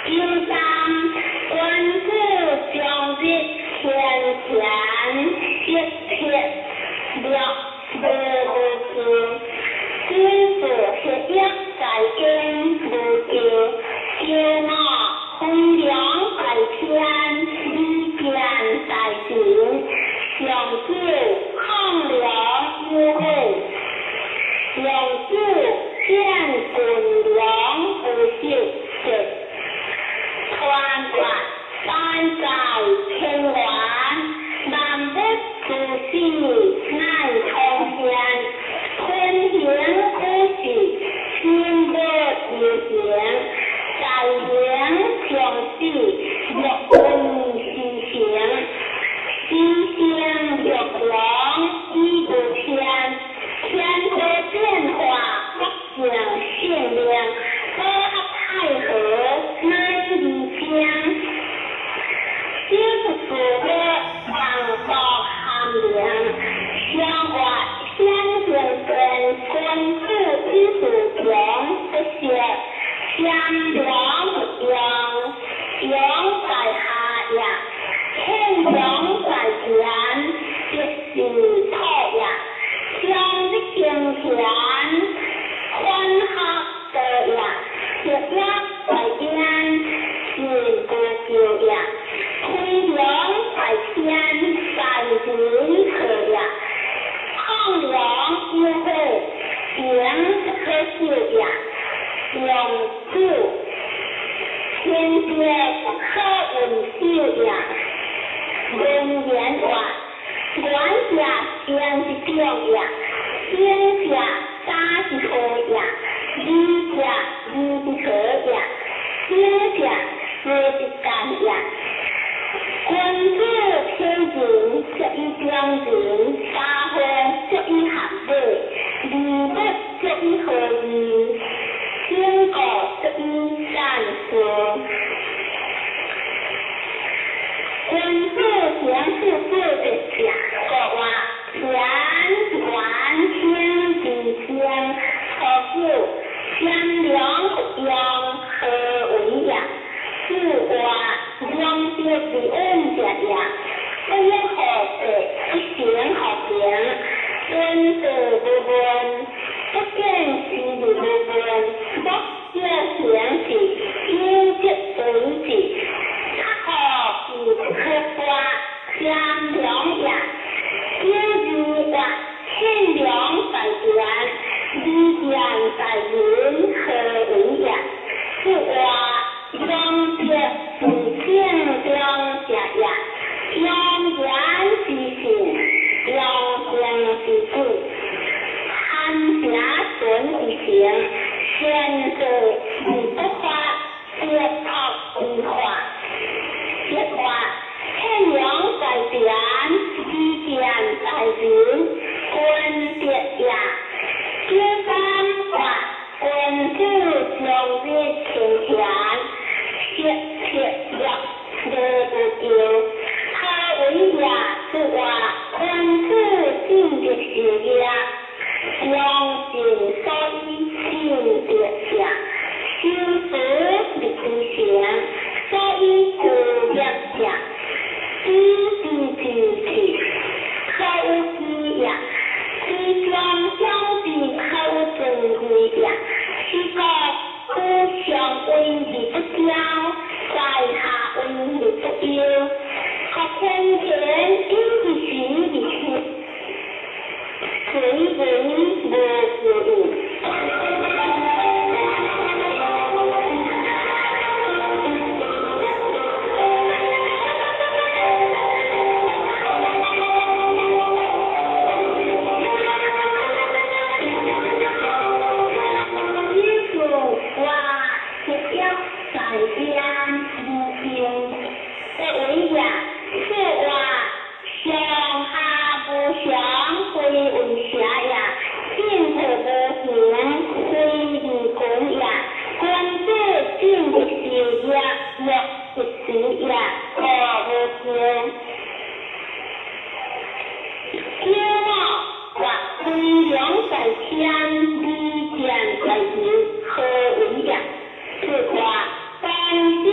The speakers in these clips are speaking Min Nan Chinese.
九三，君子終日天乾色切略無無求，君子學業在間無求，驕傲飛揚在天，利劍在人，上九抗梁有悔，上九見軍糧無食節，傳話大在天元，萬物諸事乃通天，天行古事，心無有形，在形將死，若為是成，死生若龍以無天，天地變化，百姓性命，和合太和乃離正。小不自我，萬國含靈，相活顯形變，君子以自強不息，善良不用，用在下也，天良在前，必是土也。將日敬天，歡合道也，學業在邊，進不求也。飛揚在天，在人和也。抗梁有悔，言不可修也。用酒，天地不可為修也。文言話，願者善之長也，行者大之和也，理者義之和也，行者事之干也。君子體仁，足以中人；大方足以合禮，利物足以和義，整個足以善事。君子行事做得正，國話乾元天地間，初九善良不用何為也？此話兩德而穩者也，不欲何地，不行何平，敦道無問，不見事而無問，莫小行事，有則為之，察何而不可發，善良也。九二話，天良在天，利劍在人，何為也？此話兩德而正中者也，用言之信，用行之準，貪者損之行，善事而不發，別託而化。別話天良在天，利劍在人，君德也。九三話，君子終日勤乾，色切略禮無求，何為也？此話君子進德修業，用盡所以進德者，修持立之成，所以故業者，知之之氣，可有知也？知將相之可有尊貴也？是故不相為而不驕，在下為而不憂。學天乾因之時而起，隨為無求。子話學業在邊無用，不為也。此話上下無常，非為邪也。進退無形，非而君也。君子進德修業，樂一時也，故無求。驕傲或飛揚在天，利劍在人，何為也？此話當先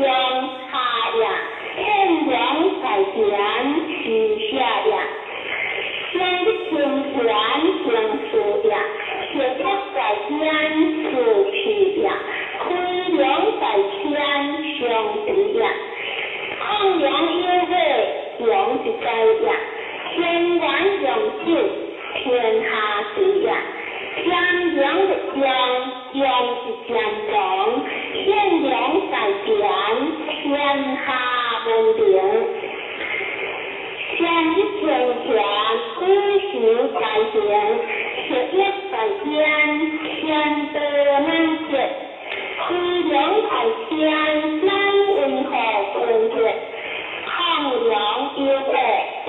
中下也，獻良在田施捨也，上日清賢行事也，學業在天慈慈也，飛龍在天相持也，亢龍有尾勇一在也，天元用酒天下治也，天良的中用一漸強，獻良在田天下文明。上日清賢舉行在行，學業在天天道難絕，飛龍在天乃溫和純潔，亢龍有尾舉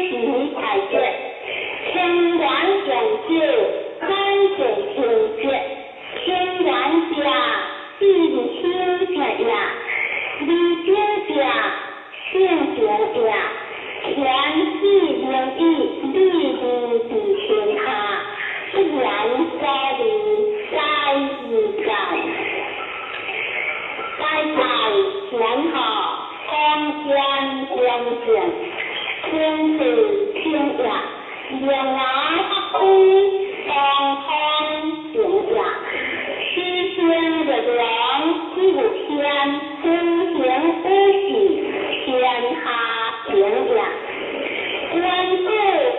行在節，天元用酒乃見清潔，天元者智修者也，理解者性情也。天子明義，利利佇天下，不言所利，在於在。在在天下，光鮮光正，天地天也，龍牙合輝，當空平也。虛心力量，只有天，虛行無事，天下平也。君子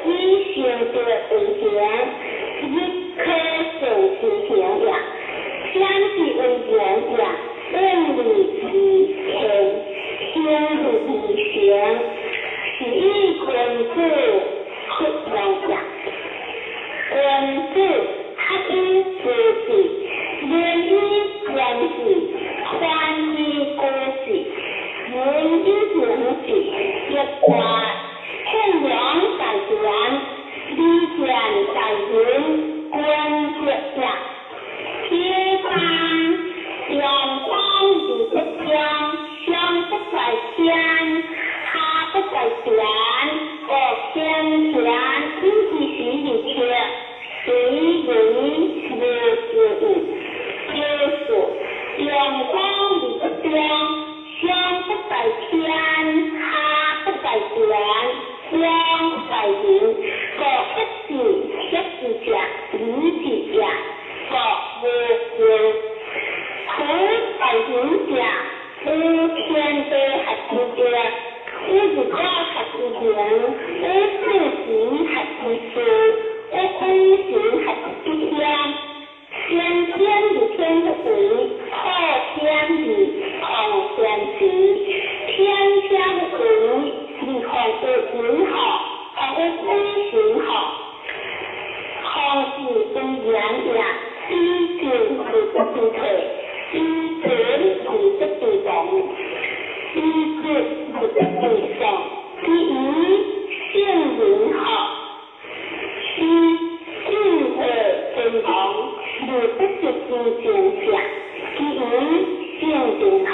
以成德為行，日可善其行也。先是為人也，遠離其天，行如其行，是以君子弗用也。君子合以知志，仁以言志，寬以古志，仁以行志，一卦獻良在田，利劍在雲，君子也。天上陽光日不將，上不在天，下不在田，各天田以其時而切，隨人無之意。就是陽光日不將，上不在天，下不在田，光在雲，各一字一字者，理字也，各無用。土在雲者，有天地合之者，有日光合之形，有四時合之事，有五行合之天。先天的天不為，後天的後天時，天天為，你看有雲好，看有五行好，看是為言也，以進而不知退，以進而不知亡，以節而不知喪，第一聖人好，是智慧真王，而不是之正者，第一聖人好。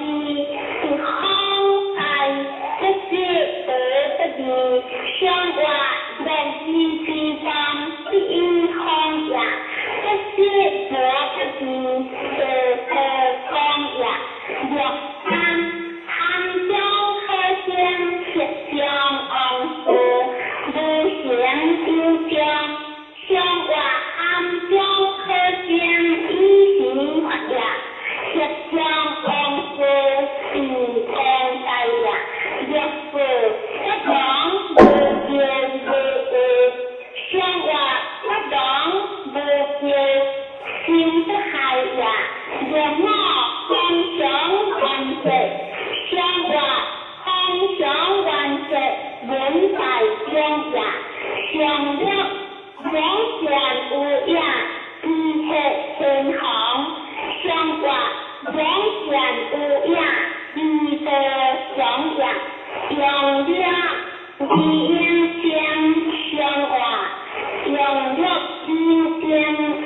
字，一方在，不识无不义，相活乐义之邦，不以方也，不识无不义，得得讲也。六三，汉中可先浙江王氏，无形有将，相活汉中可先以时发也，浙江王氏地公大也。六四，不讲无叫无有，相活不讲无叫，心不害也。六五，方向万岁，相活方向万岁，文在中也。上六，两线无影，地铁天行，相活两线无影，地道上也。用六，李英先相活，用六金先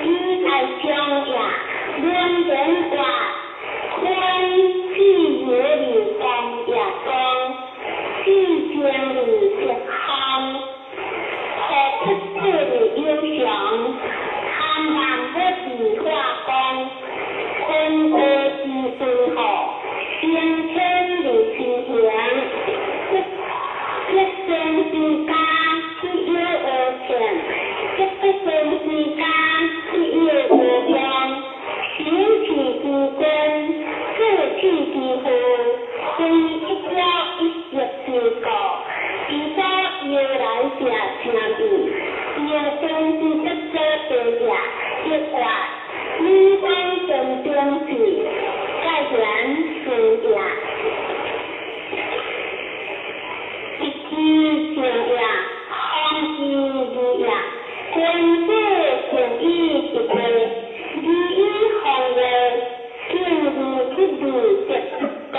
以在中也。两人话，宽志业的公也公，志坚的一行，何不做的英雄，贪婪不地化工，坤恶之孙后，先天的之行，一生之家，必有而成；一不生之家，必有而亡。行气之根，志气之父，非一朝一夕之故。其所由来者诚义，由君之德所地也。一话，女方正中志，盖然顺也。一枝正也，方之义也。君子诚以一位，礼以防卫，敬而不义则不高。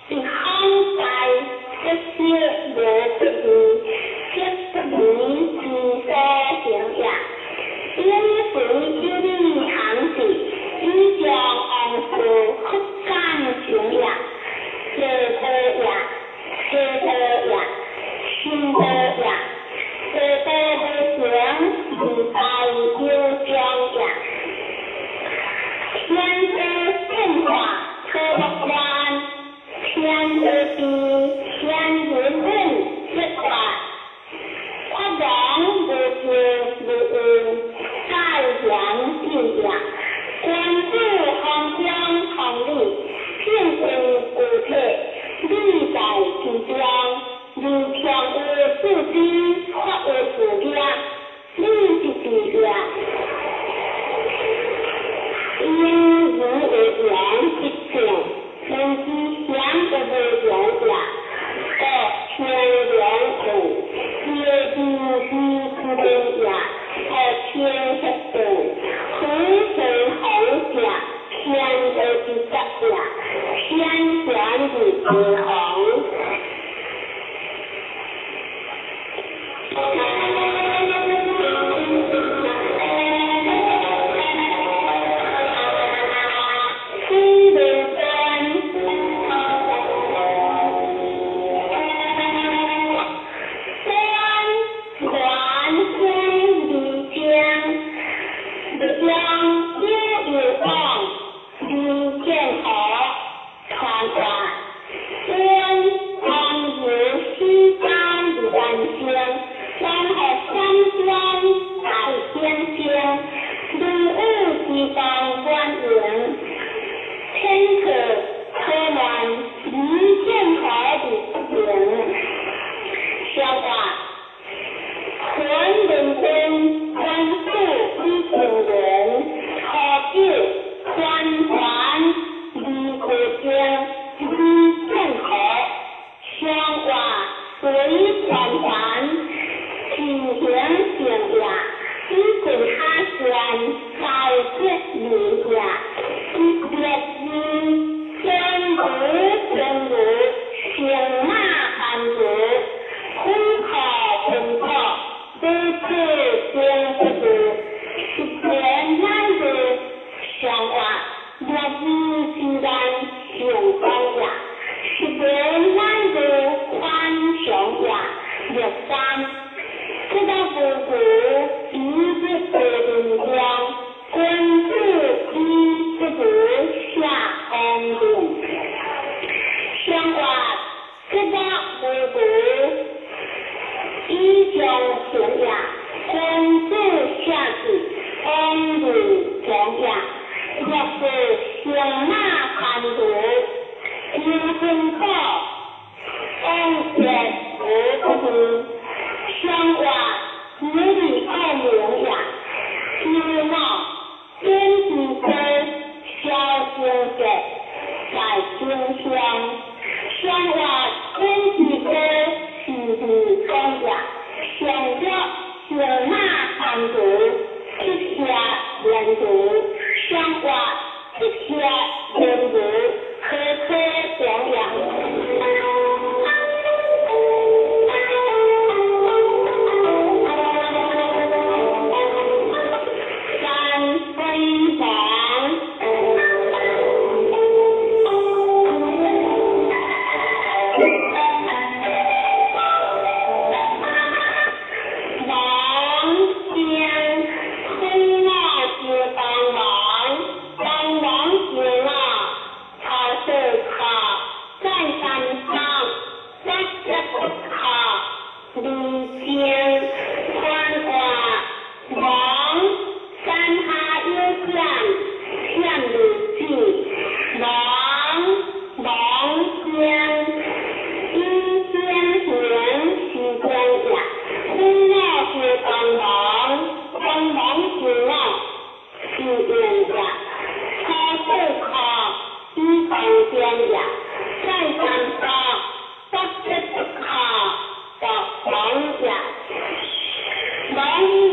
一方在，不识无不义，则不义之所行也。因随一理行事，以将王事复感情也。邪道也，邪道也，心道也。邪道无常，自在有将也。天地变化可乐观，天地地，天人伦一法，发王无知无用，盖然定也。君子方将方礼，品行具体，理在其中，而强有自知，发有自业，理是自业。因无为言之正，人之贤不为言也。故天良用，皆知之之变也。故天协定，非天行者，天道之德也。天贤之之行。成功也，十年乃如反常也。六三，这个无无以日为人量，君子以不如下王令。相话，这个无无以将行也，君子下智，王令强也。六是上马盘如，求分宝，王业无不利。相话，有利爱名也，有脑天地歌，小声节在真相。相话天地歌是利讲也，上略上马盘如，七下连如。相话七下连如，科科讲也。三分王。王将分我是帮忙，帮忙是我，操作靠再三上，不得不靠，离间宽话王山下有险，险如子，王王将以天行是光也，分我是帮忙，帮忙是我，是用也，操作靠以防将也，再三上，不得不靠，不王也。王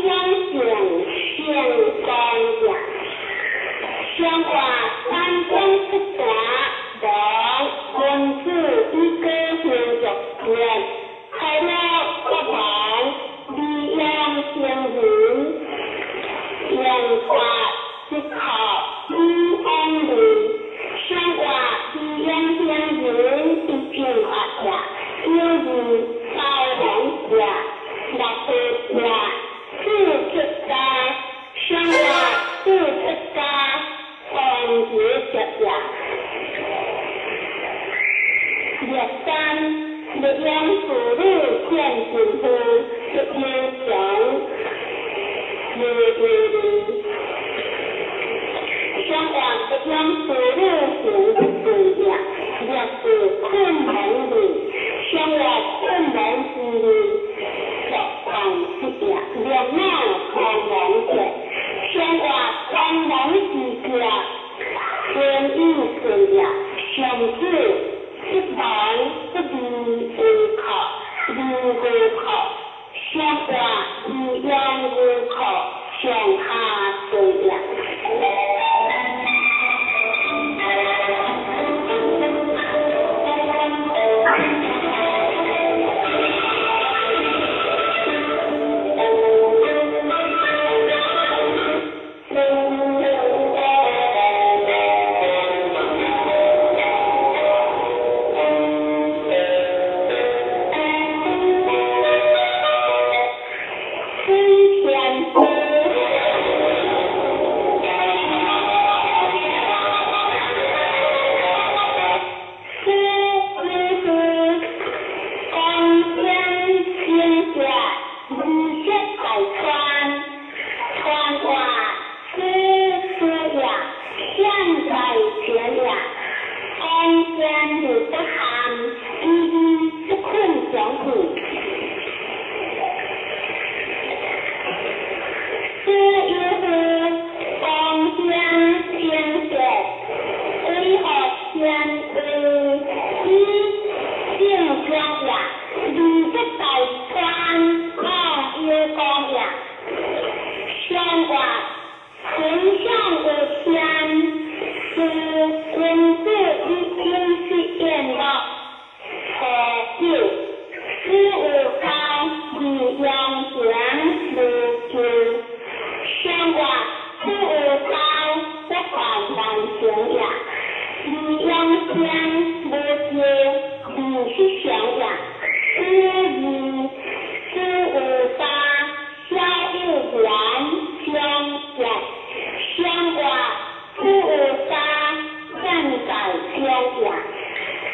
养性性光也，相话三光出家，王君子以高行作业，开了国王，利养圣人，用法即靠以安利，相话利养圣人以正法也，有义高王也，六个也，四出家，相话四出家，王节节也。六三，六养妇女见进步，不忧强，无忧虑。相话六养妇女行不对也，六是困难虑，相话困难之虑，作王之也，六脑狂王者，相话狂王之家，天意顺也，上子不忙不离为靠，离无靠，相话以养无靠，上下顺也。水天波。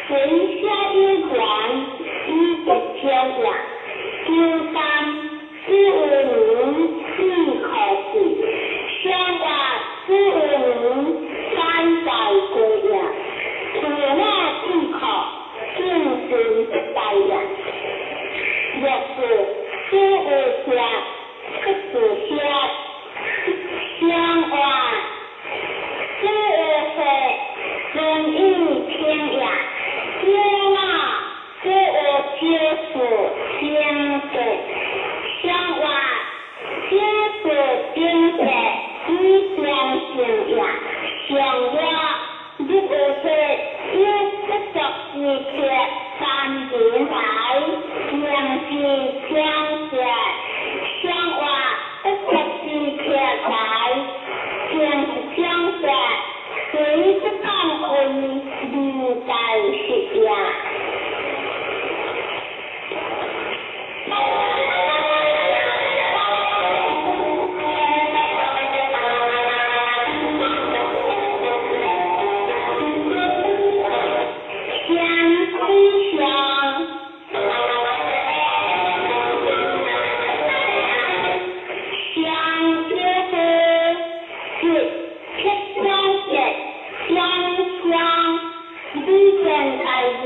随小有言以得少也。九三子有名四可记，相话子有名三在归也。父母志可，敬顺不怠也。若是子有下，不子下，相话子有岁，顺意听也。九老子有九事先德，相话九事顶德以相成也。上话日有岁有不足之策，三人来，言之将者，相话不足之策来，言之将者，虽不当为二代是也。先归乡，相约会，是七相节，相相，李健大人，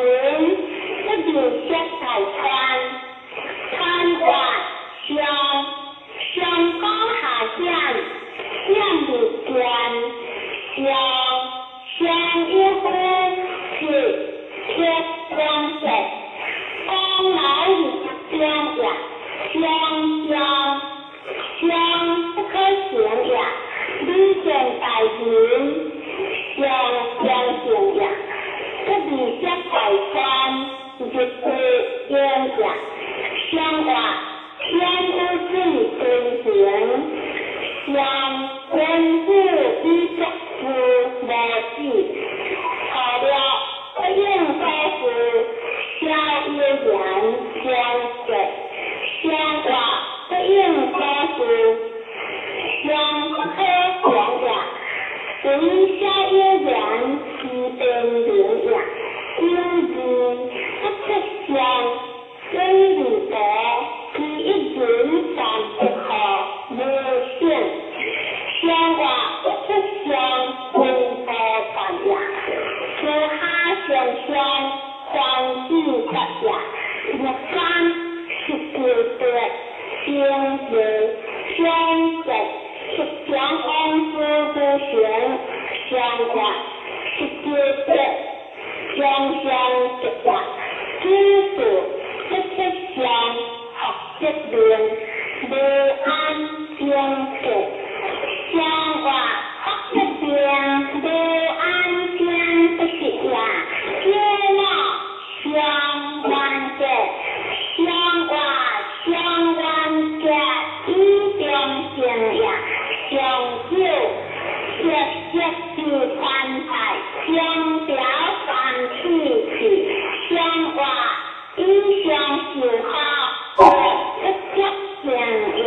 不如识大川，川话相，相江下险，险日见，相相约会是铁光节，光来日将也，相相相不可行也，李健大人，相相行也，不如识大川，日日应也，相话天有水归行，相君子以作父无子，错了不应所事，小有言将节，相话不应所事，相不可讲也，随小有言其变明也，有义不出相，水利薄，其一人善不可无性，相话不出相，文不善也，自下上相，环子得也，六三十九德，正义相节，十强王子不行，相话十九德，将相节也，知事不出相，学则明，无安正节，相话学则明，无安正不是也，九老相万节，相话相万节以中正也，上九色色之宽大，相表三体气，相话以相受好，不足正也。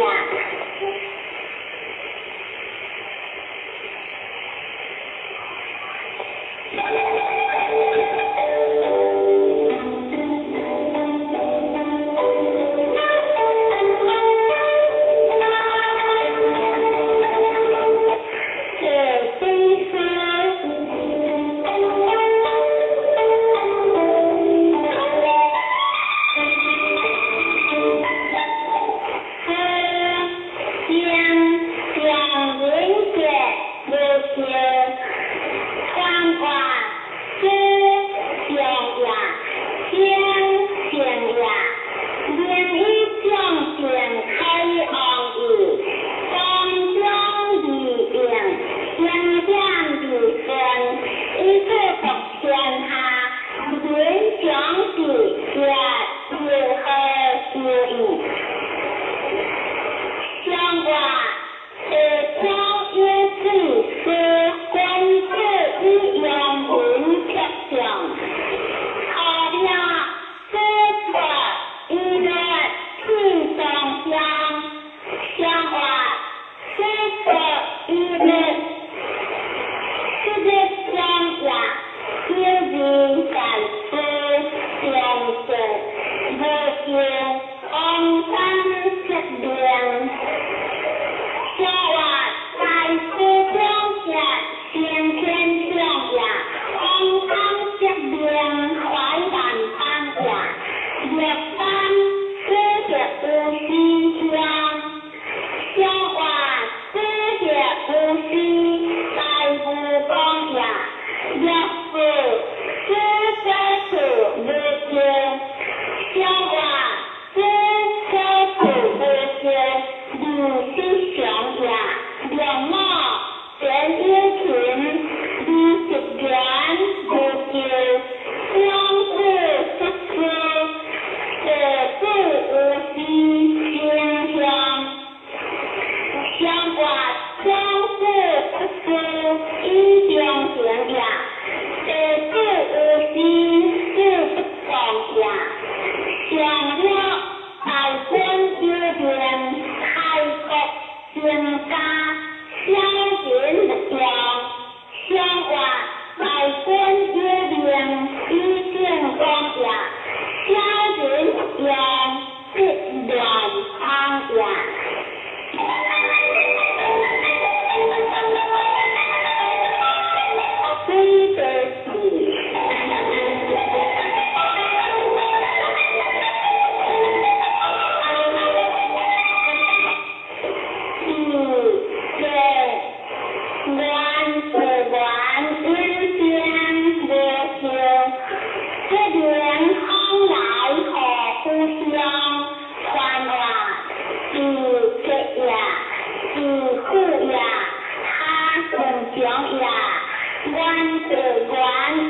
地元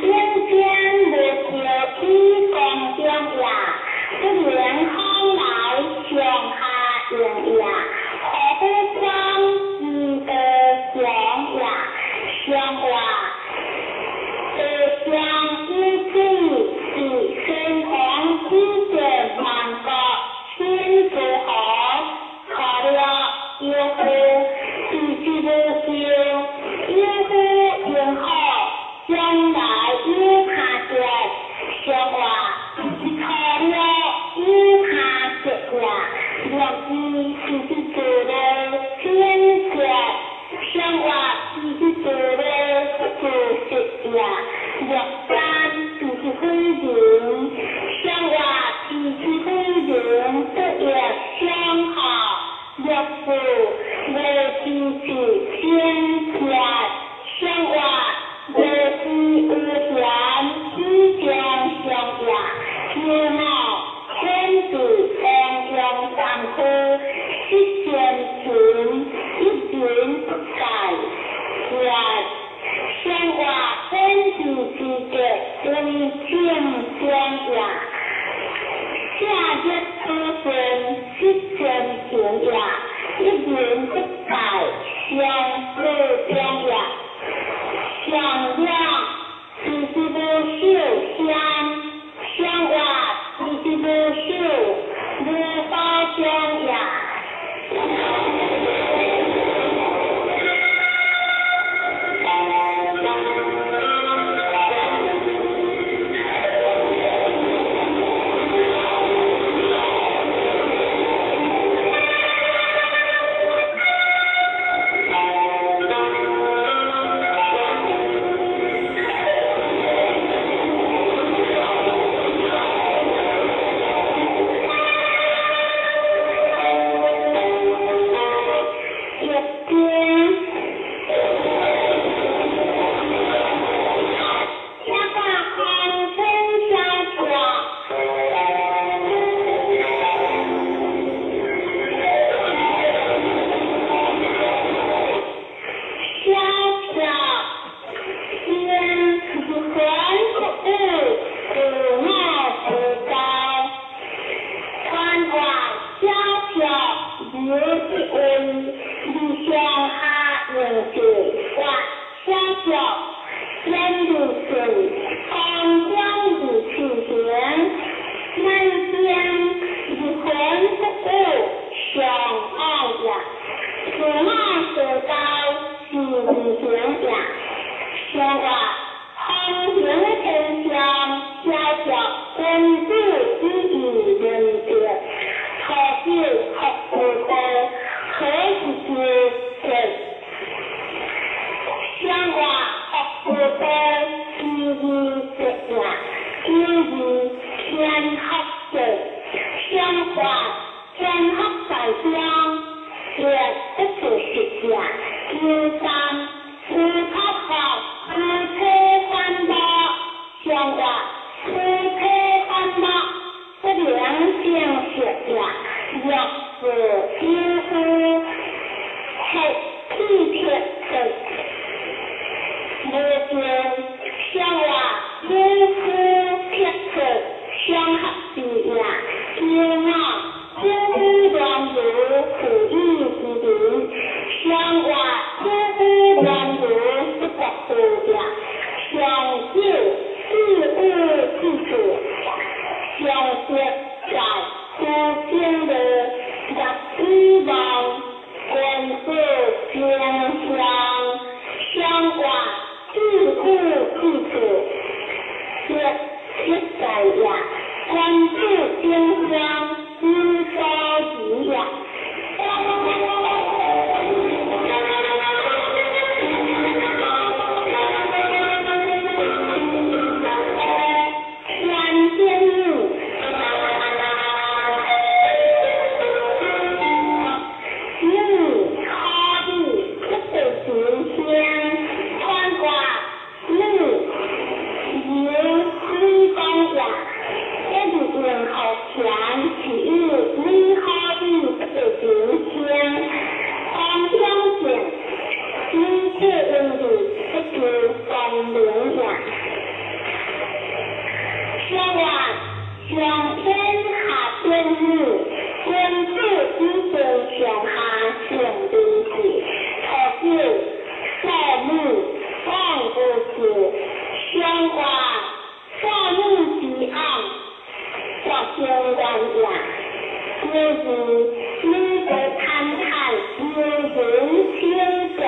永坚无照以公中也，不能往来上下应也。何夫庄之道强也，上话地上有水是西方之见万国新诸侯，错了有夫是之无咎，有夫应好，将来有他节，上话错了有他节也，六字是之做了天节，上话是之做了做实也，六三是之非人，上话是之非人不亦相合，六四无之是天节，上话无知无贤之将相也，有我天地王阳三区，失先秦一人不改，也。上话天地之德为正中也，下日子孙失先秦也，一人不改，相子中也。上两是之无秀相，上话是之无秀无宝中也。一经一个空天小桥，小桥天是环不物，自我不高，传话小桥留一位，你上下用字画小桥。天如水，空中如气形，乃将日魂不物上爱也。自我做到是二行也。上话风行天上，小小君子以义论德，初九福无道，何以就节？上话福无道，其义节也，其义天福节。上话天福在中，也不做实也。九三夫托福，夫妻反目，上话夫妻反目，不良正实也。若是有夫，黑气铁节。无尽上月上天下天女，君子以前上下性别是初九少女往无事，上月少女之翁，决定原也。第二，女的贪贪，有人清洁，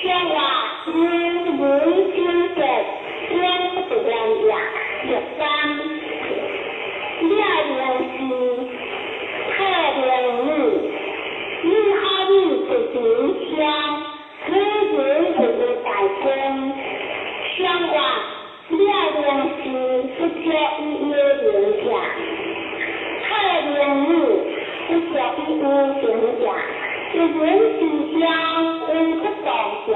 上月有人清洁，两不原也。第三，了明是特明女，女好女一时香，女人一个大公，上月了明是不足以有名者，特明女不足以有名者，一人之乡有不同者，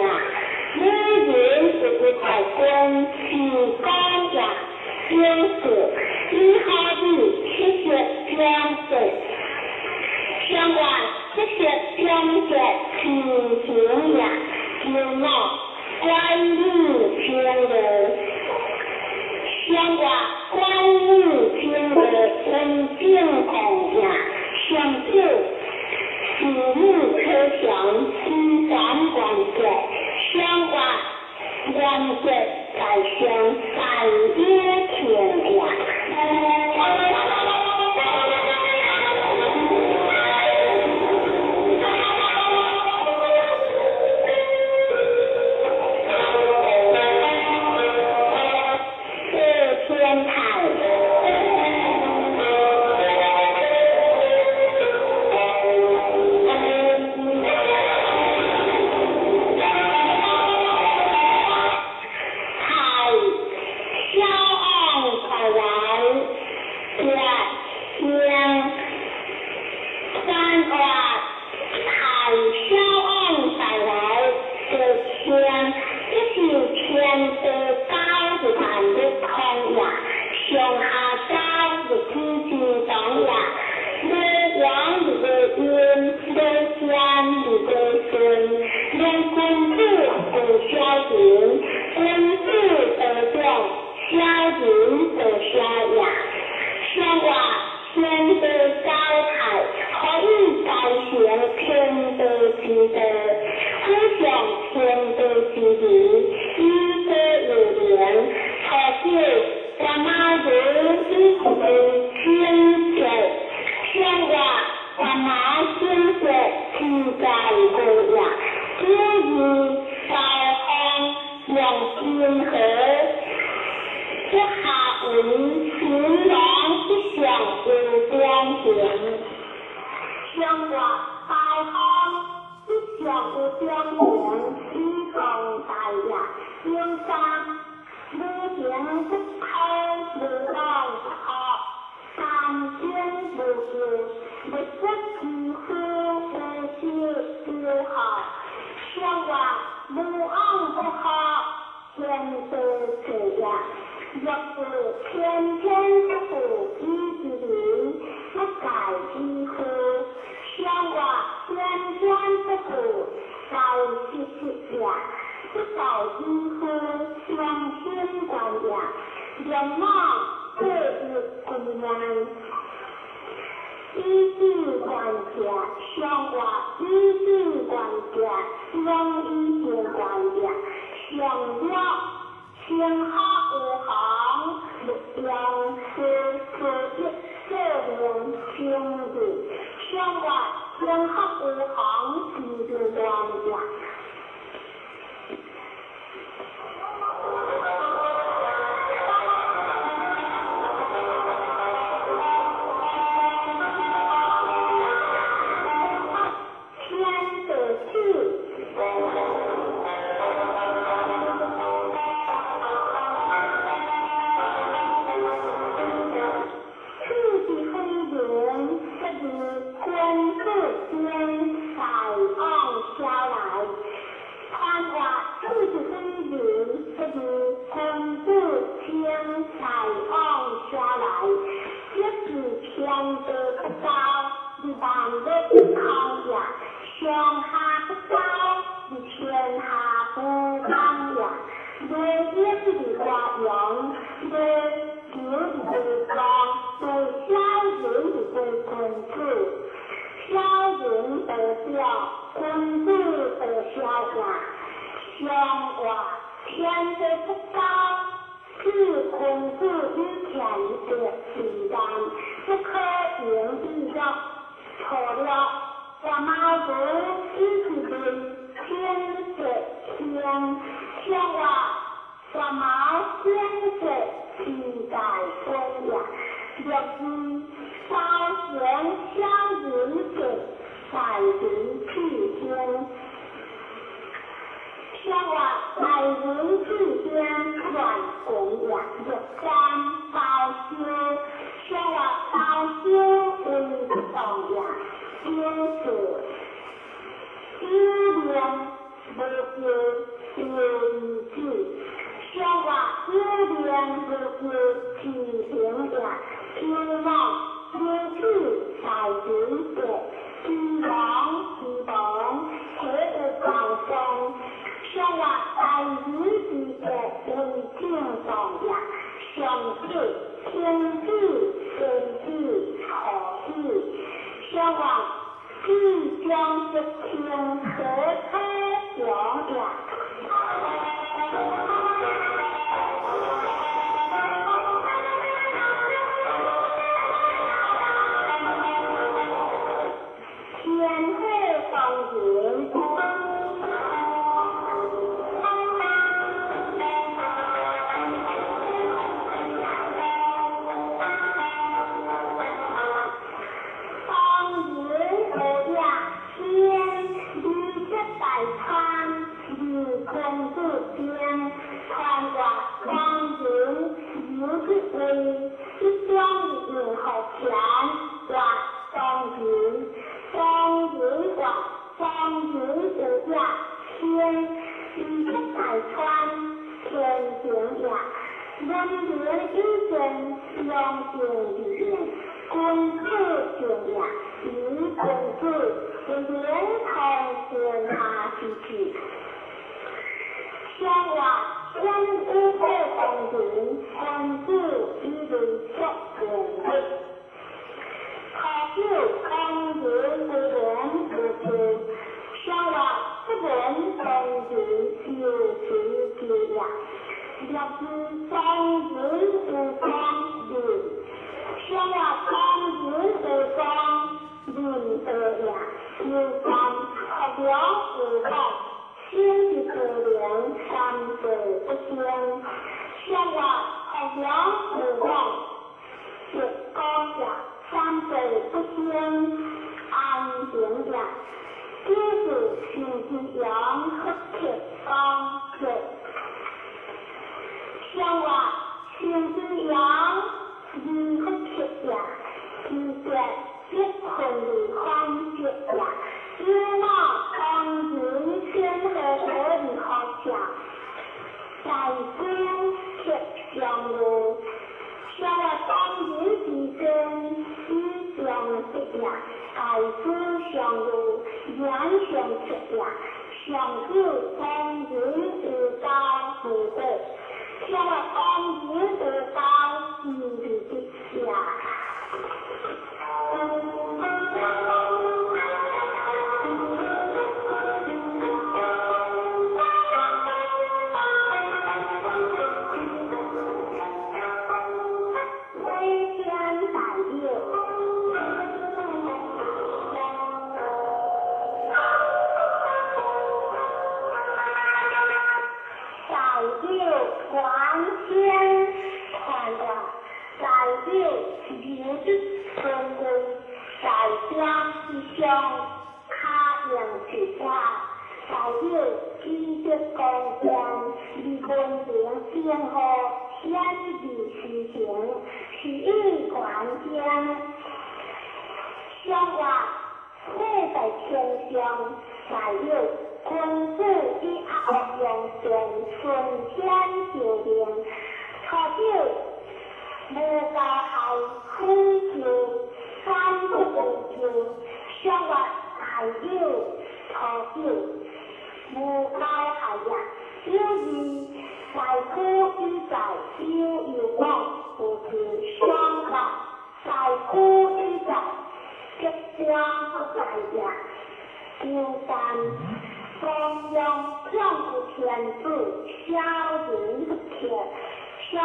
女人一个大公是讲也。表示女好女七色相结，相外七色相结亲情也，就我关女情乐，相外关女情乐温正红也，上九是女可祥资产关结，相外关结在上大有情也。谢天泰。小翁带来月星三月，太小翁带来月星，这是天地九日万日空也，上下九日子之当也，日阳日个阴，日天日个顺，两君子归小人，君子得长。小人得小也，上月天地交泰，可以改成天地之道，互相天地之理，以德为名。初九，干妈如以一个清洁，上月干妈清洁之在过也，九日高风用金河。这下为新郎之上有光行，上月大风之上有光行，以共大业。应三无形不偷，无妄不恶，三经无咎，不出之夫无失丢好。上月无往不好，天地之业。若是天天不负以之人，不改之夫；上月天天不负该失失也，不改之夫，双心关也。两马各日归来，以子关者，上月以子关者，双以子关者，上月。天下有行，力量四四一四零千字，上月天下有行是乱也。天地起。君子间，大翁小来。不高，是君子以前德自然，不可言彼乐。错了，我毛如以其人天德天，相话我毛天德自在公也。六二高贤小人德在人气天。相话大人之间乱滚也，六三包修，相话包修为不当也，九四有量无叫有义子，相话有量无叫自行也，九望有子大人德，之王之王，且有高峰。相话大义之德为正当也，上子天子天子何子，相话子将不听何可强也。天火当人。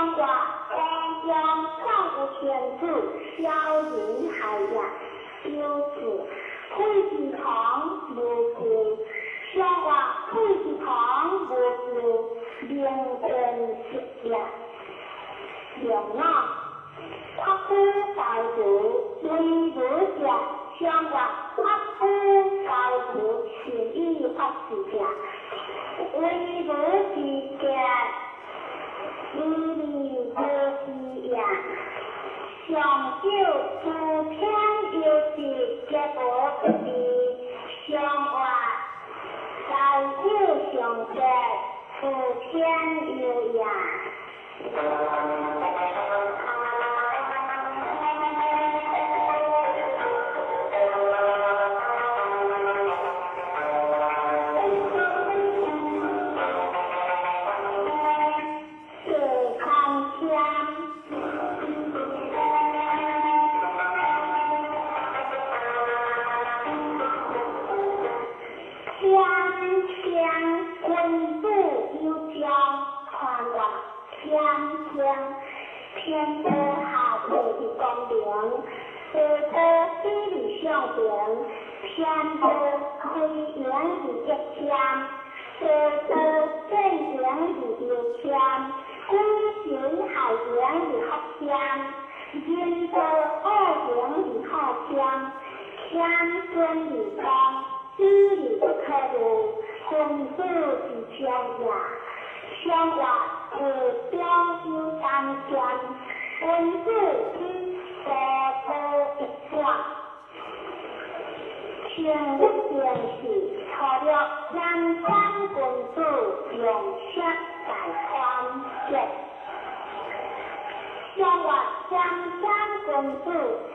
上活高中创有天子，小人害也。有字配之堂无字，上活配之堂无字，明辨识也。用啊，夸夫高徒为无者，上活夸夫高徒善以发之者，为无之者，无利无义也。上少诸天有志，皆无不利。上活大有上德，诸天有也。天地下地的光明，地道比利上平，天道开源而一天，地道正源而有天，鬼神害源而福天，人道恶源而好天，天尊而光，比利不可无，君子之长也。上活有中有三天，君子以高道一转。前日便是除了天天君子用色大团结。上活天天君子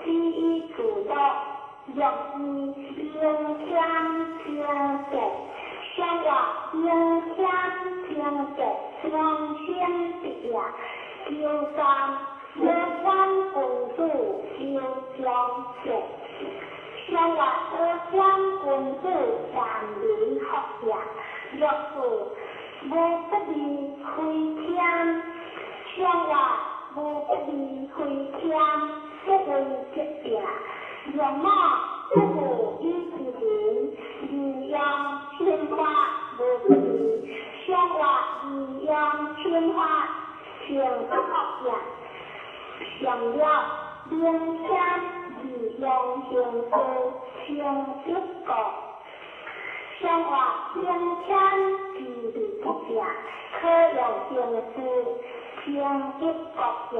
只以自乐，欲以明天清洁。上活明天清洁，双生的也。求三无天君子求长节。上活无天君子万民福也。若是无不利非天，上活无不利非天，不为疾病。若马不无以之人，利用天花无不利。上活利用天花，成不福也。上了明天利用行事，成一国。上活明天之利不者，可用行事，成一国也。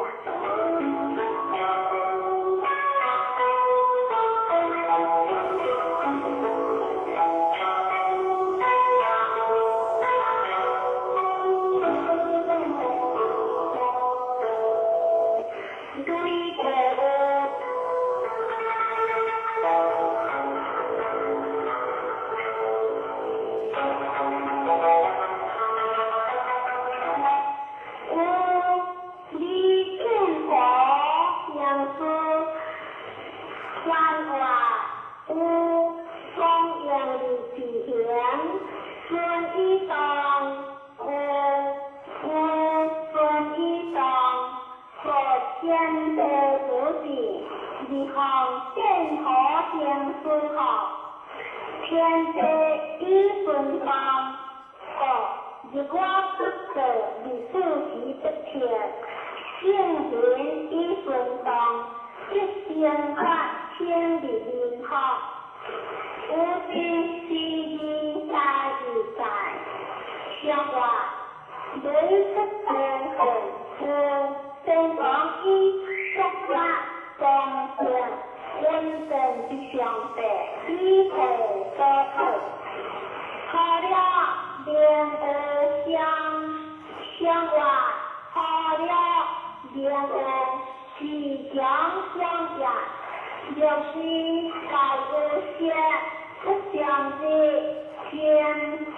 天地以顺风，国日我不做，日四时不撤。圣人以顺动，即生发天地人福。有之时人大自在，上活雷出天恨，有先王以国家公正。稳定之上帝，以退所退。好了，连而相相活，好了，连而自强相也。若是大有些不相之天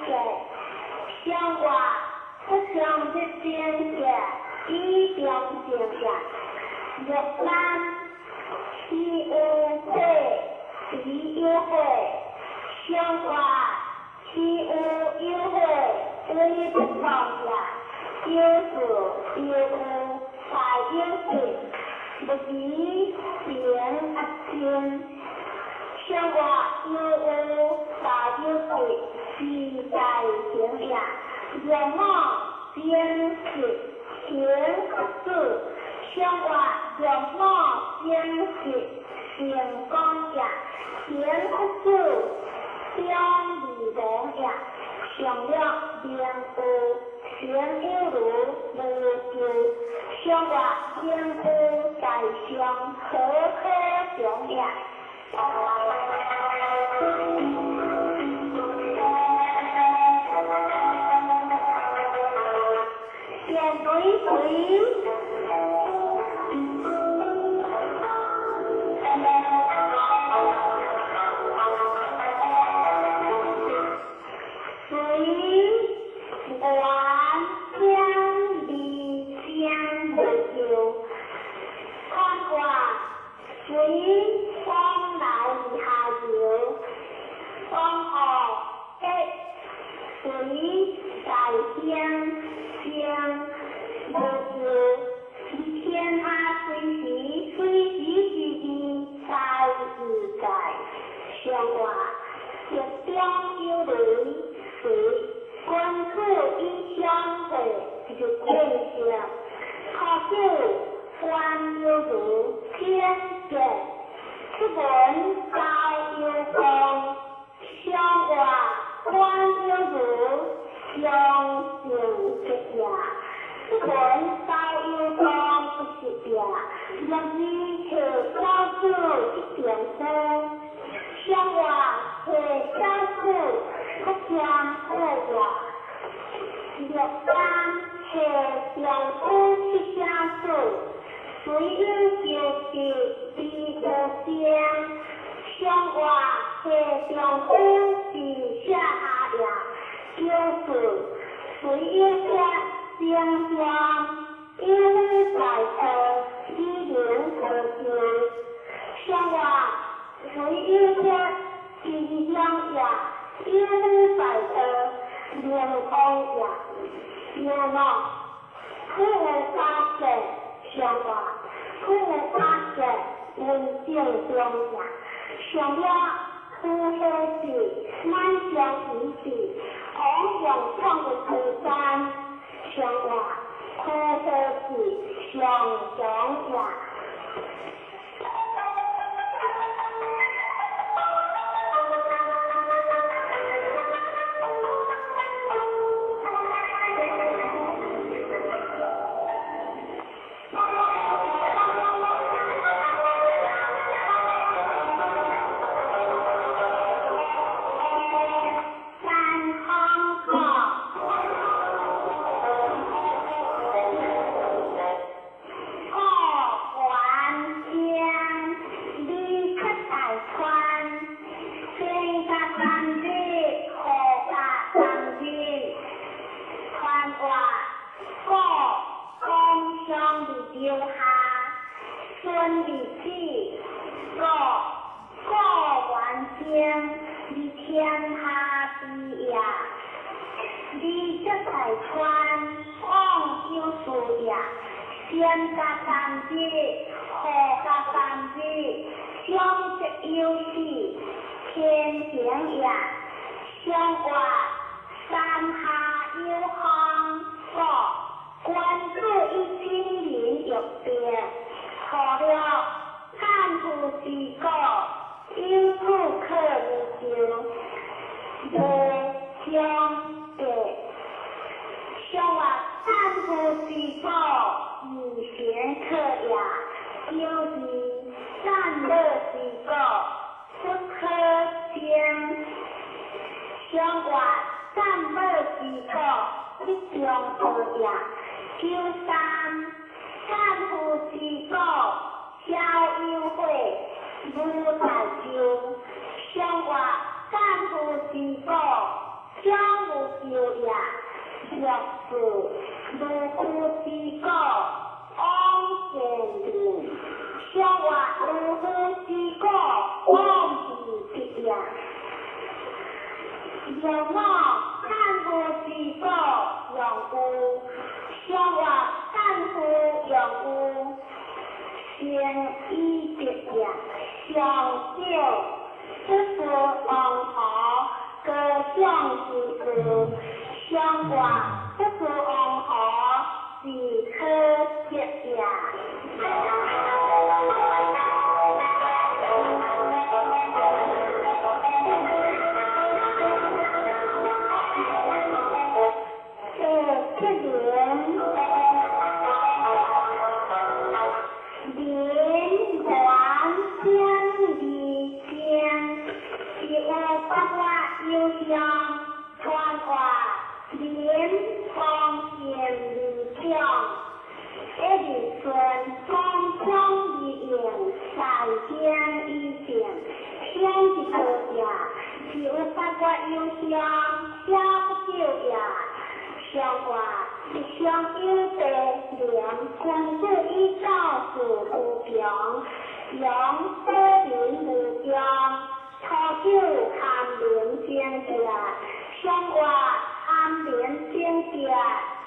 色，相活不相之天色，以中正也。若咱其有火，其有火，上活其有有火，为不同也。有事有有大有吉，木鱼平啊清，上外有有大有吉，自在行也，龙母正实行子，上外龙母正实成功也，行子中二龙也，上了明有行有如无就，上外明有在上何可强也。电对对。随愿将离相无就，看看随风来下游，风雨的随在乡乡无就，天下随时随时之意在自在，上外日中有雷随君子以相会日见性，可久观有如天见，出门高有光，上外观有如相成结也，出门高有光不是也，若是下小子一定夫，上外下小子不兼好也，六三下丈夫七声子，随有就是必无声，上外下丈夫是下下也，就是随有者正相，有在道，以灵可就，上外随有者吉祥也，有在道，灵光也，有喏，苦无加见，上外苦无加见，文正中也，上了苦何事，乃相一致，昂扬创的空山，上外苦何事，上强也。成以德也。上少不负王侯，高尚之事；上外不负王侯，是可惜也。第七联，林原相二正，是有八卦有向传话，林方正二强，一日顺双双而应，善行以正，相是好也，是有八卦有向，小不少也。上话一相有地廉，君子以道事无穷，用保民无穷，初九含灵精者，上话含灵精者，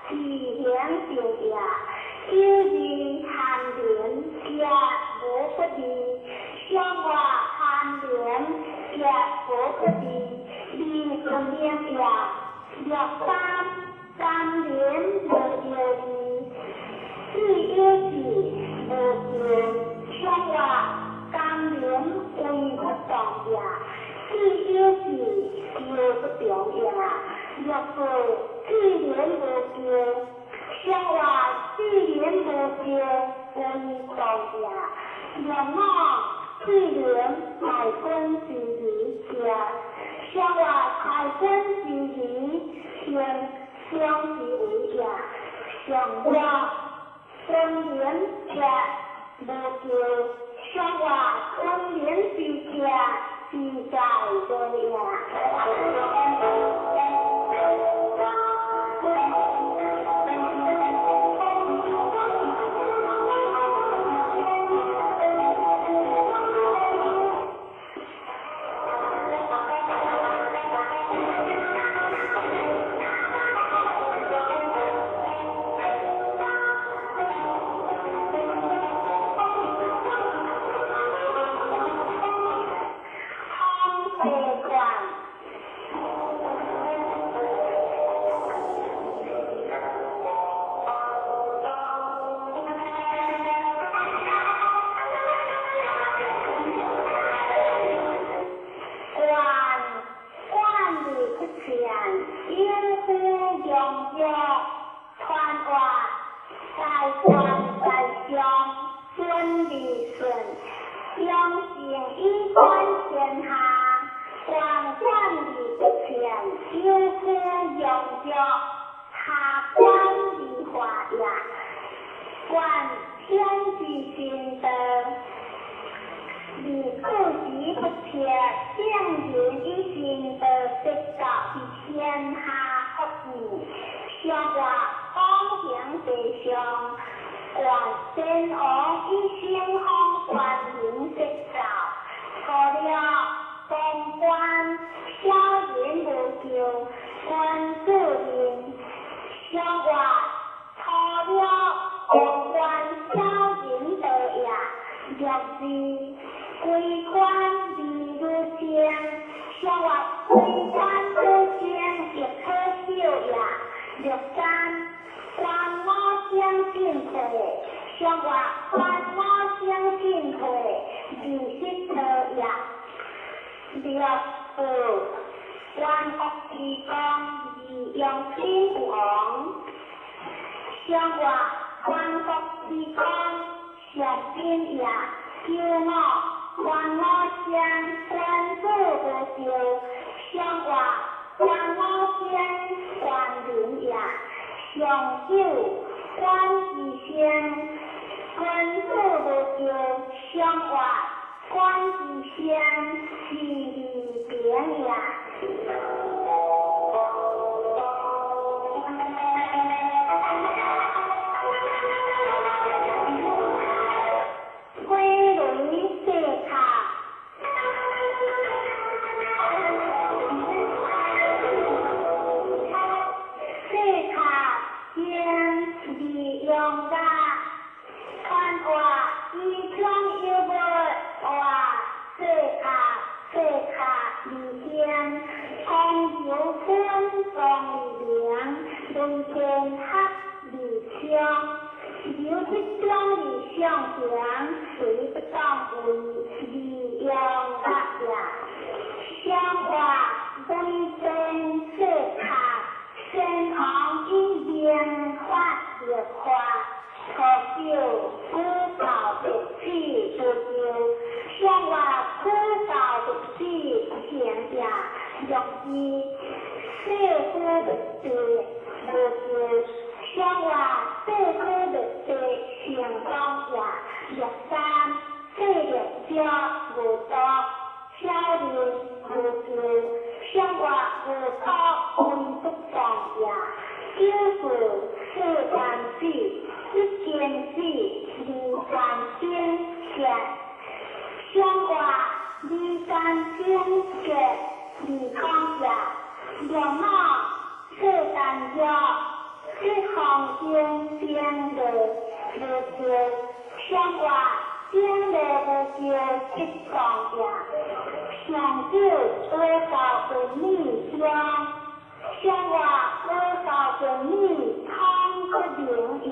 自行正也。有义含灵者无不利，上话含灵者无不利，利不明也。六三。三年无药味，只有是无药。上话甘霖为不动也，只有是药不动也。六四自然无药，上话自然无药为动也。六五自然大军之义者，上话大军之义先。相之为也，上话尊严者无咎，上话尊严之者自在无也。由這種字象形，隨不當為利用法也。相話為真說卡，先行以明法立法，初九古教歷史不就，相話古教歷史成也，六字世夫歷地無就，相話世夫歷地成功也，六三世六招無多。小人無就，相話無多為不當也。九四四萬子，一經子，二三經結。相話二三經結，二講也。兩馬四三約，一行經變的無就，相話變的無就，一講也。上九多教嘅女將，相話多教嘅女通不明也。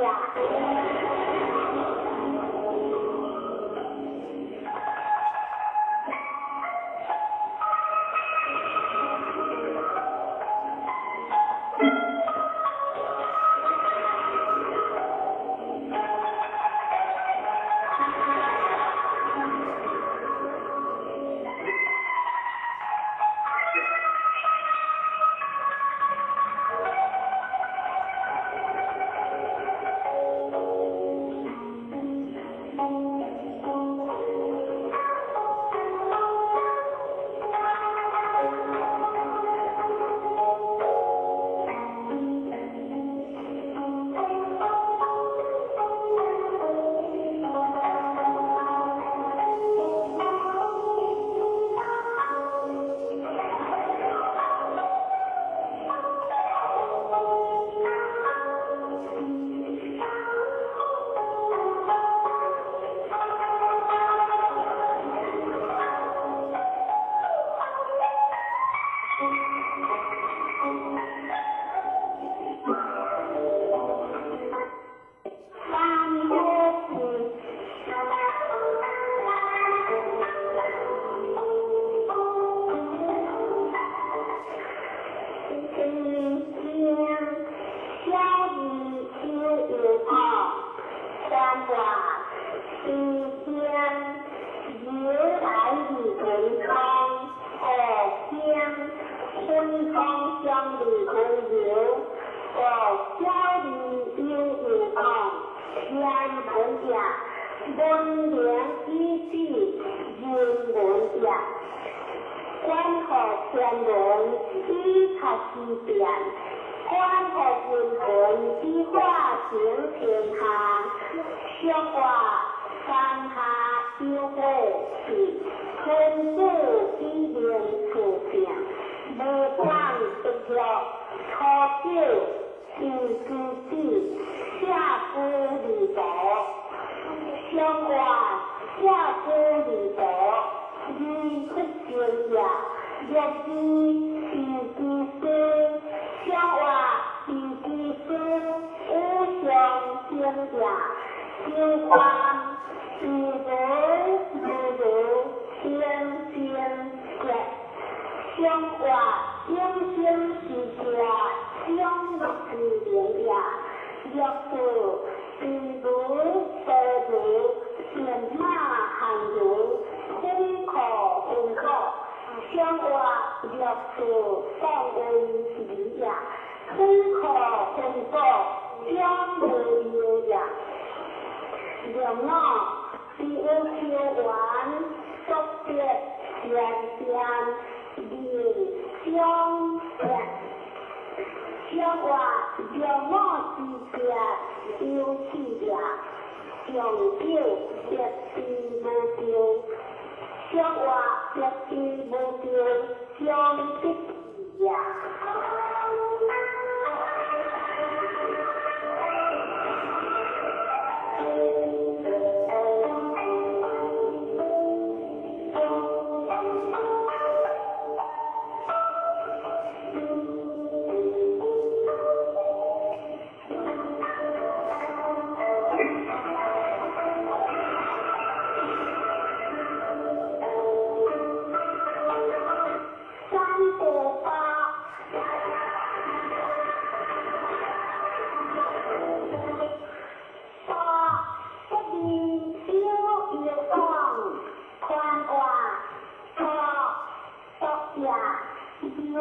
有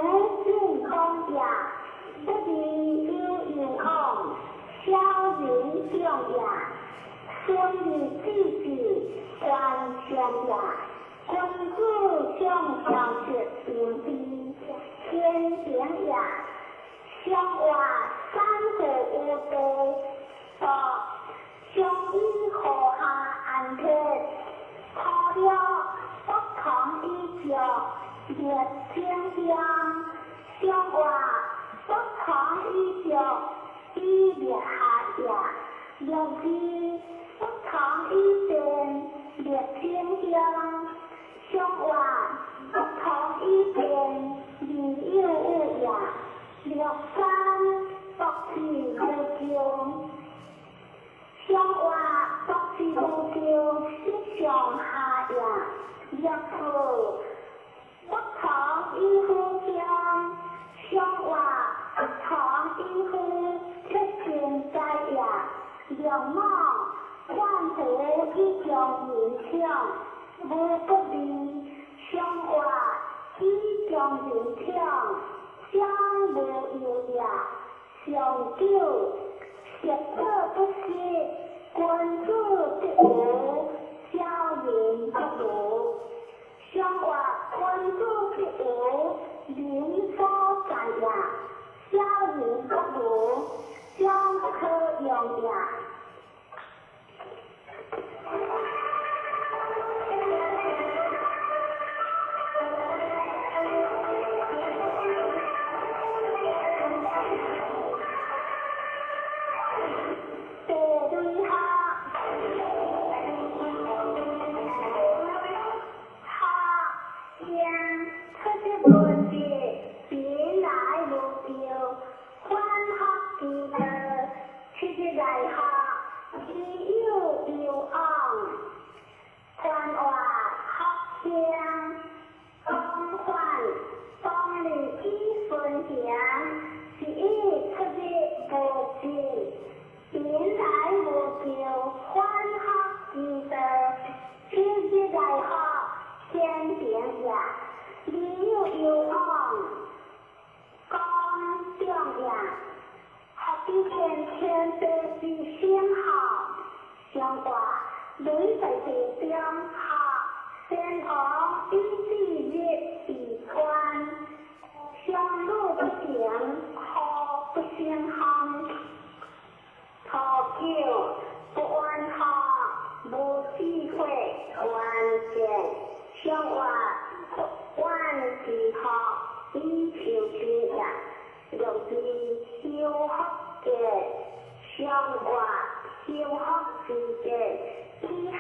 见讲也，不离有有往，小人长也，顺利之至，关善也。君子常调节平地，天平也。相活三顾有地，道相以和下安撇，初了不同以照列天乡，相活不同以照以列下也。六字不同以变列天乡，相活不同以变理有有也。六三独自无穷，相活独自无穷，失上下也。六四不同以互相，相活不同以互出现在也。六五万福以将人抢，无不利，相活以将人抢。将无有也，上九食果不食，君子不无，小人不如。相活君子不无，民所在也；小人不如，将可用也。第二项，学声出入无节，贫来无求，反复其道，七日来学，知有有往，宽活学声，当反当日以顺行，是以出入无节。贫来无求，反复其道，七日来学，天平也。理有有往，公长也。学之前天地之先后，相活雷在地中学，先王以至日以观，相路不行，何不成行？初九不怨学，无智慧关键，相活不怨之学，以求之也。六字修福德，相活修福之德，以下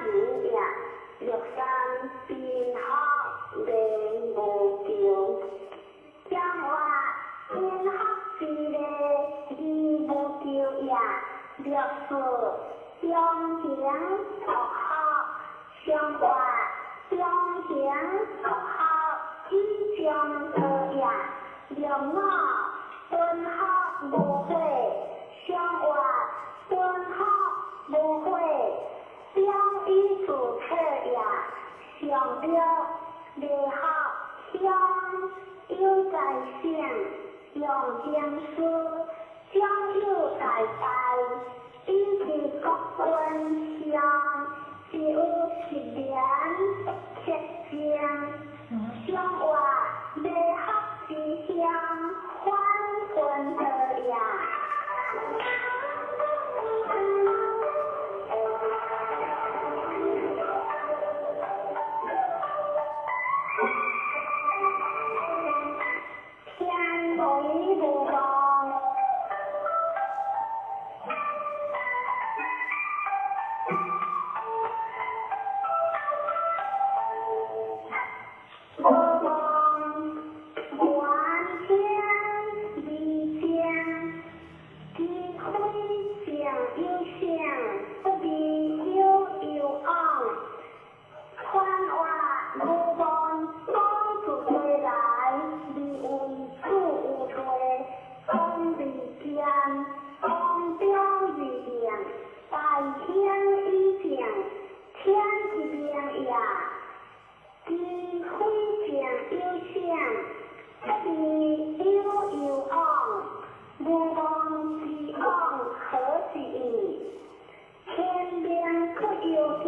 人也。六三贫福连无求，相活贫福之礼，而无求也。六四中行独学，相活中行独学，以将道也。六五敦学无悔，相活敦学无悔，将以自策也。上六礼学乡有在省，用经师将有在大，以是国君上，是有十年克正，相活礼学之乡，反分道也。天雷无望。无望，原天二正，机会正有性，不离有有往。宽活无望，当自归来，而为主有地，当利剑，当表为令，大兴以正，天之命也。机会正有性，不不離有攸往，無妄之往何時矣？天命不由天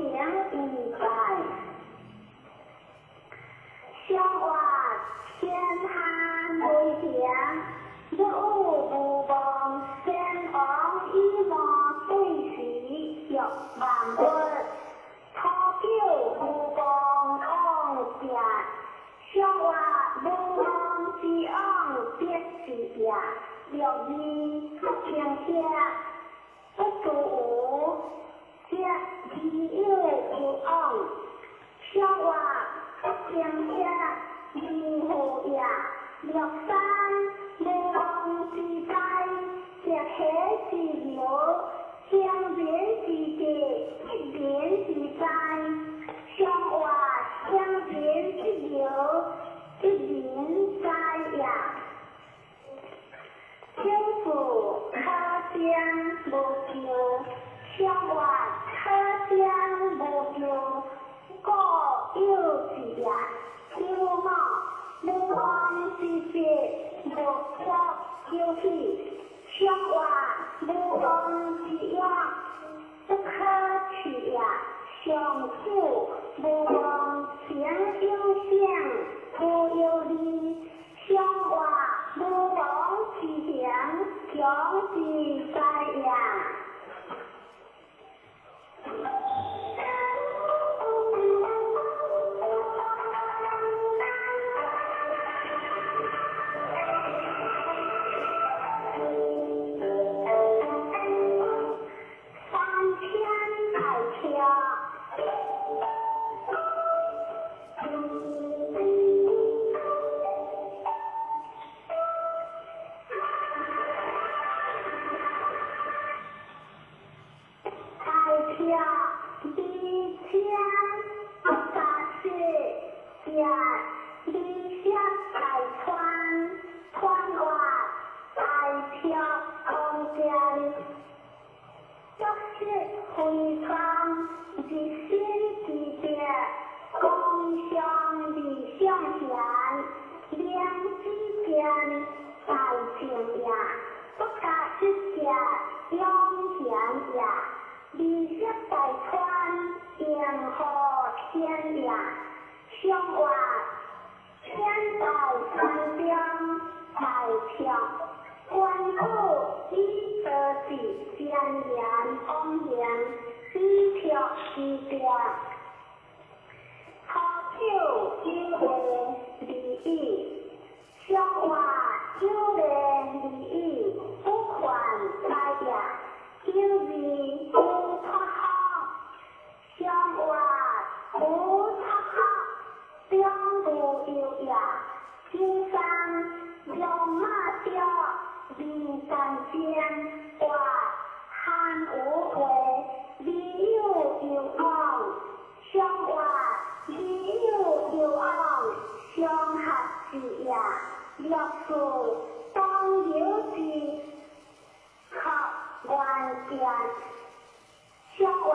已在，上活天下雷霆，欲有無妄，先王以望對時欲萬物，初九無妄往者，上活無妄之往必是也，六二不平下，不足無，則疑有有往，上活不平下，疑乎也。六三無妄之災，則喜之流，鄉民之地，一民之災。上活鄉民之流，一民災也。九四可將無咎，上活可將無咎，故有之也。九五無妄之節，無可久喜。上活無妄之業，不可取也。上九無妄行有性，無有利。上活無妄之行，強之災也。三千大跳。大跳二千八十四，二色大川，川活大跳空间，足色非窗，日新之德，光上理上贤，良知见大正也，不加失者永贤也。二色大川，迎合天也。上活天大山中大跳，观古以德治，天然往行，以跳之德。初九有利利益，上活有利利益，不犯灾也。九二无脱好，上活无脱好，中无忧也。九三龙马雕，二三正，活汉无话，未有攸往，上活未有攸往，上合之也。六四当有之，合原件，上活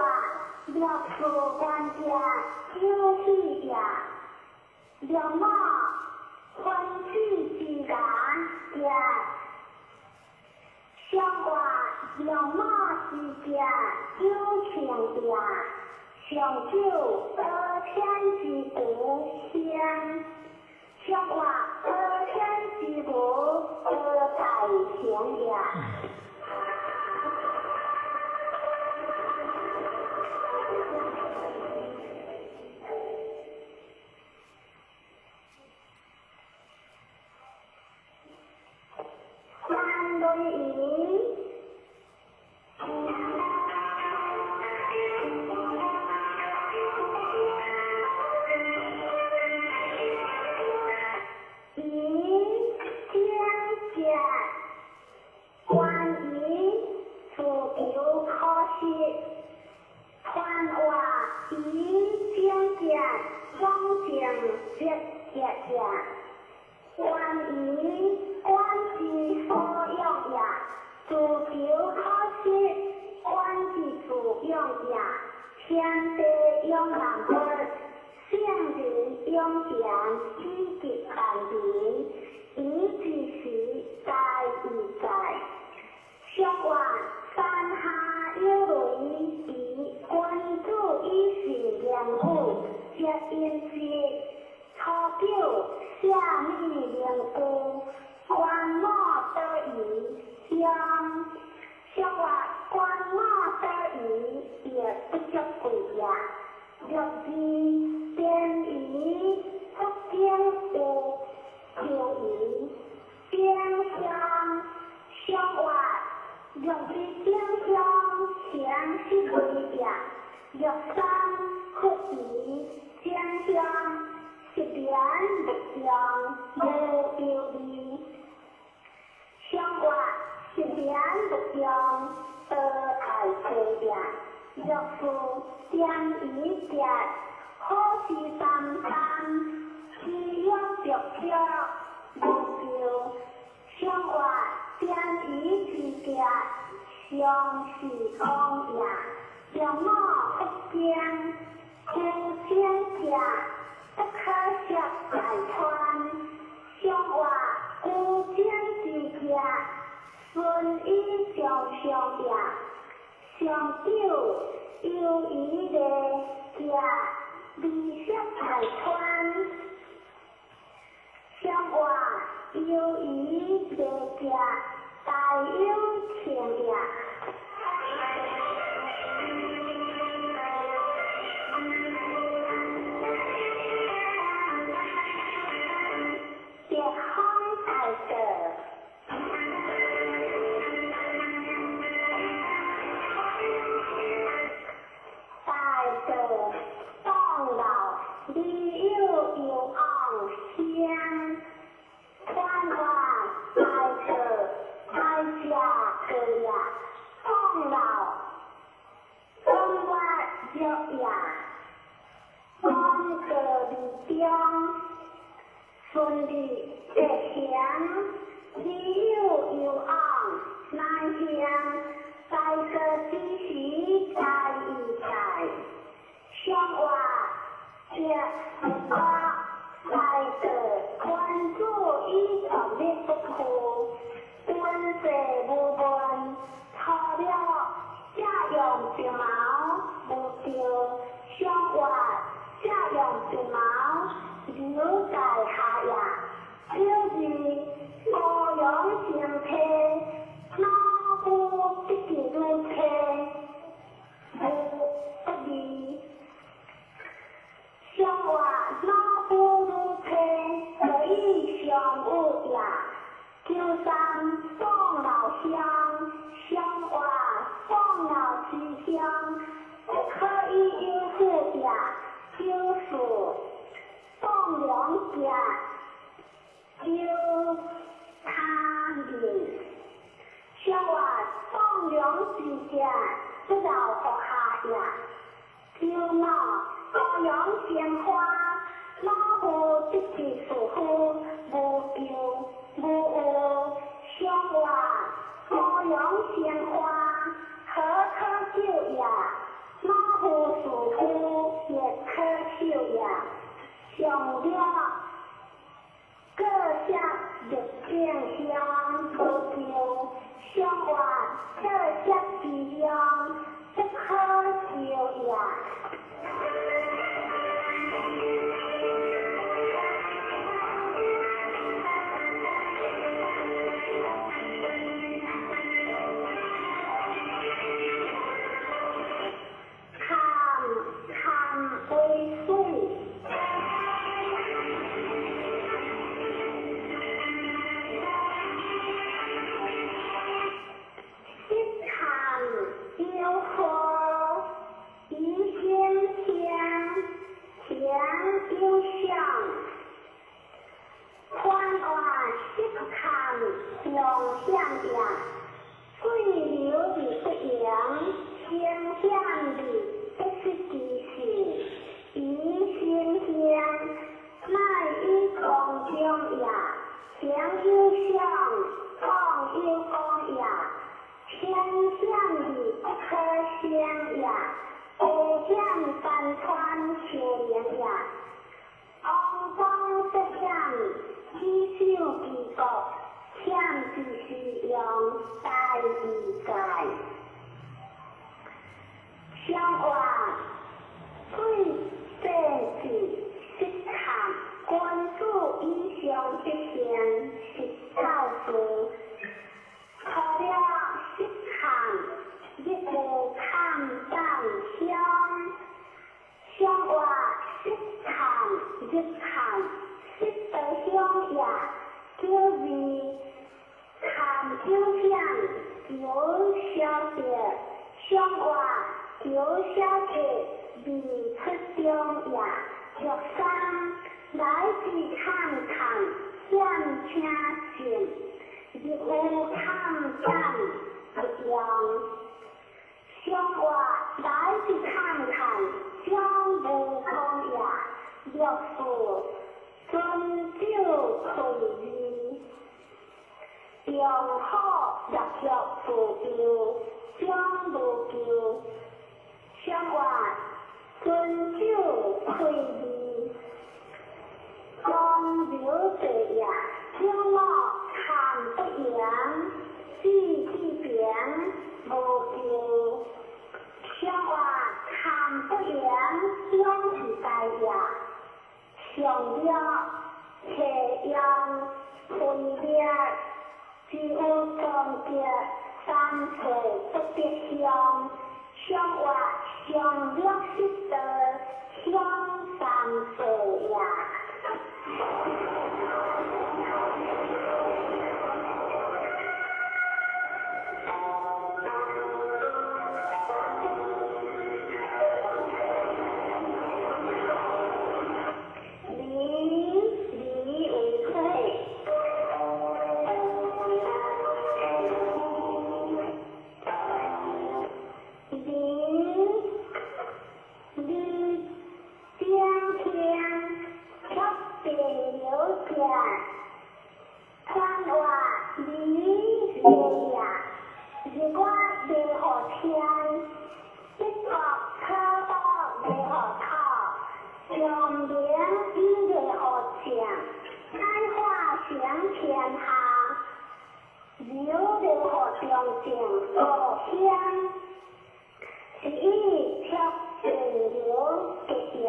六四原件有喜也。六五分子之言也，上活六五之件有情也。上九得天之国乡，上活得天之国得大成也。三类云。以正见，关于自由可惜，传话以正见，总正节节也。关于关之所用也，自求可惜，关之自用也。天地养万物，圣人养贤，以及万民。音色，初九啥物灵具，关某倒移乡，上月关某倒移亦不足贵也。六二便宜福建有秋宜，丁香上月六二丁香形实为也。六三福宜丁香十年不中无忧虑，上月十年不中多爱多也。六四点一节好事三三，喜悦着着无救，上月点一之节上是讲也。六五福建有钱者不可涉大川，上月古井之节顺以上上也。上九犹疑的节未涉大川，上月犹疑的节大有情也。北方大道，大道当老，你有有昂香，宽话大道大家个呀，当老当我弱呀，当个里中。顺利吉祥，你有有昂难向，大个之时大义在，上话这我大个关注以独立不屈，军事无问，错了这样白毛无对，上话这样白毛。留在下呀，表示高阳成体，老夫得见如体，无不利。上话老夫如体，可以相有也。九三放老乡，上话放老之乡，不可以应付也。九四。放两家，有他人，上话放两之家，不饶福下也。九五高阳鲜花，老夫得志师傅，无求无恶。上话高阳鲜花，何可救也？老夫师傅亦可救也。上了各色绿景香无救，上话各色之香不可救也。坎坎为水。相话水变质。得行实教事，除了十项，日有探等乡，上活十项日项十道乡也，叫为看酒乡酒小姐，上活酒小姐未出中也，六三来自看看险请信，日有看等不用。上活来自看看将无空也，六四尊酒开字，用好六六自由将无求。上活尊酒开字，江流地也，小马看不严，四季平无求。上活看不严，两是大也，上了斜阳分裂，只有终结三岁不得相。上活上了失道相三岁也。离离为火，离离江天却变有家，天话离月也，日月未予天，一国草道未予土，长明已未予将，开化成天下，流未予中正故乡，是以却变流结也。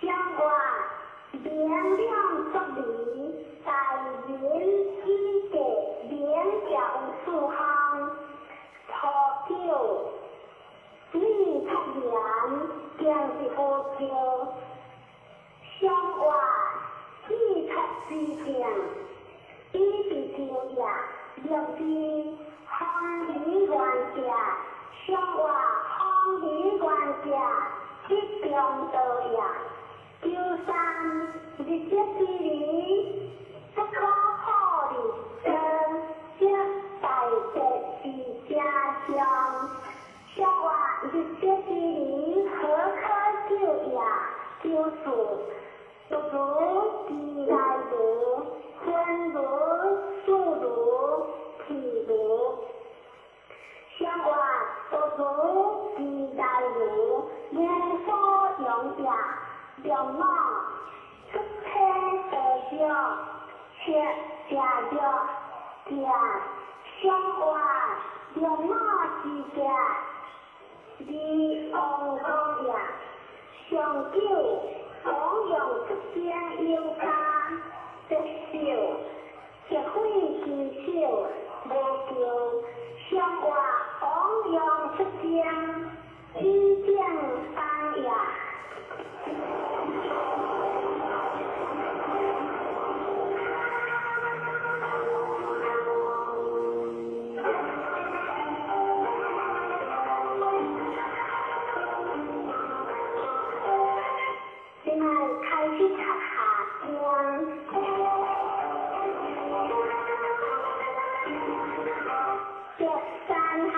上活明亮作理，大人以德明教有四项，初九你出言，行是无求。上活寄托之境，以是就也，六字风雨原者，上活风雨原者，一中道也。九三日节之理，不可好日多，则大德之家乡。上活日节之理，何可救也？九四独如之来如，分如数如譬如。上活独如之来如，无所用也。两马出车得药，切食药食。上活两马之食，离王公也。上九王用出兵有家，得少，铁血之手无求。上活王用出兵，以正方也。现在开始读下经。十三行。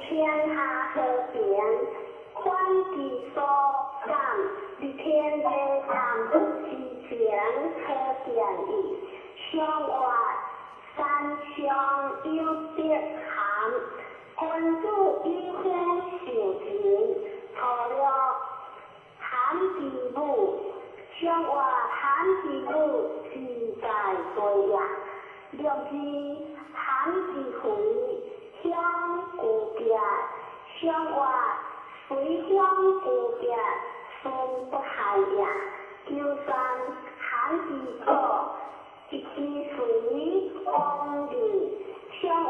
天下和平，觀之所感，佇天地萬物之情可見矣。上活山上有德含，君子以夫受人，初六含之母，上活含之母，自在對也。六二含之肥，鄉舊壁，上活隨鄉舊壁，孫不害也。九三含之祖，一之隨王利，上活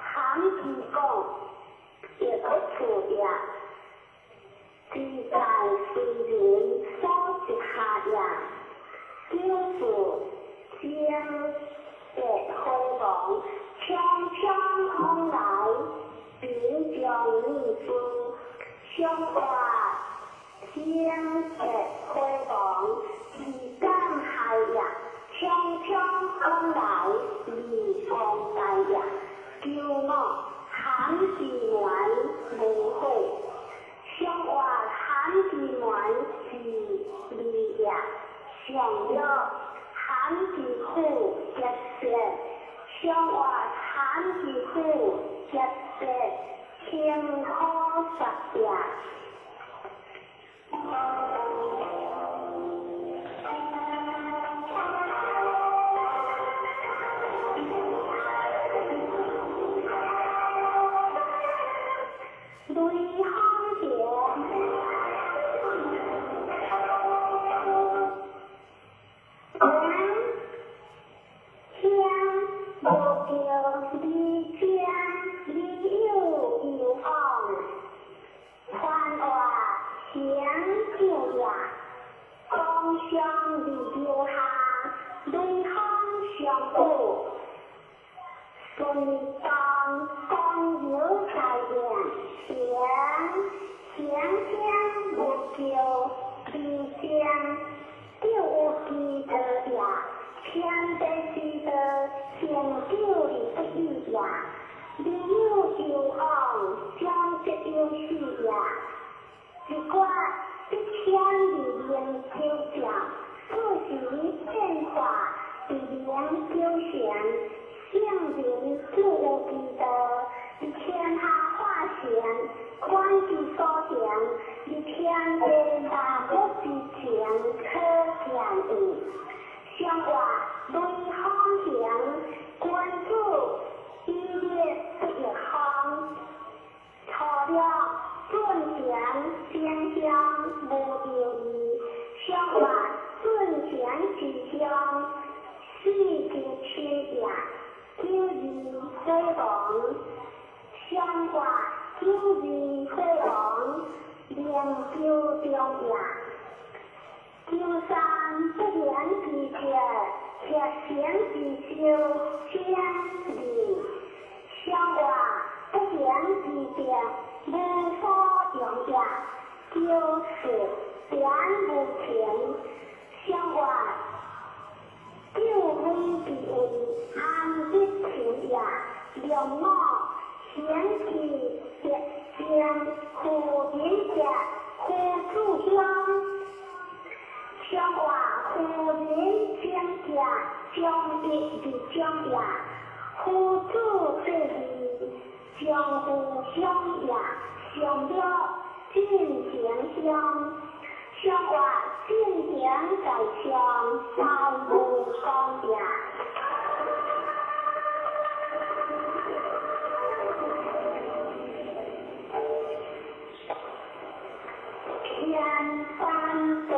含之講，亦不處也。自在隨人所直下也。九四正白回望，匆匆往來，貧將女子，上活正白回望，自感害也。匆匆往來，利光大也。九五含之門無悔，上活含之門是利也。上六含之虎結舌，上活含之虎結舌，輕可殺也。雷鋒橋，鄉無叫你將你有悠往，傳話行久也，光相離留下，雷鋒相補，順當光有在應，行行天無叫你將，就有之道也。天地之道，行久而不已也。你有悠往，將則有死也。一卦一天而明九象，四時變化，而明九成。聖人就有之道，佇天下化成，觀之所行，佇天地萬物之情可見矣。上活雷鋒行，君子以立不亦方。初六準賢正鄉無猶豫，上活準賢之鄉，四之親也。九二火王，上活九二火王，靈九中也。九三不言之德，協行之修，正義。上活不言之德，無所用也。九四點無情，上活九分之位，安得情也。兩五賢之德正，夫人者夫子鄉。上活夫人正者，將必而將也。夫子這義，將夫鄉也。上六進賢鄉，上活進賢在上，大無光也。天三頓。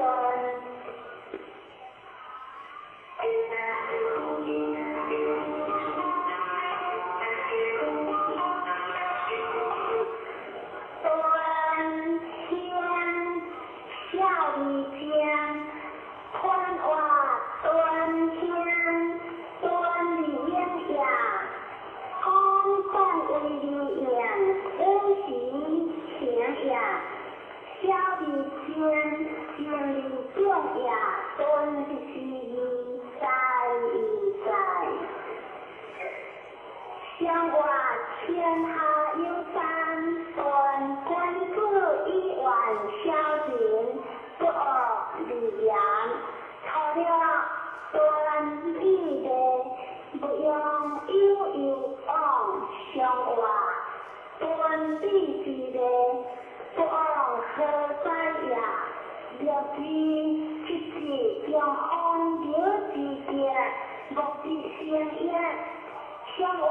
端天小二正，寬活端天端而應也，講講為而應，有時行也。小而正，正而中也，端是義，在而在。上活天下有山，字七字用風流之傑，木之成也。上話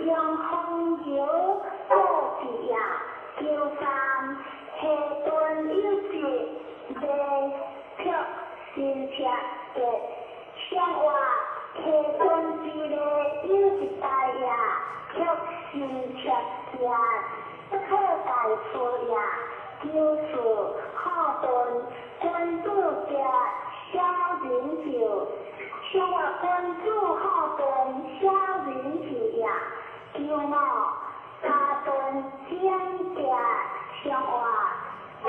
用風流布置也。九三下頓有節，未卻新赤傑。上話下頓之內有一大也，卻新赤傑，不可大錯也。九四好頓君子傑小人就，上話君子好頓小人就也。九五加頓整傑，上話加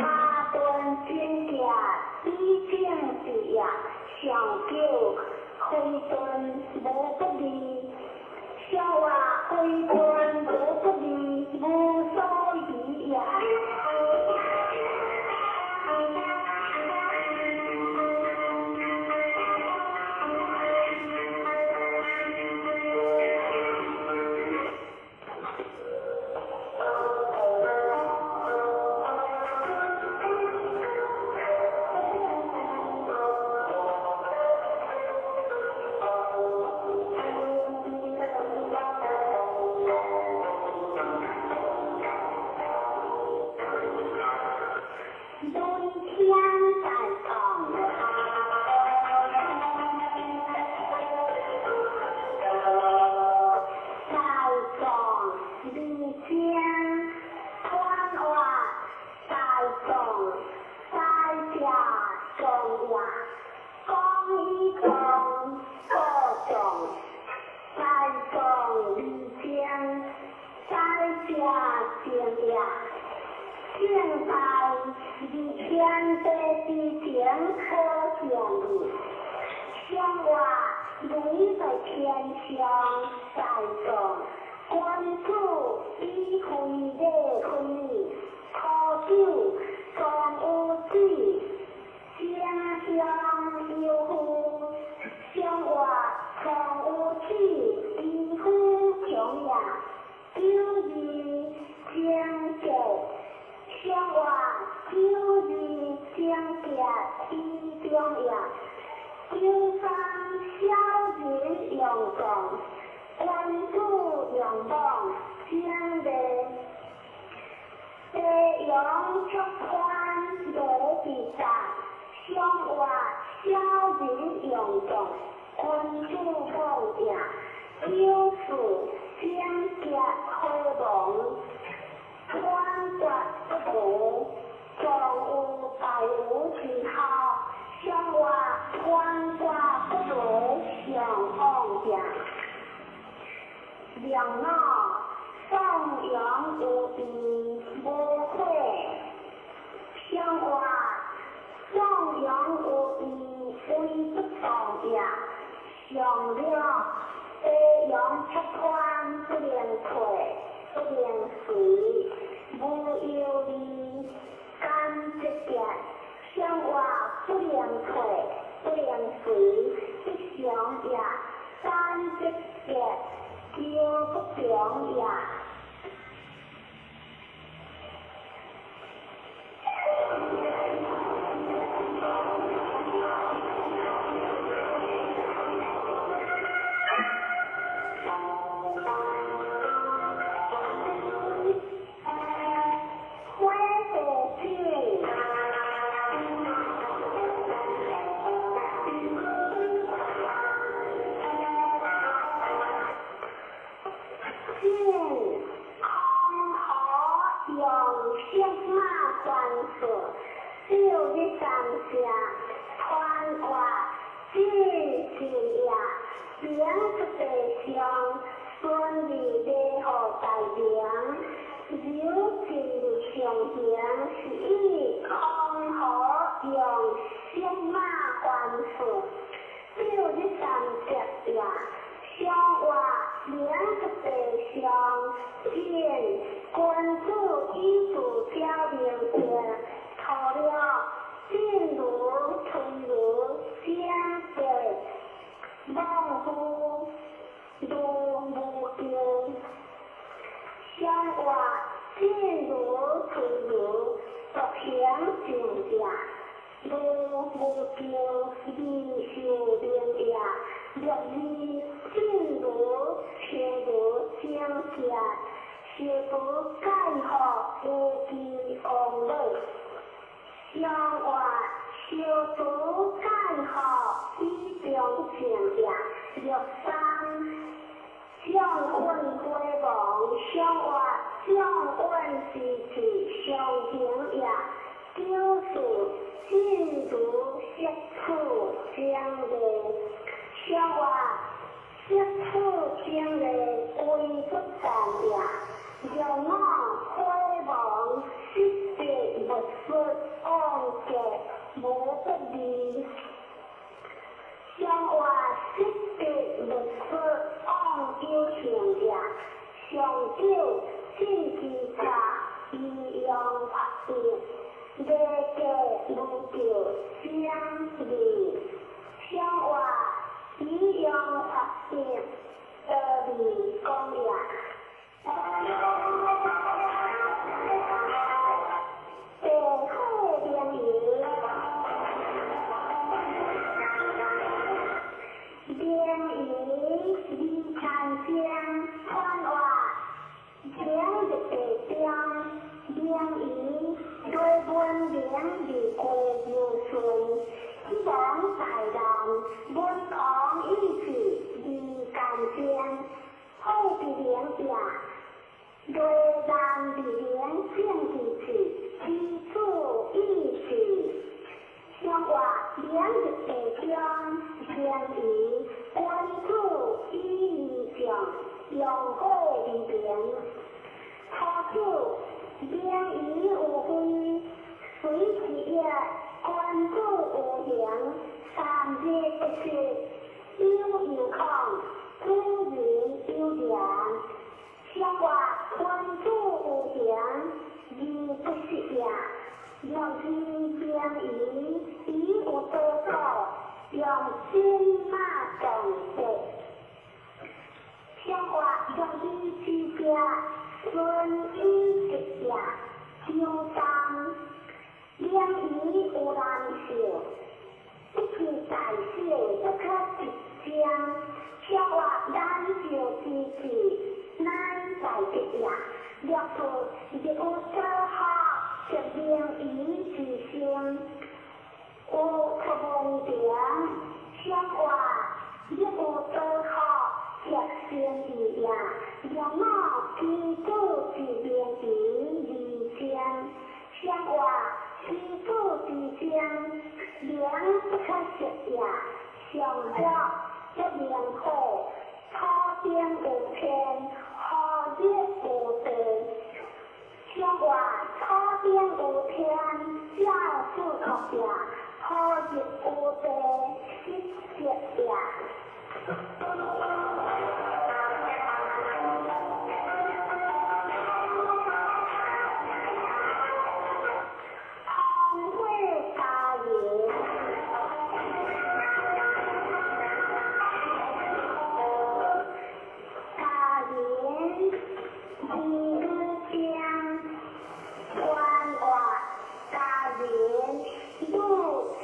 頓整傑比正治也。上九非頓無不利，上話非頓無不利，無所疑也。無無著二受明也，六二真如清如正行，小佛解惑有其王母，上话小佛解惑以中正也，六三将运回亡，上话将运之智上行也，九四真如色处正理，上话色处正理为不善也，六五火亡失得勿说往结无不利，上话失得勿说往有行也，上九正知察依用法义，礼价无著正理，上话依用法义道理讲也。地火明夷，明夷二禅经传话，明入地中，明夷对文明而过柔顺，希望大人文王意志二干经，好伫明也，对人伫明正治治，知主意志，上话明入地中，明夷君子以义将，用火而明。初九明夷有非，随是业，君子有形，三日不息，有有空，主人有言。上话君子有形，而不失也。六二明夷，夷有多故，用金马撞地。上话六二之家，孙以吉也，张三明夷有难事，不去大小，不可一将。上话难受之至，乃大吉也。六四亦有多福，则明夷之生，有出门庭。上话亦有多福，则生义也。六五基主之明夷二将，上话基主之将，明不可失也。上六则明火，土顶有天，火热有地。上话土顶有天，照四国也；火热有地，湿热也。红火家人，家人二女将，官话家人女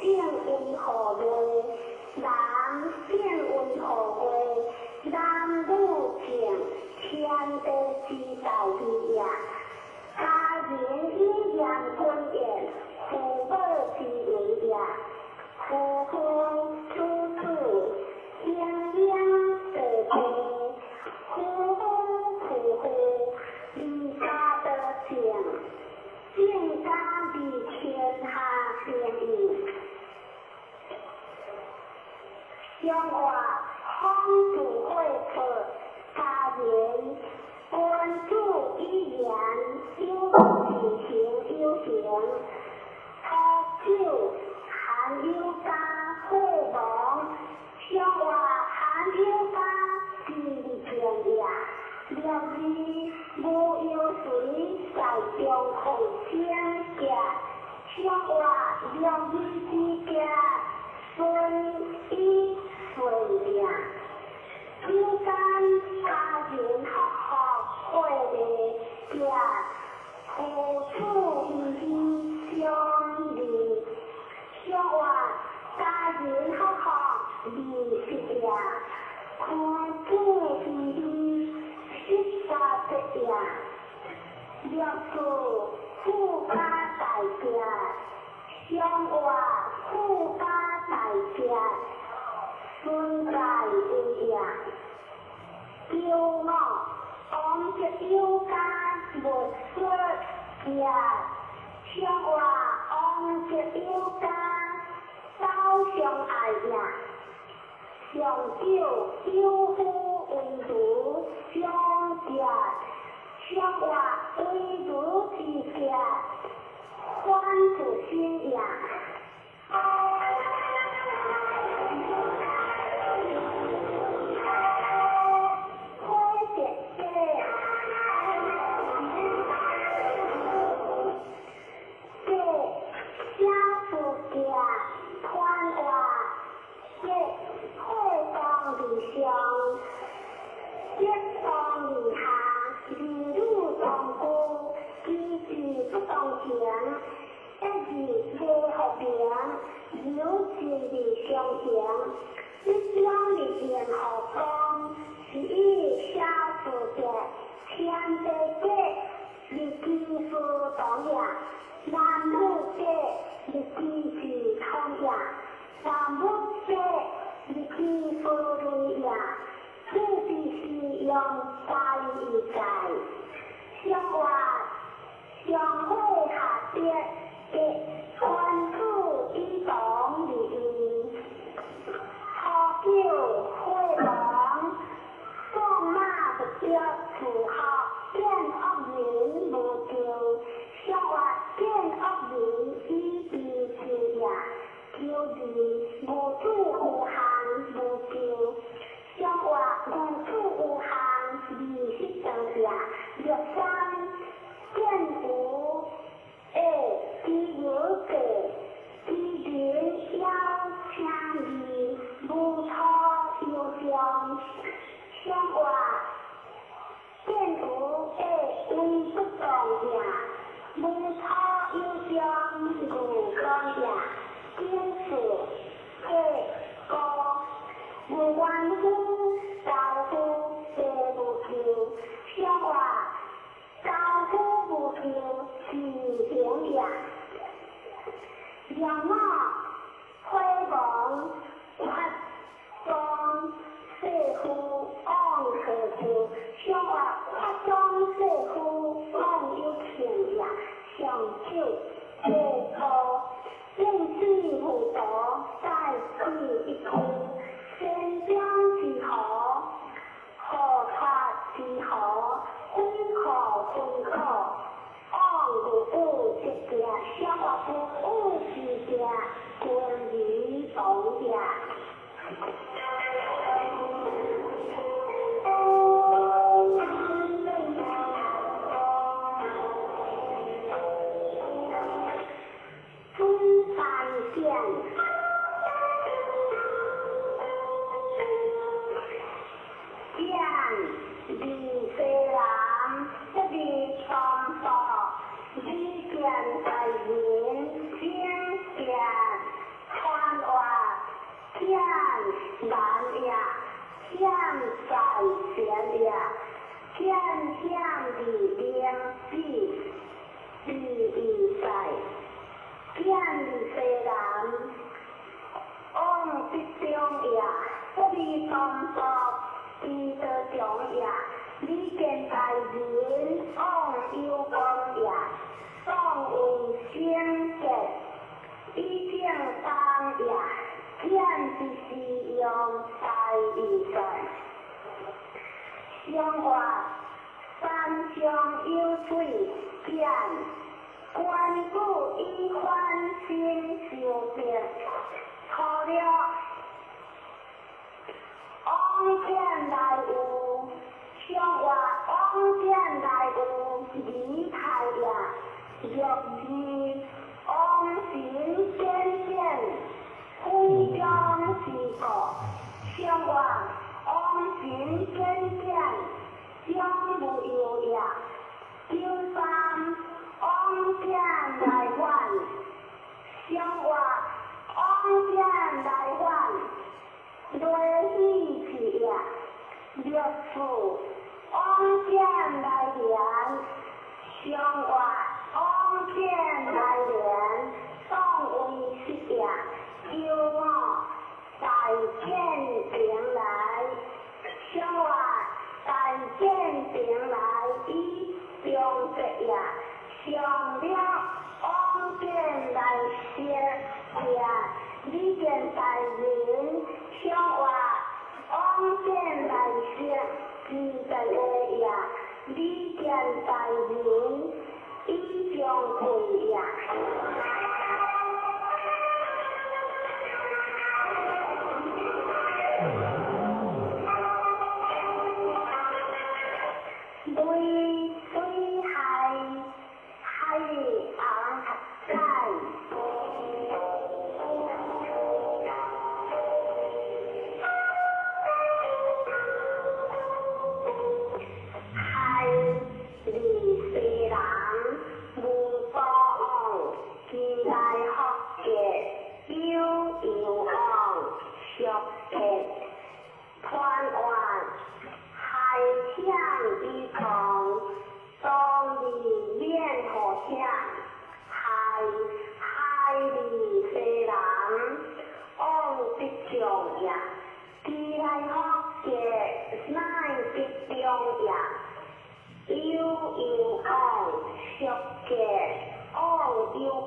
性为何月，男性为何月，男女性天地之道义也。家人以言君言，父母之为也。夫妇子子，形影地地，夫夫妇妇，离家得正，正家为天下第一。上话风度会破，家人君子以言有自行有形，初九含有家火亡，上话含有家之正也。六二无忧随在中控相夹，上话六二之家孙以顺也。九间家人福福会的家，父子义义相离，上话上活富家大节，存在有也。九五王德有家无出节，上活王德有家走相爱也。上九有夫为如相节，上活为如之节，反自身也。火节节，节小事节，团活节火光而上，节光而下，儿女同居，机智不同情，一字未复明，有情而相行，一将而言何光，是以小事节，天地节，日基数同也；男女节，日基是同也；万物节，日基数类也。这是用大义在，上活上火下跌的关注以同而应。初九火亡，送马不得自学，见恶人无咎。上活见恶人以悲之也。求二无主有项无咎。上活无主有项20道也。六三见无下知有过，知人枵请义，无错有上。上活见无下为不当也，无错有上无当也。九四下高无冤夫，高夫地无咎。上活高夫无咎，自行也。两五火亡，发庄世夫往何咎？上活发庄世夫往有庆也。上九下高见水无毒，在水一区，山中之河，河川之河，分可分可，往无有之节，上活无有之节，君儿同也。水山县，见李西南，一字东部，李见大人，请见传话，见难也，见在前也，见向的灵子，是义在。见李西南，往北中也，不离东部，彼得中也。李见大人，往有光也，宋为先节，以正当也。见之是用大义在。上活山上有水，见关主以反身受别，初六往见来有，上活往见来有离开也。六二往神显现，非常之故。上活往神显现，将无忧也。九三往见来还，上活往见来还，雷喜之也。六四往见来连，上活往见来连，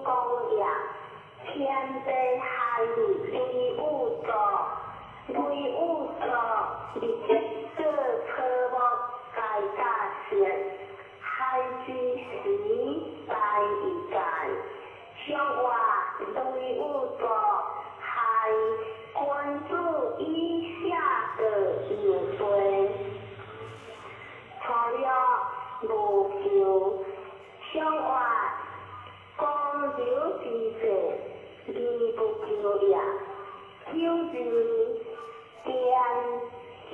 公也，天地亥雷有助，雷有助，日日做草木皆甲色，亥之时在一在，上活雷有助亥，君子以下道有罪。初六无求，上活公牛之势，而不求也。九日天黑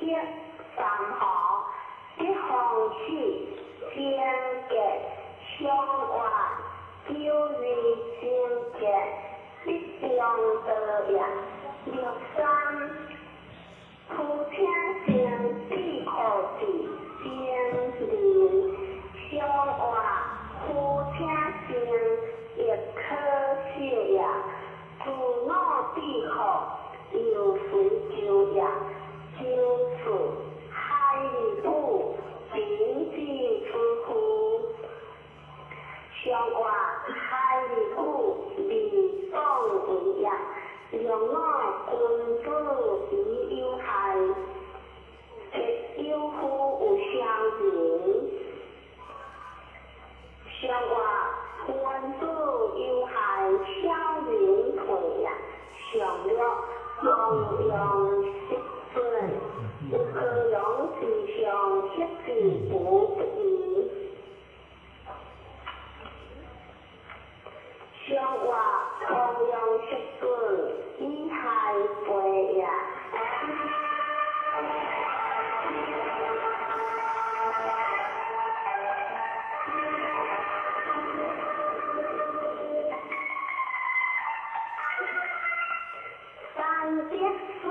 三毫，得风起，贞节上活九日贞节，得中道也。六三夫请生智库子贞人，上活夫请生亦可惜也。自我智库又随就也。九四海日母平子之父，上活海日母未当为也。用我君子以有害，则有夫有相人。上活君子有害，小人退也。上六弘扬失准，有高扬之上，失之不义。上活弘扬失准，以害背也。三节笋。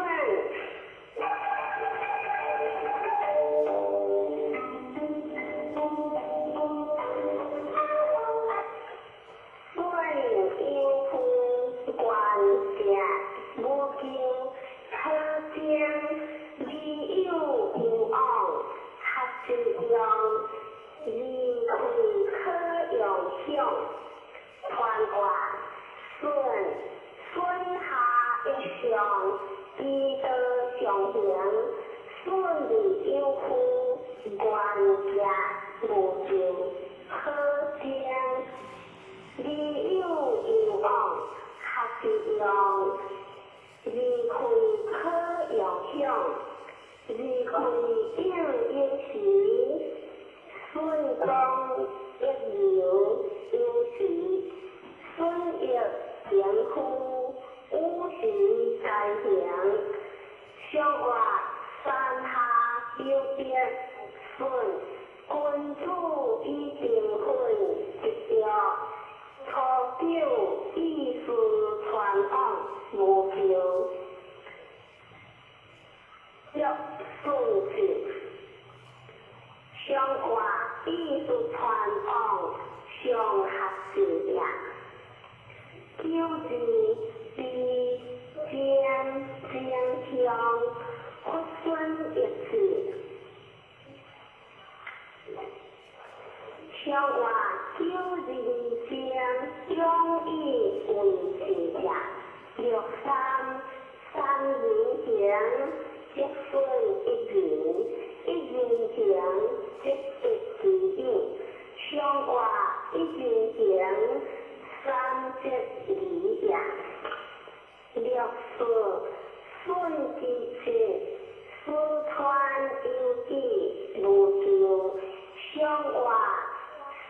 笋有夫关行无求，可将理有有往，学之用，离开可用享，传话笋笋下一上，其道上行，笋而有夫，关行无求，可将理有有往，学之用，离开可用享，离开应应时，顺光一流有时，顺益贤夫，五时在行，上活山下有德顺，君子以定分一条，初九意思传往无求，六顺子，上活意思传往上学之也。九字比尖尖乡，佛孙一字。上活九日尖，永以为是也。六三三人行，则损一人；一人行，则得其友。上活一人行，三节离也。六四顺之节，四川有记无求，上活顺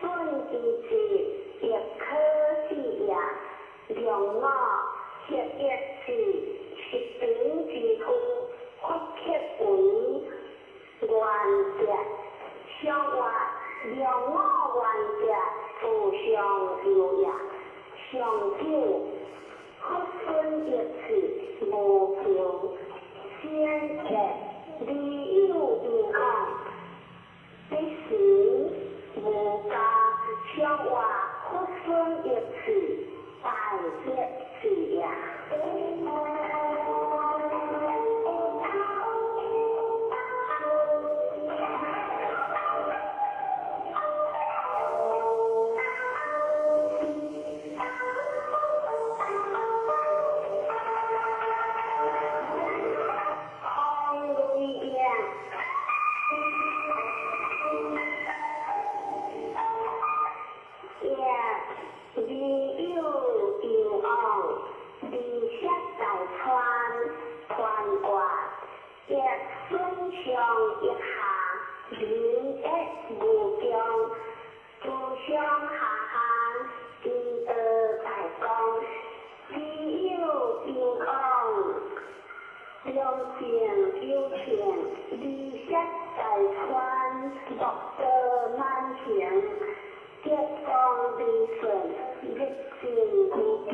王，利息大川团决，欲损伤腋下，仁益无穷，诸上下下，之道大公，知有攸往，良善有情，利息大川，乐道满行，吉光利顺，日进无穷，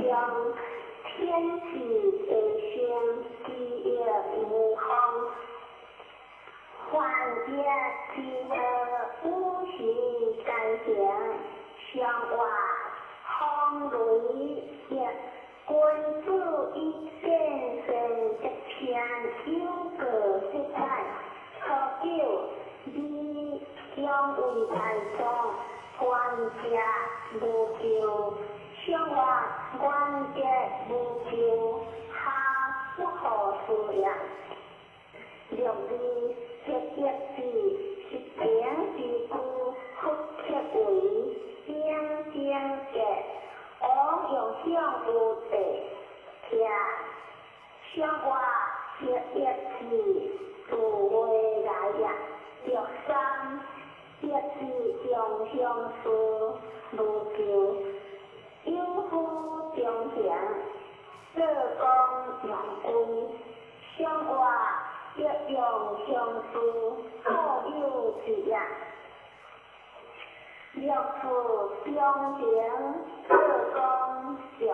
天时下生，知益无方，凡业之道，五时该行，相活风雷业，君子以见善则天有过失败。初九，你将为大众，官家无求，相活官家无求，下不可思也。六字得一字，是平之故，复刻为顶正格。王用向无地，徛相活得一字，自未来也。六三，一字中向事无求，有夫中行，做工用归，相活一用相事，好有之也。六四中行，做工常，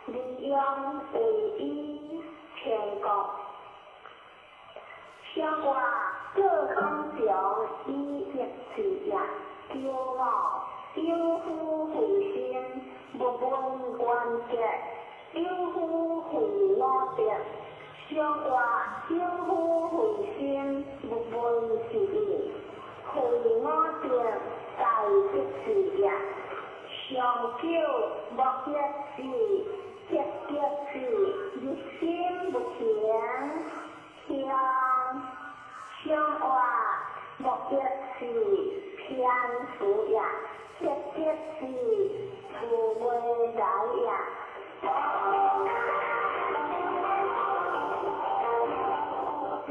利用为以天国。相活做工常以一字也。九五，有夫慧心，无问关节，有夫慧五德。相活有夫慧心，无问是义，慧五德大吉是也。上九莫一字，吉吉字，日心无停，向相活莫一字偏数也，吉吉字自未来也。别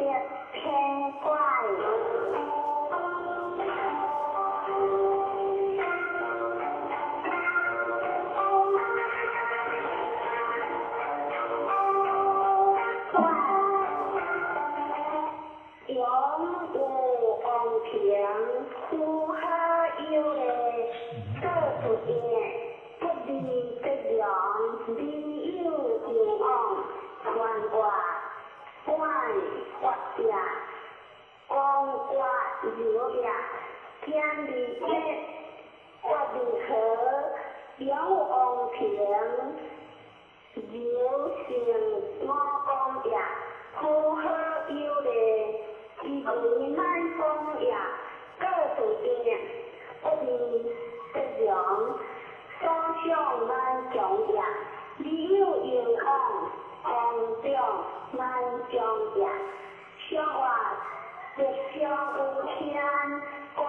偏怪。永有王平，呼哈有的做不应，不利得良，利有有往，传挂管发也，光挂流也，天地一，发地和，永王平，流成五公也，呼哈有的。伊为满公也，各自应，不利得良，所想满强也，理有攸往，公长满强也。相活吉祥有天怪，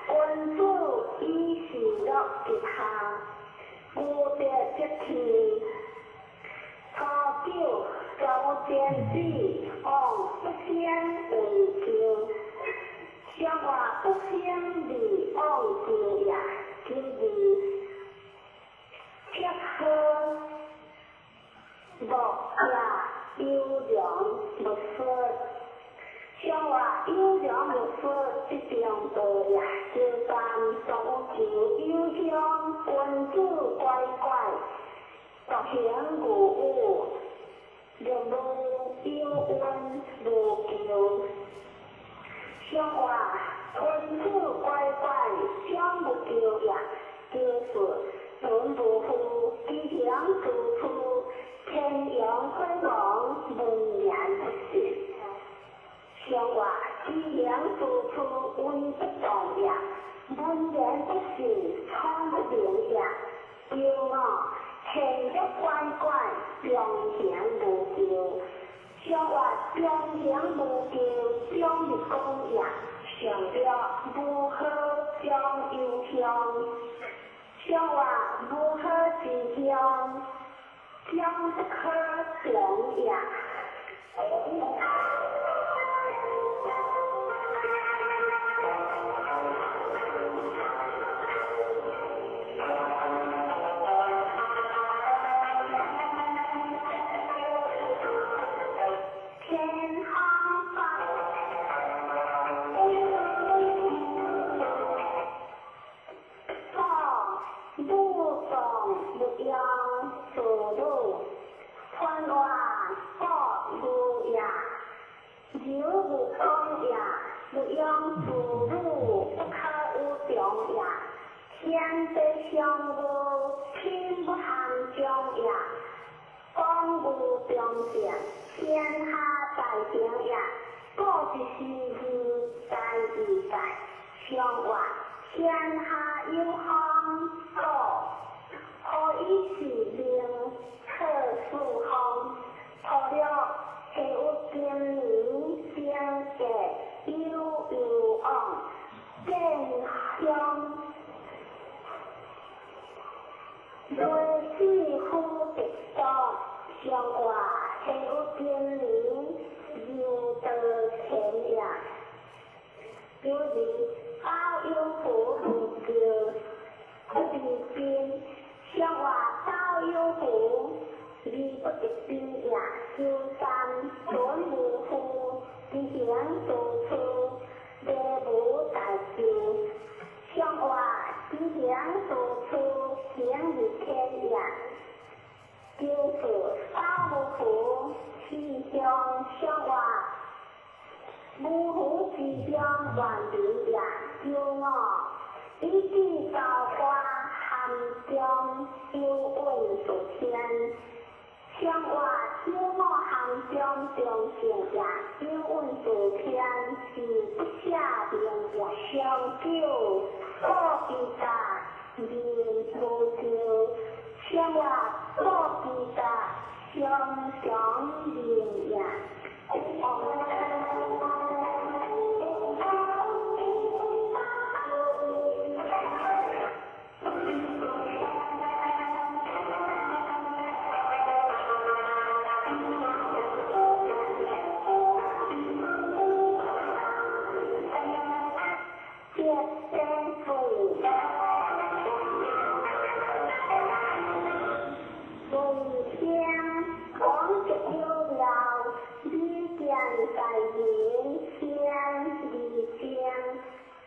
君子以事乐吉下，无德则天。初九，周天子王不先为求，相活不先利王求也，求利切好，莫也优良无说，相活优良无说，这中道也。就三所求有乡，君子乖乖，独行无有，六无有恩无求。相活君子乖乖，将无求也。就是伦无负，吉祥之处，天阳辉煌，文言不信。相活吉祥之处，威不动也。文言不信，聪不明也。九五，现得乖乖，中行无求。相活中行无求，中日公也。上了无好中有乡，相活无好之乡，將不可長也。天空北。母藏不用自鲁，传话国无也，柔无讲也，不用自鲁不可有长也。天地相无，天不含中也。讲无中正，天下大平也。故一时义在义在，相话天下有风故，何以是名测四方？除了下有今年生节有有往，见乡雷师傅得道，相话下有今年有得钱也。比如包有福不叫不离边，相话包有福离不得边也。周三准无负，执行多处，礼无大就。相话执行多处，行如天也。就是包无福，气象相话。五湖之中万里也，九五以至桃花潭中有韵数天，相话九五潭中中性也，有韵数天是不下明也。上九古之大面无就，相话古之大双常明也。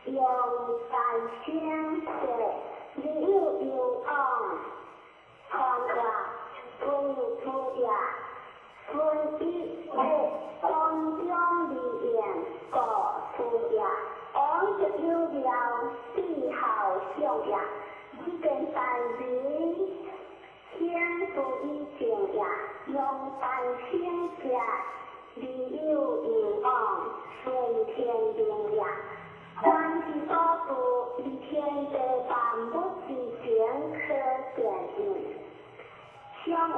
用大声说，你有有往，传话分出也，分一个当中而言，各出也，往就有了，地好相也，你见大人先注意静也，用大声说，你有有往，顺天命也。关之所住，伫天地万物之前可见应。相话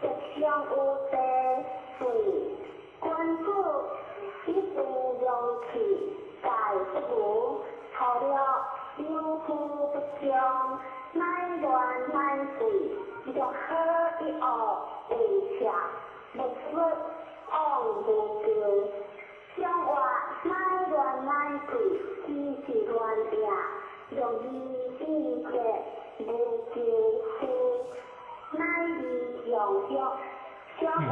吉祥有地水，君子一度容气，盖不无，除了有福不将，乃乱乃贵，若好一恶为邪，勿说往无求。相话乃乱乃贵，只是乱也，若义义节无求福，乃利用欲。相话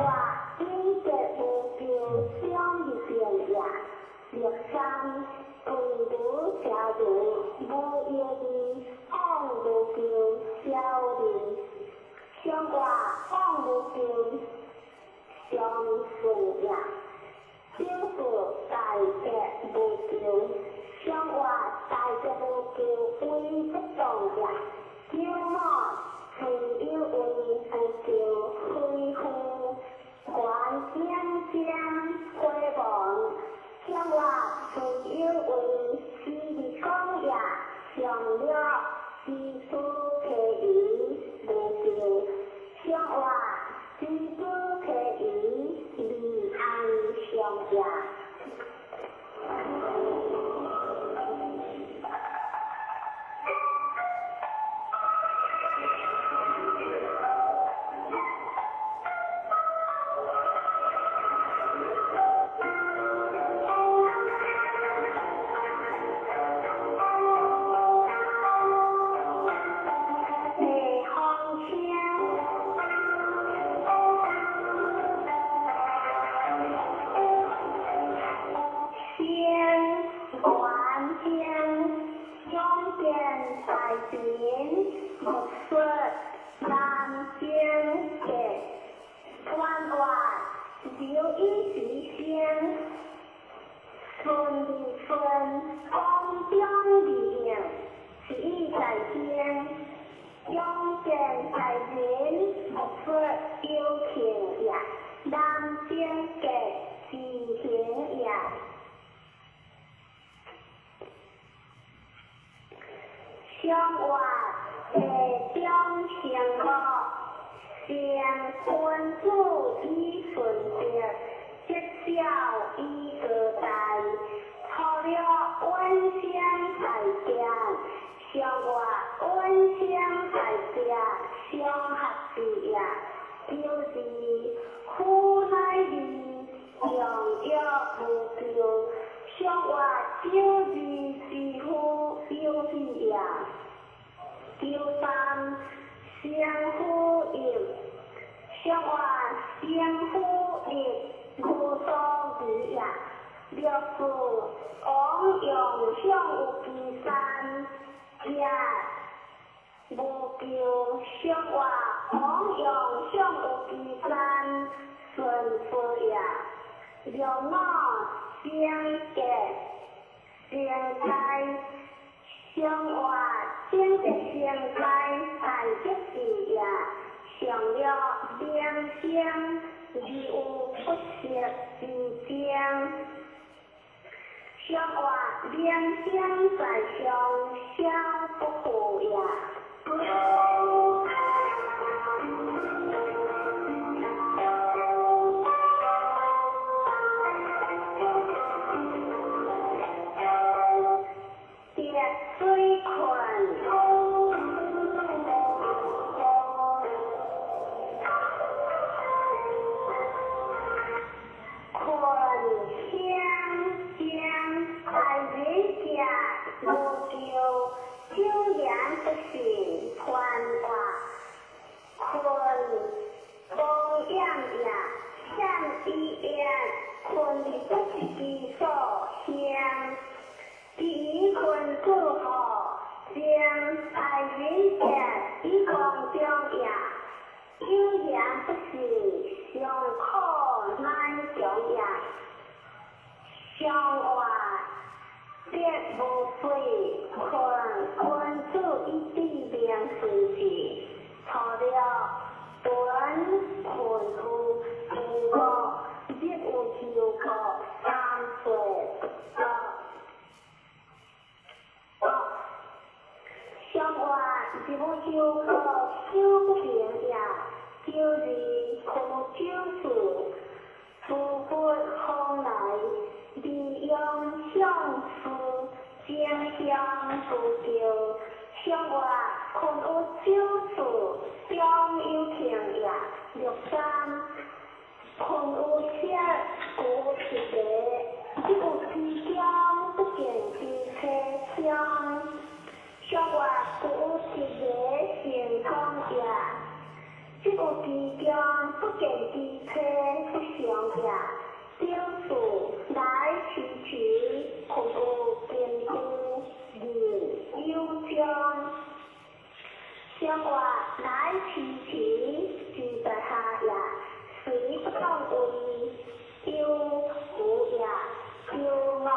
应节无求，相日变也。六三归如邪如，无义义往无求，消人。相话往无求，相顺也。表示大吉无求，相话大吉无求为不动也。九五随有为不求，恢复还应将回望。相话随有为是讲也，上了知书提疑无求，相话知书提疑离安上也。留以時生，順而順，光中而應，是以在先，勇健在人，莫出有情也，南正格之行也。相活地中成乐，成君子以順德，積小以高大，粗略遠聲在行，相活遠聲在行，相合之也。就是夫乃義，良藥無咎。相活久義之夫有喜也。九三相呼應，相活相呼應，無所疑也。六四王陽相有其山也，無咎。相活王陽相有其山順福也。六五相隔相在，相活正直相在，大吉事也。上了名聲，而有不息之爭。相活名聲在上，小不負也。滴水困。困相将大人者無咎，久言不信傳話。困光焰也，善以言，困而不是其所向。第一困子號，將大人者以光中也，有言不信，尚可乃中也。相活必無水，困君子以知明隨時，錯了屯困有無樂，日有休國三歲樂。相活日有休國修不平也，就是困有酒事，諸佛方來，利用相思，正向不咎。相活困有酒事，中有情也。六三困有色，故是地，只有其中不見之車窗。相活故有一個成功也，只有其中不見之車不祥也。表示來遲遲困有根據人有將，相活來遲遲之在下也，雖不當為有無也。九五二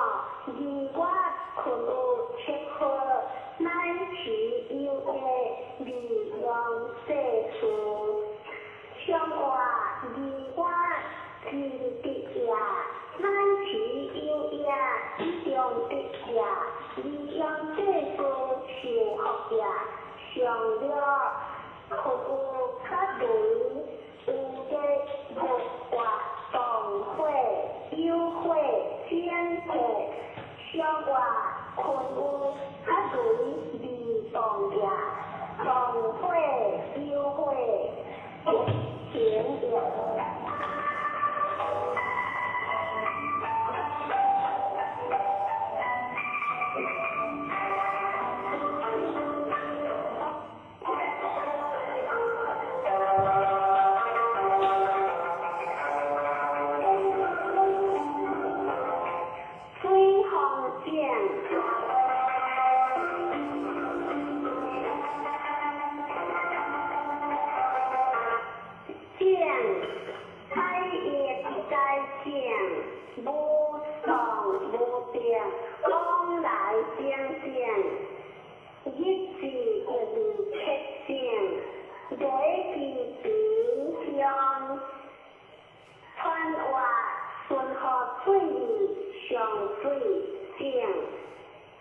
月困有七號，乃持有的利用世事。相活二月之得也，乃持有也，以中得也，利用世事受福也。上了困有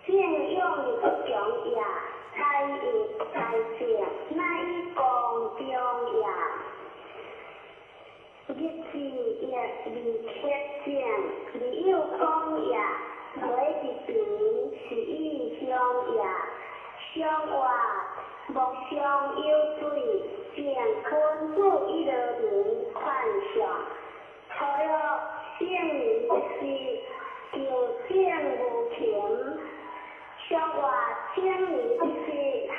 正勇不強也，大義大正乃公中也。日子亦未克正，未有講也，雷一平是以鄉也。上話莫相有水，正君子一羅民款上。初六聖人不是求正無勤。上話正人不是下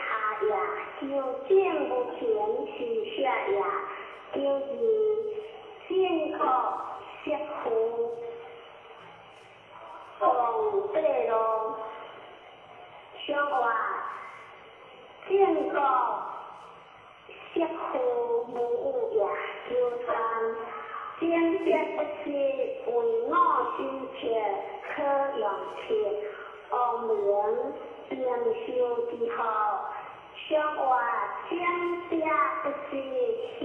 也，求正無勤是下也。求二正國媳婦王八路。上話正國媳婦無有也。求三正德不是為我修切可用切，王明平修之後。上話正德不是行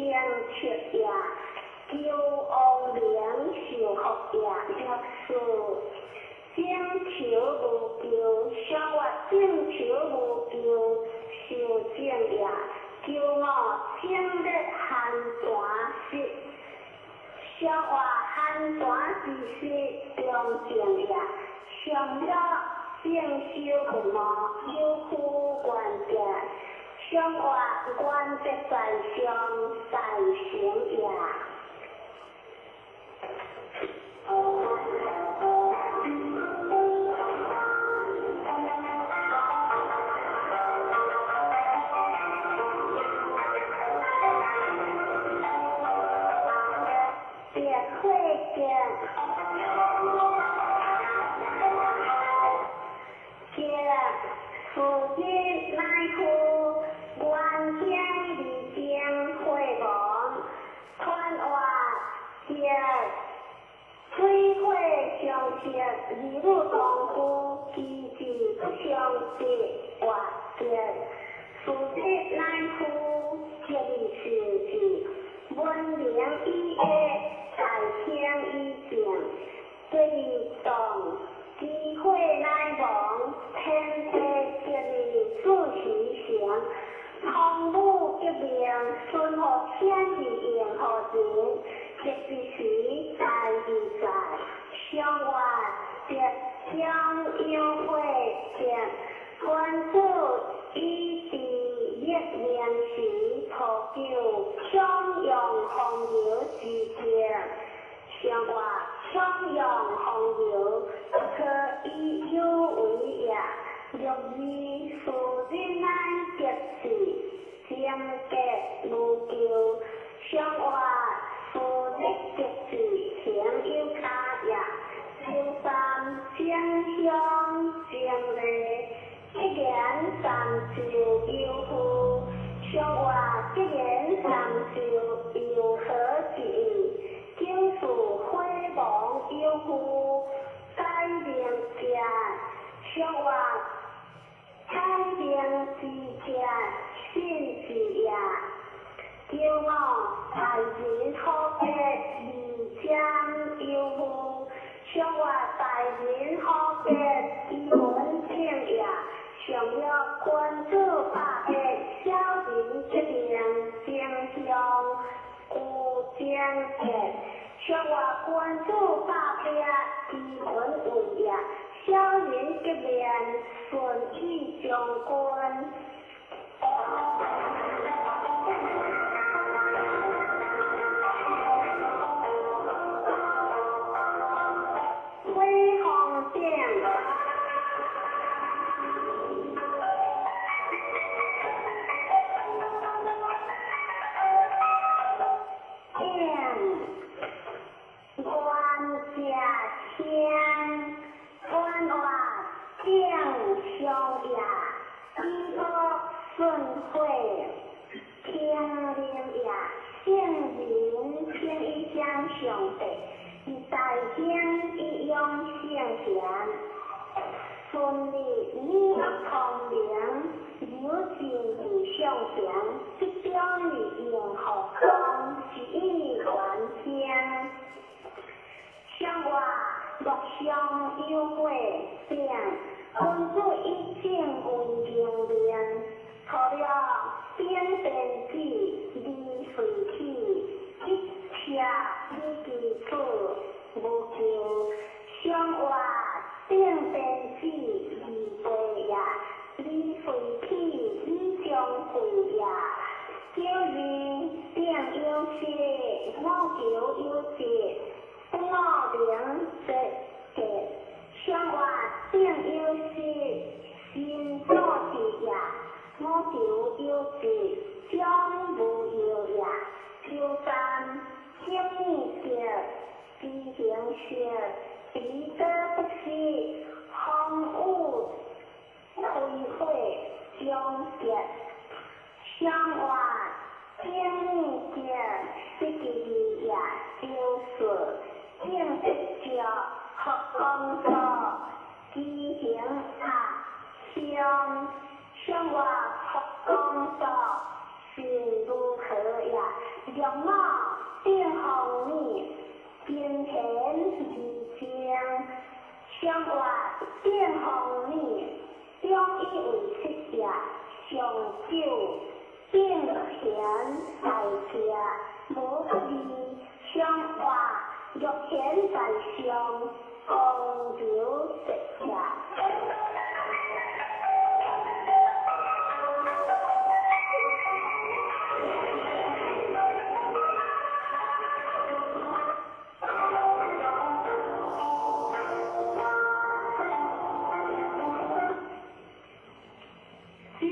切也，求王明受福也。六四正求無求，上話正求無求受正也。求五正日寒寒時，上話寒寒之時中正也。上六正修不毛有苦原則，上話原則在上在行也。别会见，见父亲乃父，原乡二经会亡，传话见水火相克，二女同夫，其志不相敌，活见父亲乃父，吉是志，文明以下，大兴以正，吉动，机会乃亡，天地吉利自时成，洪武革命，孙福天地应何人？吉之时大义在，上话吉将有会见，君子以治立命时，初九襄阳风流之节，上话襄阳风流，不可以有为也。六二数日乃吉事，正格无求。上话数日吉事，行有卡也。九三正乡正礼，一言三就有夫。上话一言三就有何之意？九四火亡有夫，改名家。上话改名之家，信之也。九五大人好客，二将有夫。上话大人好客，伊文正也。上六君子百八，小人革命正向有正格。上话君子百八，伊文为也。小人革命顺意将军。火风顶。顶，原者天，原话顶上也，以恶顺火，天灵也，圣人天一将上帝，大兴一用圣贤，顺利你聪明，有进而上平，这种是用福光，是以还乡。上话莫相有果等，君子以正为明命。初六，丙田子，二岁起，一车以其子，无咎。上活丙田子，二八也，二岁起，以将贵也。九二，丙有色，五求有节，五名节节。上活丙有色，新祖子也，五求有节，将无忧也。九三，正义节，知行学，彼得不失，风雨开火终结。上活正义节，失其二也。九四，正德教，福光所，知行鸭，相上活福光所，信如何也？六五，丙方米，金钱二正。上活丙方米，中以为失也。上九，丙贤在家，无不利。上活玉贤在上，公刘节也。晋，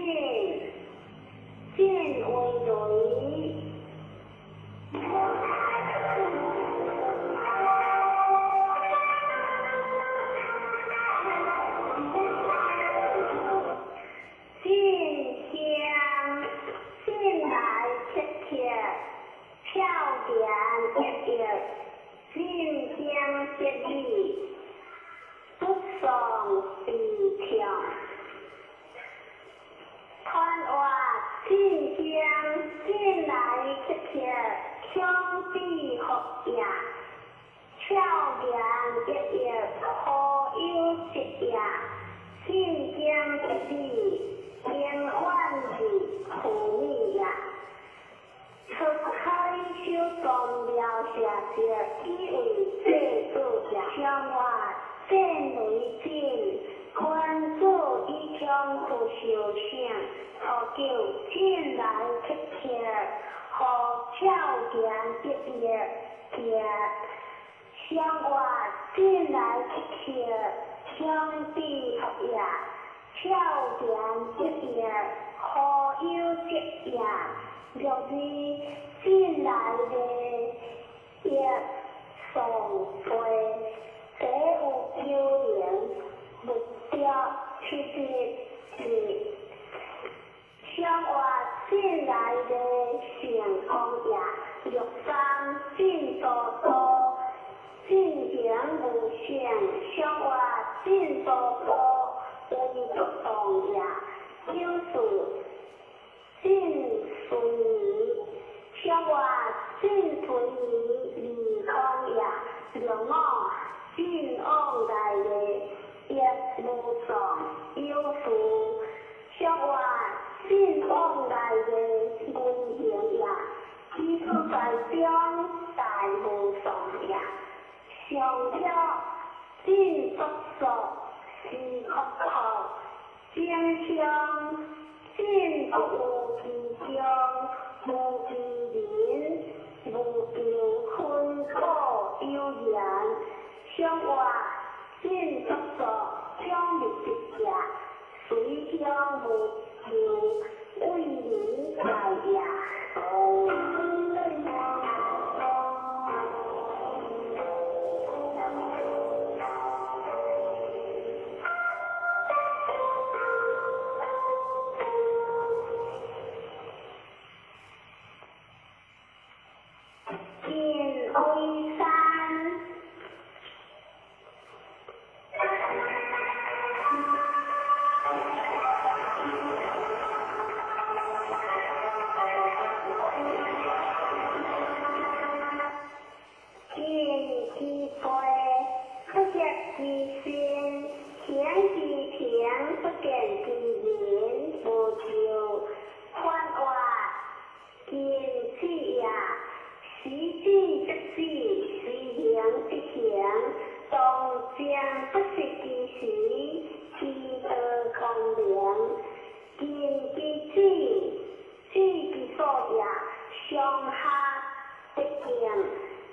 晋为雷。晋香，晋来切切，俏言一一，晋江节理，不丧悲痛。传话晋香，晋来切切，强比福也，俏言一一，何有节也？晋江节理，永远是妇女也。出开手宗庙社稷，以为祭祖也。上活震雷震，君子以强去受胜。初九，震来切切，予俏言一一行。上活震来切切，强比福也，俏言一一，何有节也？六二，震来的一送飞，这有幽灵，木雕七日日。上活震来的成功也，六三，震多多，震行无相。上活震多多，为不动也。九四，震随年，上活震随年二空也。六五，震往来的一无丧有数。上活震往来的文行也，基础在中大无丧也。上了震足数是福福，正相震不有其中，无其人，无求分果有缘。上活震足数将入一也，随乡无求为人在也。晋为山，敬，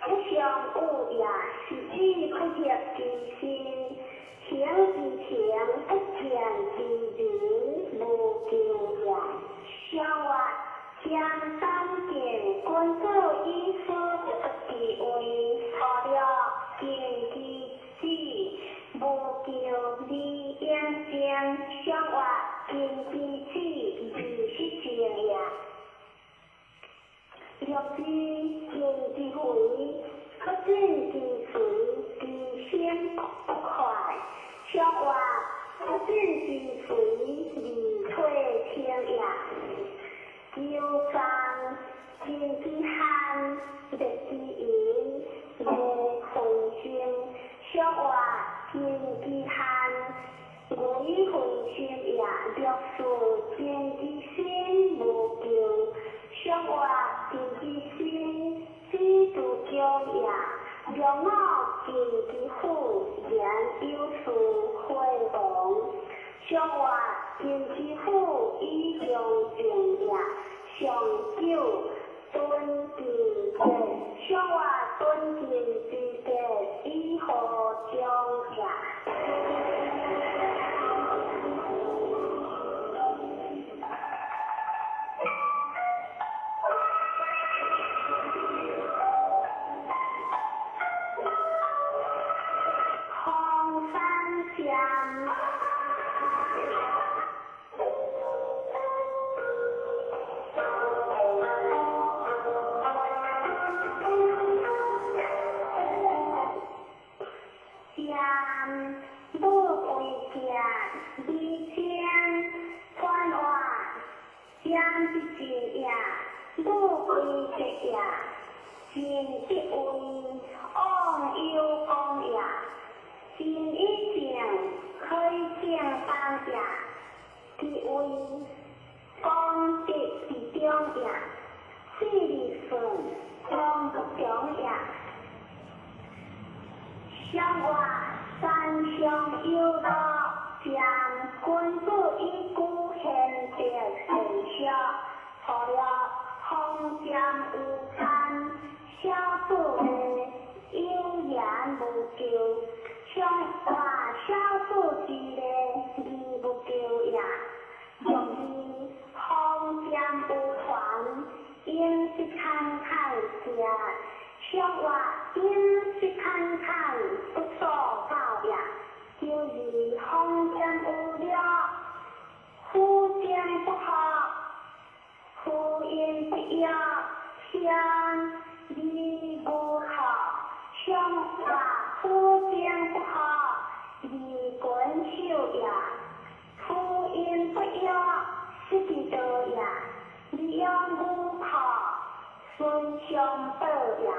不相惡也，是以不入其心，行其情，不見其人，無求也。上話將三敬，君子以所不得之位，初六敬其子，無求而養精。上話敬其子而失政也。六字敬之肥，不進之隨，其心不快。上話不進之隨而退清也。九章敬之漢，滅之淫，無分心。上話敬之漢，為分心也。六四敬之心，無求。上話敬之心，知足強也。六五敬之虎，言有事回王。上話敬之虎，以良政也。上九敦之德，上話敦敬之德，以和中也。空山禪。禪母為行，二千傳話，禪是真也，母為德也，真即為忘憂公也，真以正，可以正當也，其為功德之中也，四日順，功不強也。上話三上有道，將君子以居賢德善小，初六方禪有間，小子的有言無求。上話小子之禮而無求也。六字方禪有傳，應是慷慨者。上話應是慷慨，不所教也。九字方禪有了，夫正不合，夫應不要，相而無孝。上話夫正不合，而君守也。夫應不要，失其道也。利用無靠，孫相報也。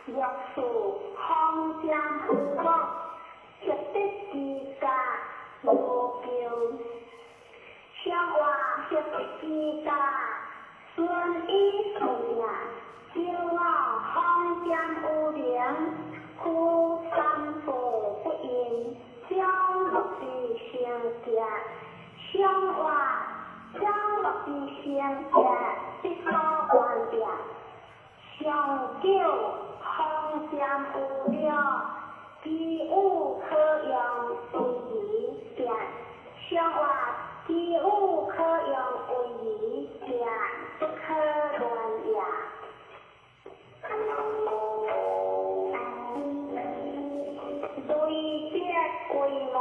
六四方禪有樂，積德之家無求。上話積德之家，孫以順也。九五方禪有靈，夫三寶不應，將樂之成行。上話將樂之成行，必所願也。上九方禪有了，其有可用為兒行。上話其有可用為兒行，不可亂也。累積歸滿。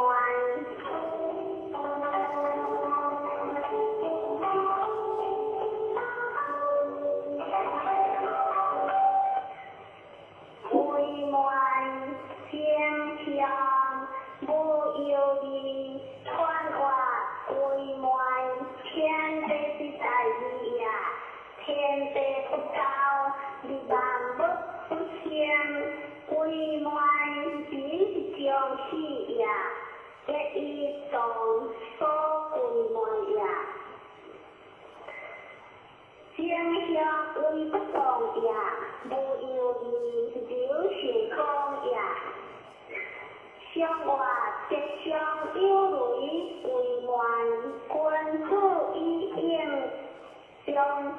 歸滿清香無憂慮，傳話歸滿天地之大義也，天地不交，利萬物不生。歸滿人之將死也，一以當所歸滿也。正向為不動也，無憂慮流成功也。上話吉祥有雷歸滿，君子以應將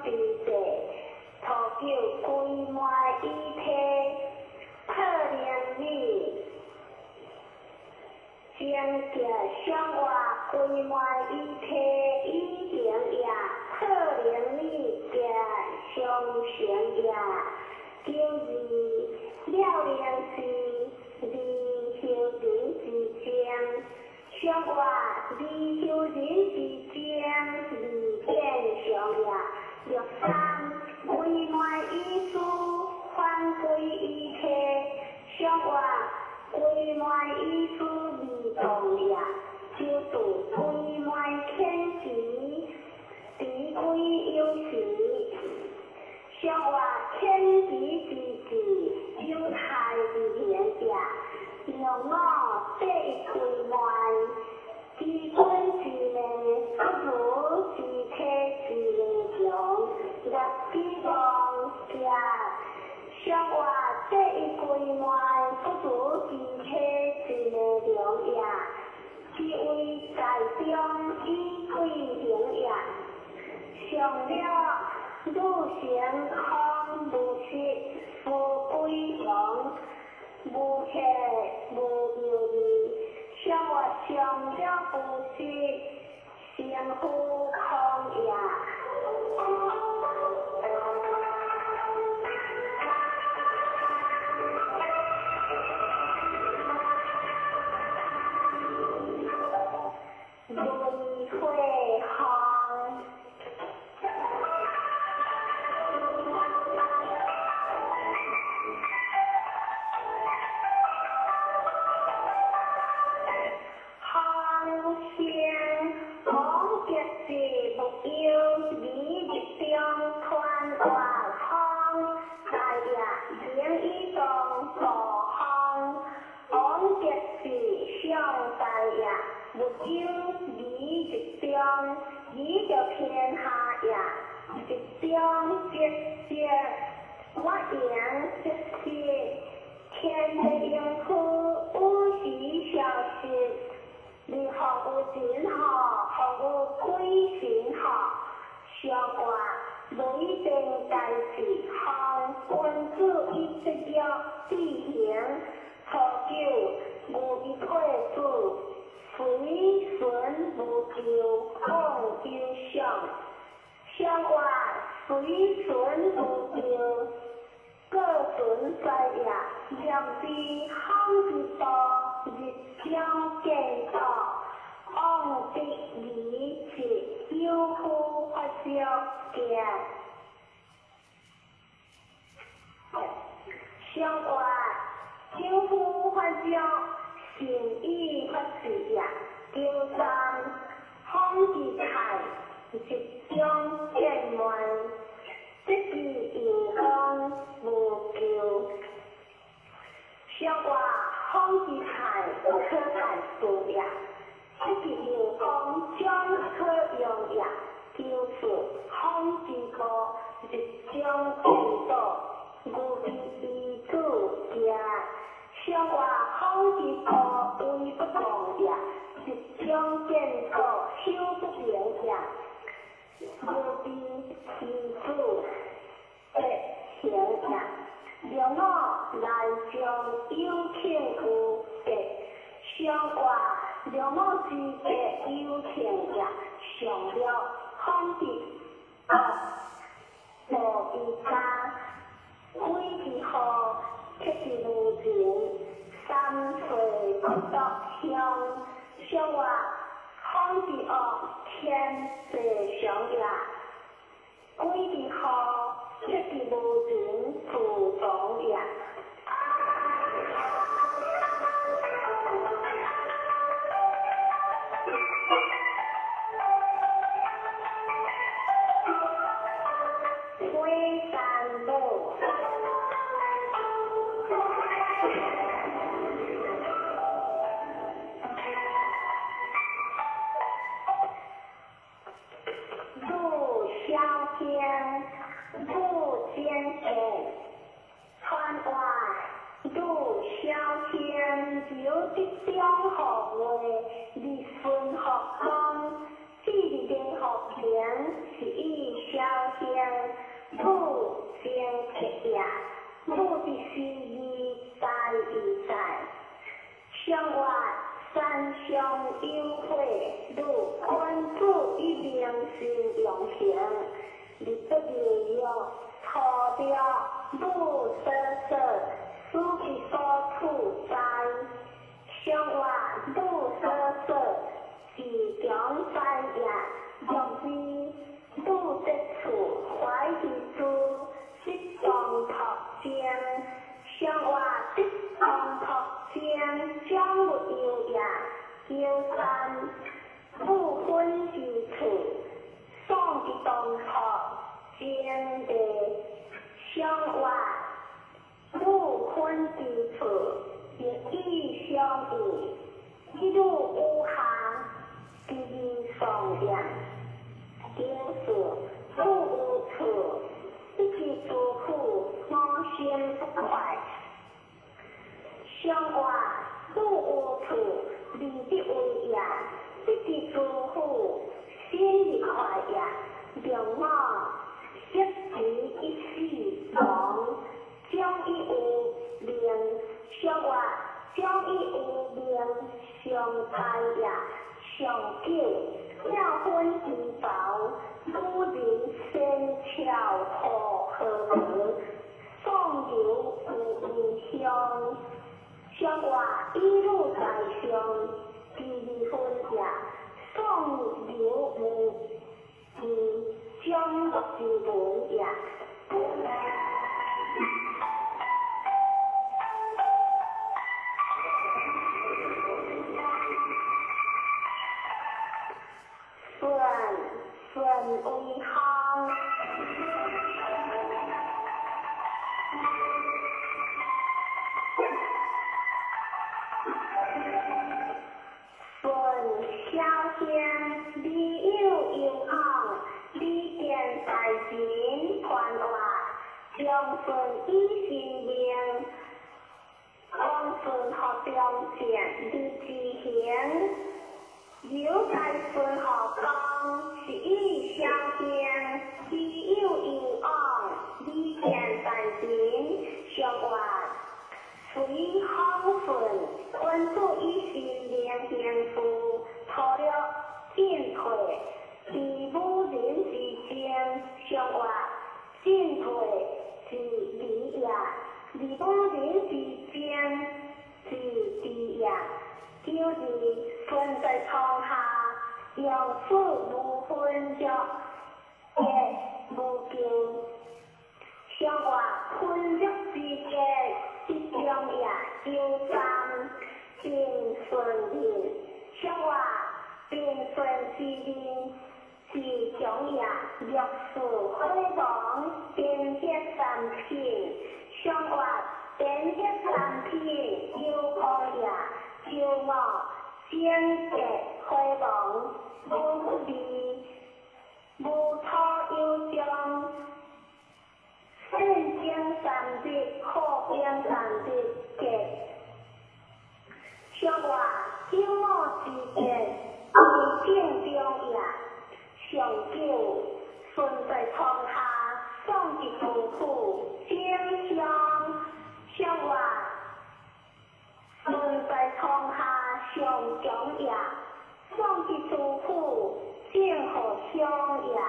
之地，初九歸滿以天。行行上活归满以体以行也，可能你行上成也。九二了能是二修人之精，上活二修人之精，二见上也。六三归满以思反归以体，上活归满以思未动也。九度归满遣词，持归有时，上活遣词之志，有害之行也。六五第一归满，知君之命，不如知体之强。六指望行，上活第一归满，不如知体之强也。其为在中以贵行也。上了汝成空无实，无归王，无客无妙义。上活上了无实，成虚空也。雷火风。风声王吉是木有，二日中传活风，大也明以动无风。王吉是上大也，木有二日中，二着天下也，日中吉吉，我赢吉吉，天地应付有时消失。你服有神吼，服有鬼神吼，上活雷电大事，风君子以节约必行，初九无以退子，随顺无求，往有上，上活随顺无求，各存在也，两边风之道，日中见道，往得离是有夫发烧行。上活有夫发烧，善意发誓也。九三风之泰，日中见满，这是阳光无求。上活风之泰，可办事也。这是阳光将可用也。九四风之波，日中见道，牛之以子行。上活风之波为不动也，日中见道，修不明也。牛之以子得行也。六五来将有庆有德，上活六五之德有庆也。上了风之恶，无以家，鬼之祸，克之无情，三岁不得乡。上活风之恶，天地上也。鬼之祸，克之无情，自从也。火山宝。汝小天，汝坚坚，传话汝小天，由得中学话，日顺学光，至日学明，是以小天，汝坚克也，汝的是义在义在，上活三相有悔，女君子以明心用行，日不日月，初六女所说，死其所处哉。上话女所说，自强哉也。若知女得处，怀其诸，得当托经。上话得当托经，将勿忧也。九三，女分之处，丧其当托经地。上话女分之处，亦以相异。一女有下，其义丧也。九四，女有处，得其诸苦，我心不快。上话女有处，利得为也，得其诸苦，心亦快也。两我失其一死亡，将以有命。上话将以有命，常在也。上九，了分之薄，女人先巧何何何，丧流有影响。上话一路在上，第二分也，丧流无影将之文也。顺顺为行。顺小兄，你有有行，你见大人传话，将顺以性命，王顺学中将李之行。有在孙学讲，是以小兄，你有有往，你见大人上话，随风顺，君子以心灵行事，粗略进退，伫五人之中，上话进退是礼也，伫五人之中是智也。九二，顺在床下，用事无分着，结无穷。上话分弱之结，之中也。九三，平顺人。上话平顺之人，是强也。弱势火亡，边结三品。上话边结三品，有光也。九五，整结火亡，无利，无土有将，胜经三日，好兵三日结。上话九五之结，为正中也。上九，顺在床下，丧其诸苦，正相。上话顺在床下上强也，丧其诸苦，正好相也。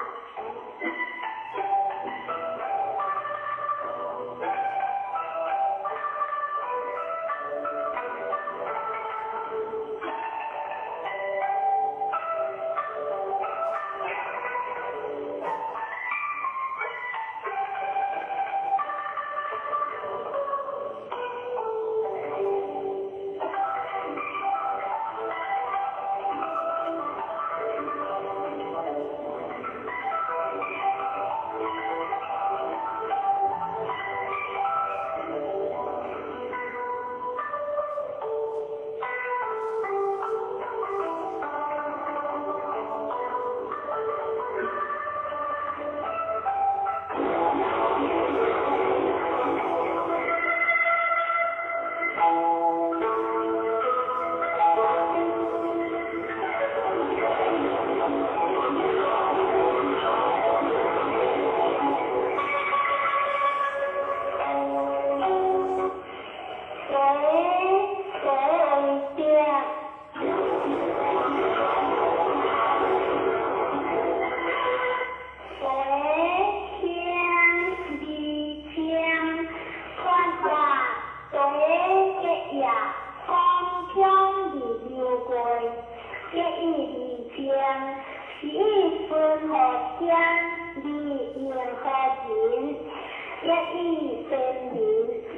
以先人，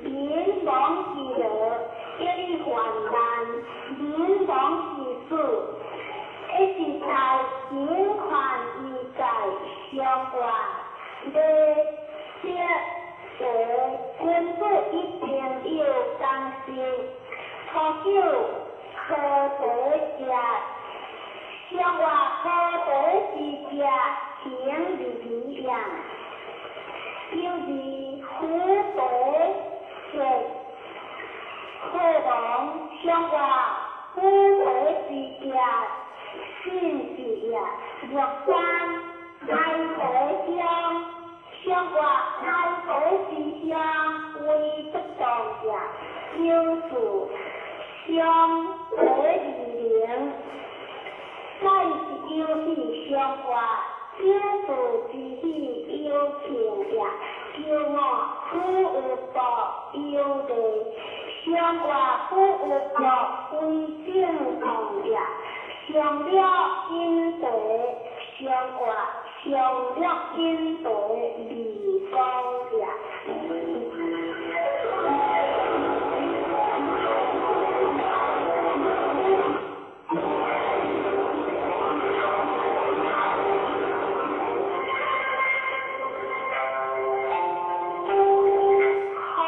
民亡之乐，一以患难，民亡之死，一是在人权医界相外，礼节为君子一定有共识。初九好茶食，相话好茶之食，行礼仪样。有二虎茶食，好王相话虎茶之食，信之也。六三爱茶香，相话爱茶之香为不当也。九四相茶二零，再是有喜相话，九四之喜有庆也。九五苦有报有利，相话苦有报为正当也。上了因茶，相话上了因茶利光也。风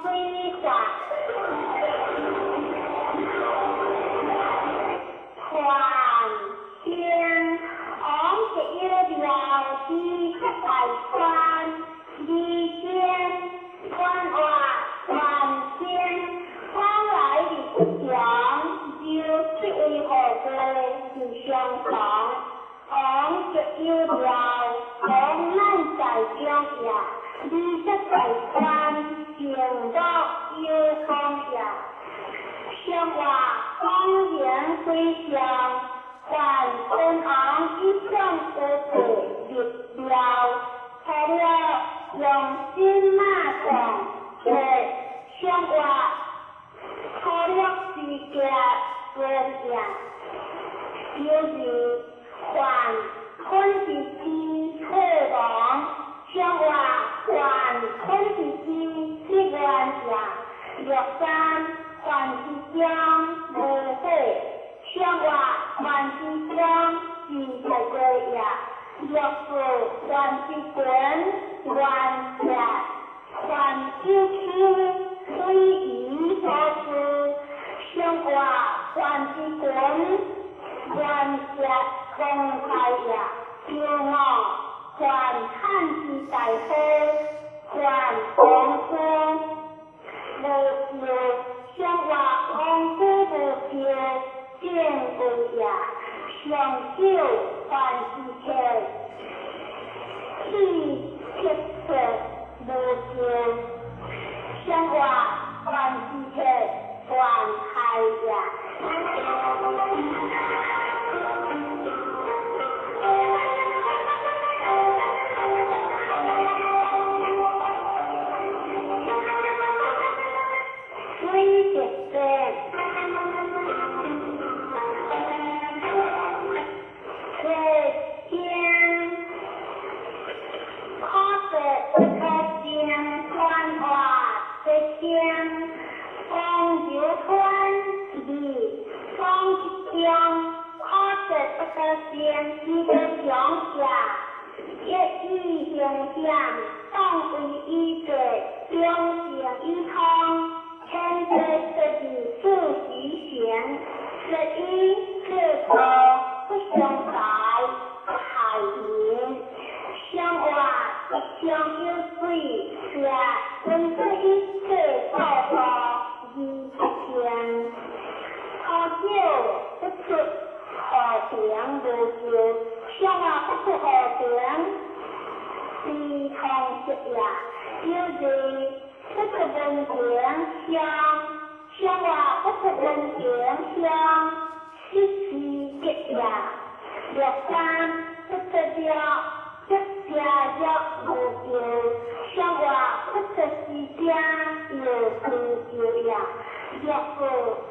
水法，传兴王一有庙之大山，二间传话传兴，往来伫不祥，就这位何贵是相同。王一有庙，王乃在中也，二则在关，成乐有风也。相话方言归乡，还君王一向有地立庙，除了用新马讲，相话除了之家孙也，就是还坤之之好王，相话还坤之之七元也，六三还之江无火，相话还之江是太过也，六四还之滚元也，还九丘水鱼所思，相话还之滚元也公开也，九五还汉之大夫，还王夫无孝，相话王夫无孝，正位也。上九还之客，气铁色无孝，相话还之客还害也。水特色，客天，可说不可精，传话得听，讲流传二，讲一中，可说不可精，之个强也，一语形象，当为一者，中正一通。天地得是四时行，十一这个不相在，不害人。相话相有水，是君子一切道道而不行。初九不出河平无咎，相话不出河平，是通识也。就是不出文凭相，相话不出文凭相，失之吉也。六三不出了，不家业无咎，相话不出之家有成就也。六四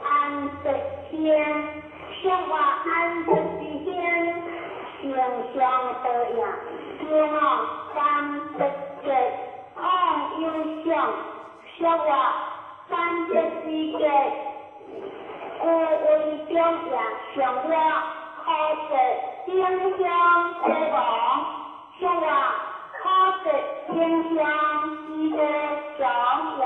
安得兴，相话安得之兴，形象得也。九五三得吉，往有有相，上話三節之間，故為中也上了可得丁香之王，上話可得丁香之個長也。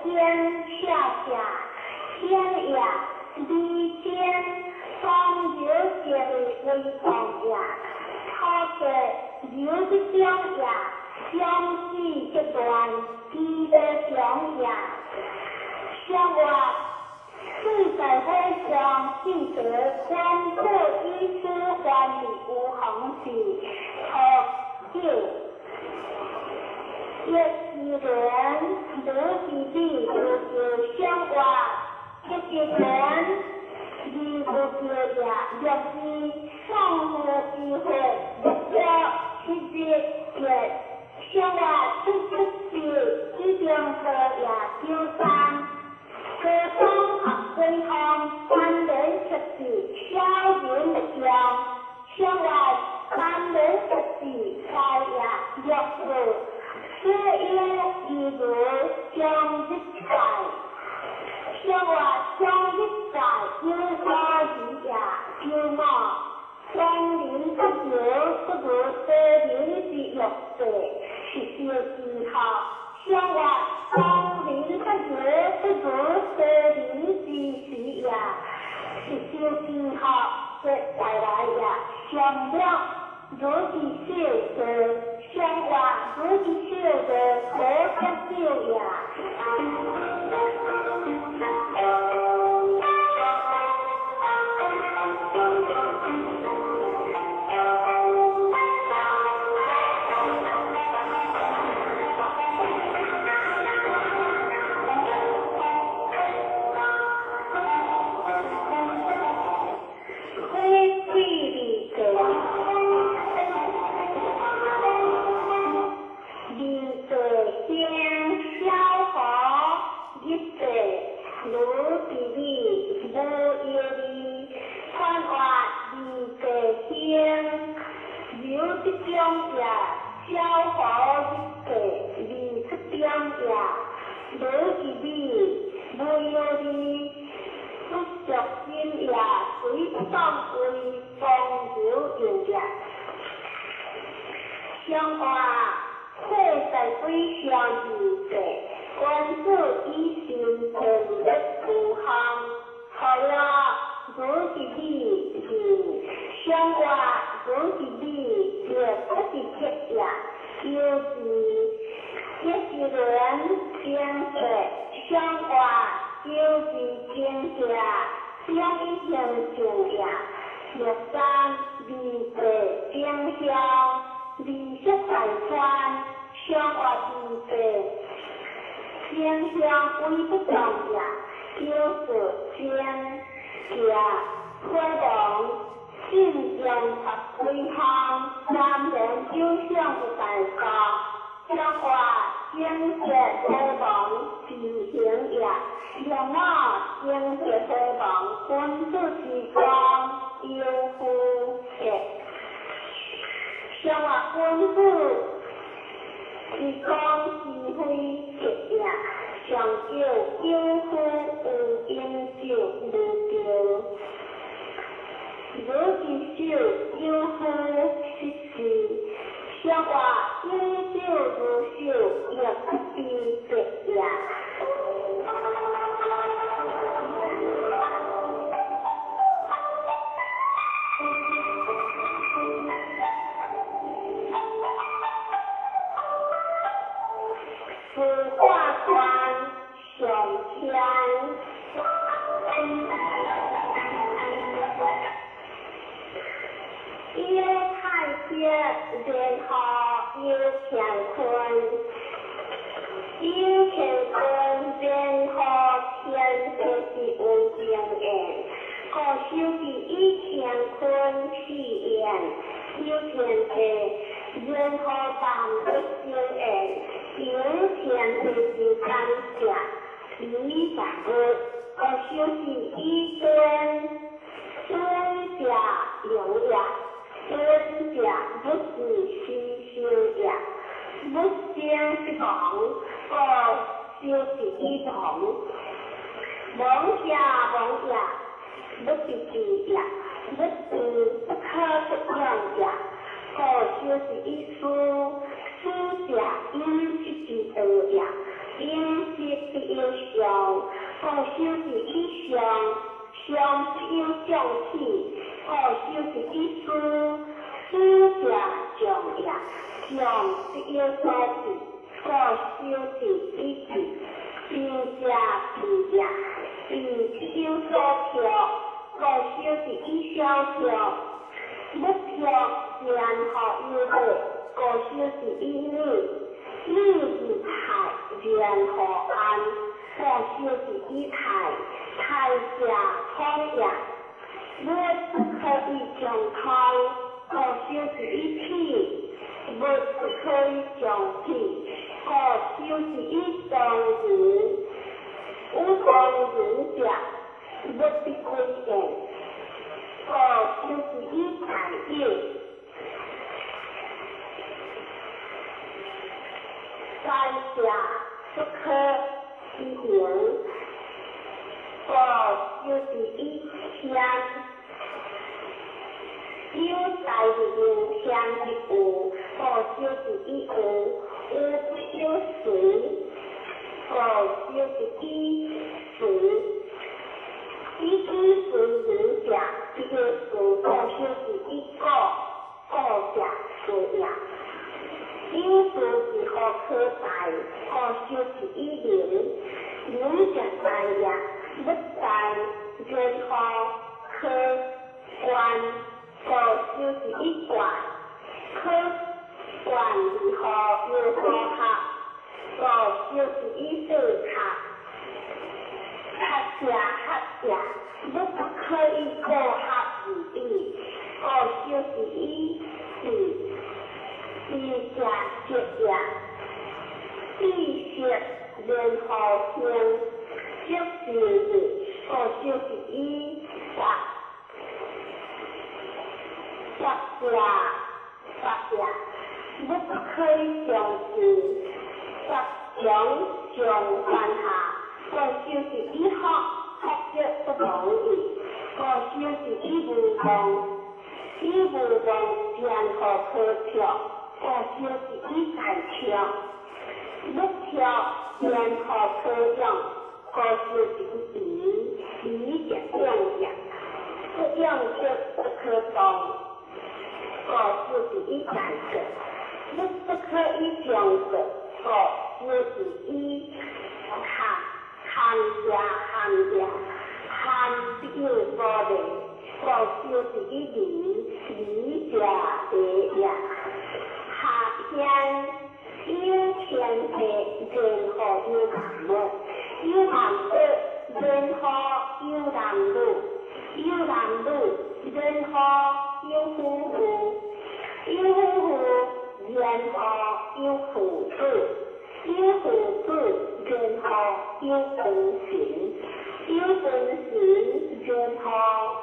天下下天也李天双流结为同也，初节刘的中也，相思这段记得中也，相话四在火上记得关注医师管理无恒是初九。叶一莲卢弟弟卢叫相话，叶一莲二不叫也，六字送夫医会六月七日月，相话七七四一中课也九三，高中学归方三年七字小人的中，相话三年七字开也六字。此有一如将日在，相话将日在有所疑也，九五双林不如不如多林之玉地，是小记号。相话双林不如不如多林之时也，是小记号。这带来也，上了如之小的。相话如之小的可得救也。相话火在水上二者，关注以心天的无项，好了，如是你是相话如是你也不是铁也，就是一是人天色，相话就是天下，相一形象也，六三二者天香。二色大川，相话二者，天香为不动也，叫做天下火王信中合归乡，南人九相的大家，相话天色火王自行也，两马天色火王君子之光有夫也。相话君子是讲是非结也，上叫有夫有饮酒无着，如之手有夫失之，相话饮酒如手亦不知结也。司法官上天，有太极然后有乾坤，有乾坤然后天地是有经验，故修是以乾坤试验，有天地然后万物经验。有天地之感谢，以万物，故修是以尊尊者荣也，尊者不是牺牲也，不生是亡，故修是以亡，亡者亡也，不是治也，不是不可不用也，故修是以思。思者应是之道也，应是之有故修是以上，上不有將起，故修是以思，思者將也，將不有所避，故修是以避，避者避也，避不有所跳，故修是以小跳，欲跳然後有樂，故修是以女，女是太，然後安，故修是以太，太者通也，欲不可以將通，故修是以體，欲不可以將體，故修是以當人，有當人者，欲不歸焉，故修是以大有。三者不可以行，故修是以相，有大人相的有，故修是以有，有不有随，故修是以随，以以随人者，不有随，故修是以果，果者随也。有事是何可大，故修是以灵，灵者大也，欲大然後可觀，故修是以觀，可觀如何有所合，故修是以四合，合者合也，欲不可以過合而比，故修是以比。比者色也，比色然後行，色是日，故修是以色，色者色也，欲不可以將之，色將上觀下，故修是以福，福則不忘矣，故修是以無忘，以無忘然後可跳，故修是以大跳，欲跳然後可用，故修是以疑，疑者用也，不用則不可動，故修是以大個，欲不可以將個，故修是以含，含者含也，含不有所離，故修是以離，離者離也。下天有天地，然後有萬物；有萬物，然後有男女；有男女，然後有夫婦；有夫婦，然後有父子；有父子，然後有君臣；有君臣，然後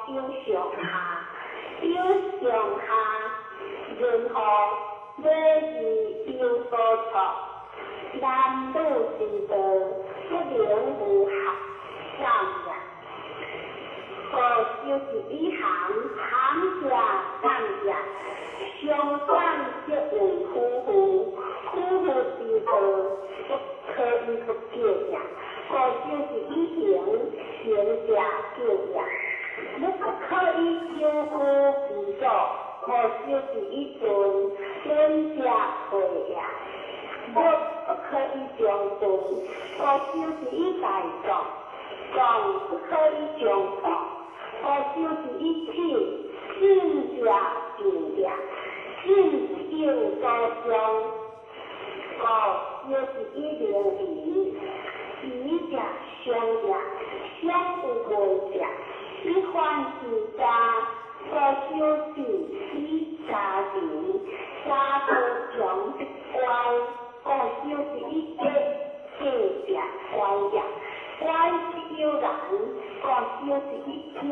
有上下；有上下，然後禮義有所錯，男女之道，不能無合，三也。故修是以含，含者感也，相感則為夫婦，夫婦之道，不可以不教也。故修是以行，行者教也，欲不可以久居其所，故修是以尊，尊者退也，欲不可以將尊，故修是以大壯，壯不可以將壯，故修是以氣，氣者靜也，靜不有所傷，故修是以明儀，儀者相也，相有未者，以反之家。故修是以家庭，家道強則乖，故修是以德，德者乖也，乖不有難，故修是以儉，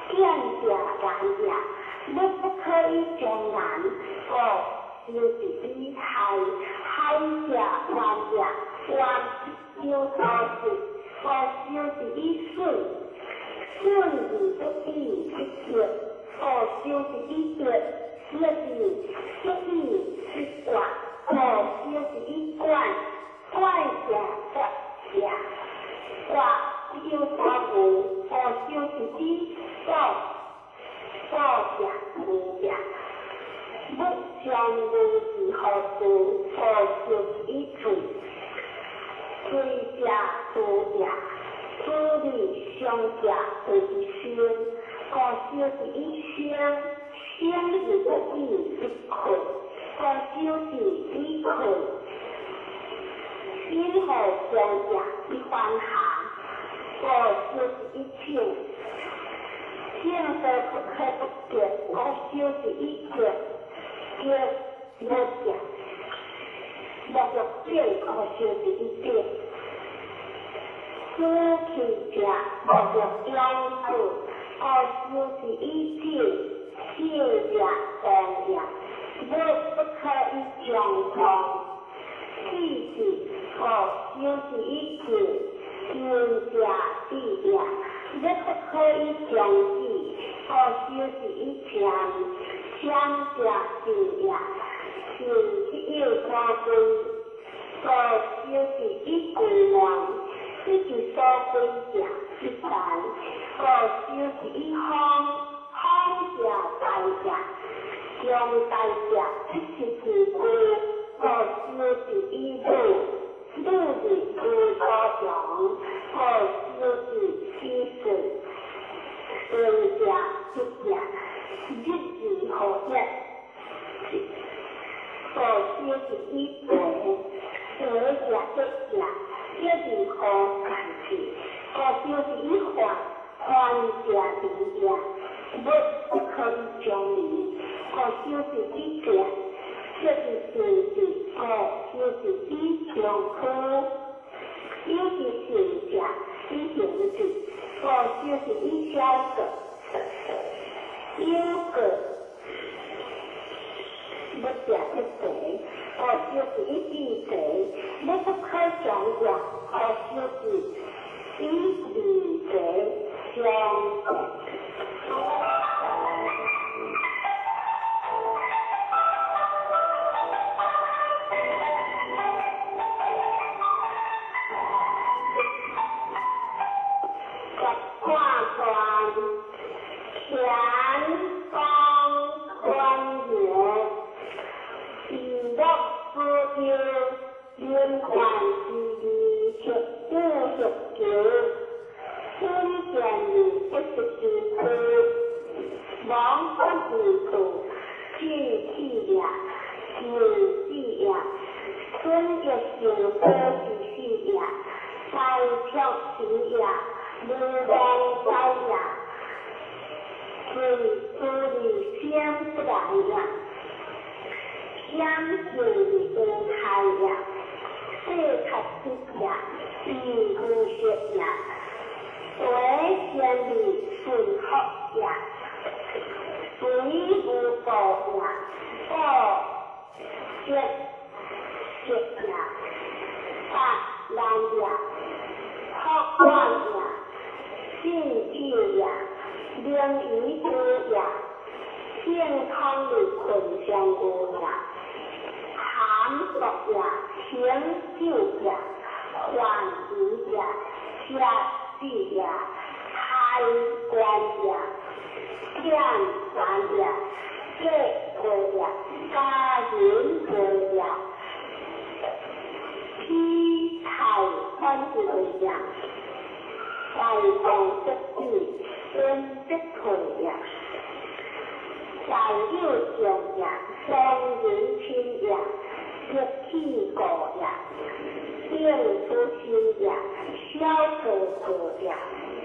儉者難也，欲不可以將難，故修是以害，害者怨也，怨不有所失，故修是以損，損而不以不得，故修是以得，得是不以不卦，故修是以管，管者决也，卦卦是以數數者無者，欲將無是何事？故修是以水，水者多也，此理相者為一生，故修是以生，生而不以不困，故修是以困。因何相者以還行，故修是以請。請則不可不結，故修是以結，結無者，無欲變，故修是以變。死去者無欲永死，故修是以死，死者亡也，欲不可以將亡。死者故修是以盡，盡者止也，欲不可以將止，故修是以禪，禪者靜也，靜即有所歸，故修是以歸還，以其所歸者不在，故修是以方，方者大也，將大者不是其故，故修是以武，武是無所長，故修是以歲，歲者吉也，日而何一，故修是以地，地者吉也，吉而何干事，故修是以幻，幻者離也，欲不可以將離，故修是以者，這是善事，故修是以長虛，有是善者以行事，故修是以小過，有過欲者得地，故修是以地地，欲不可將也，故修是以離地相過。十卦傳，乾方觀曰：以樂之憂，連環之利，合五合九，分辨而不失之區，亡不而道，進氣也，静止也，春欲成果之始也，大卓時也，無妄災也，隨此理生不來也，險境而無害也，世察之也，以無色也，為先而順福也，隨無過也，過色色也，法難也，福願也，信智也，靈魚多也，健康的困相無也，含毒也，成就也，幻疑也，邪智也，开关也，点关也，结果也，家人果也，披太反之也，大光得智，分得退也，大有将也，双人亲也，热气过也，定出心也，小可过也，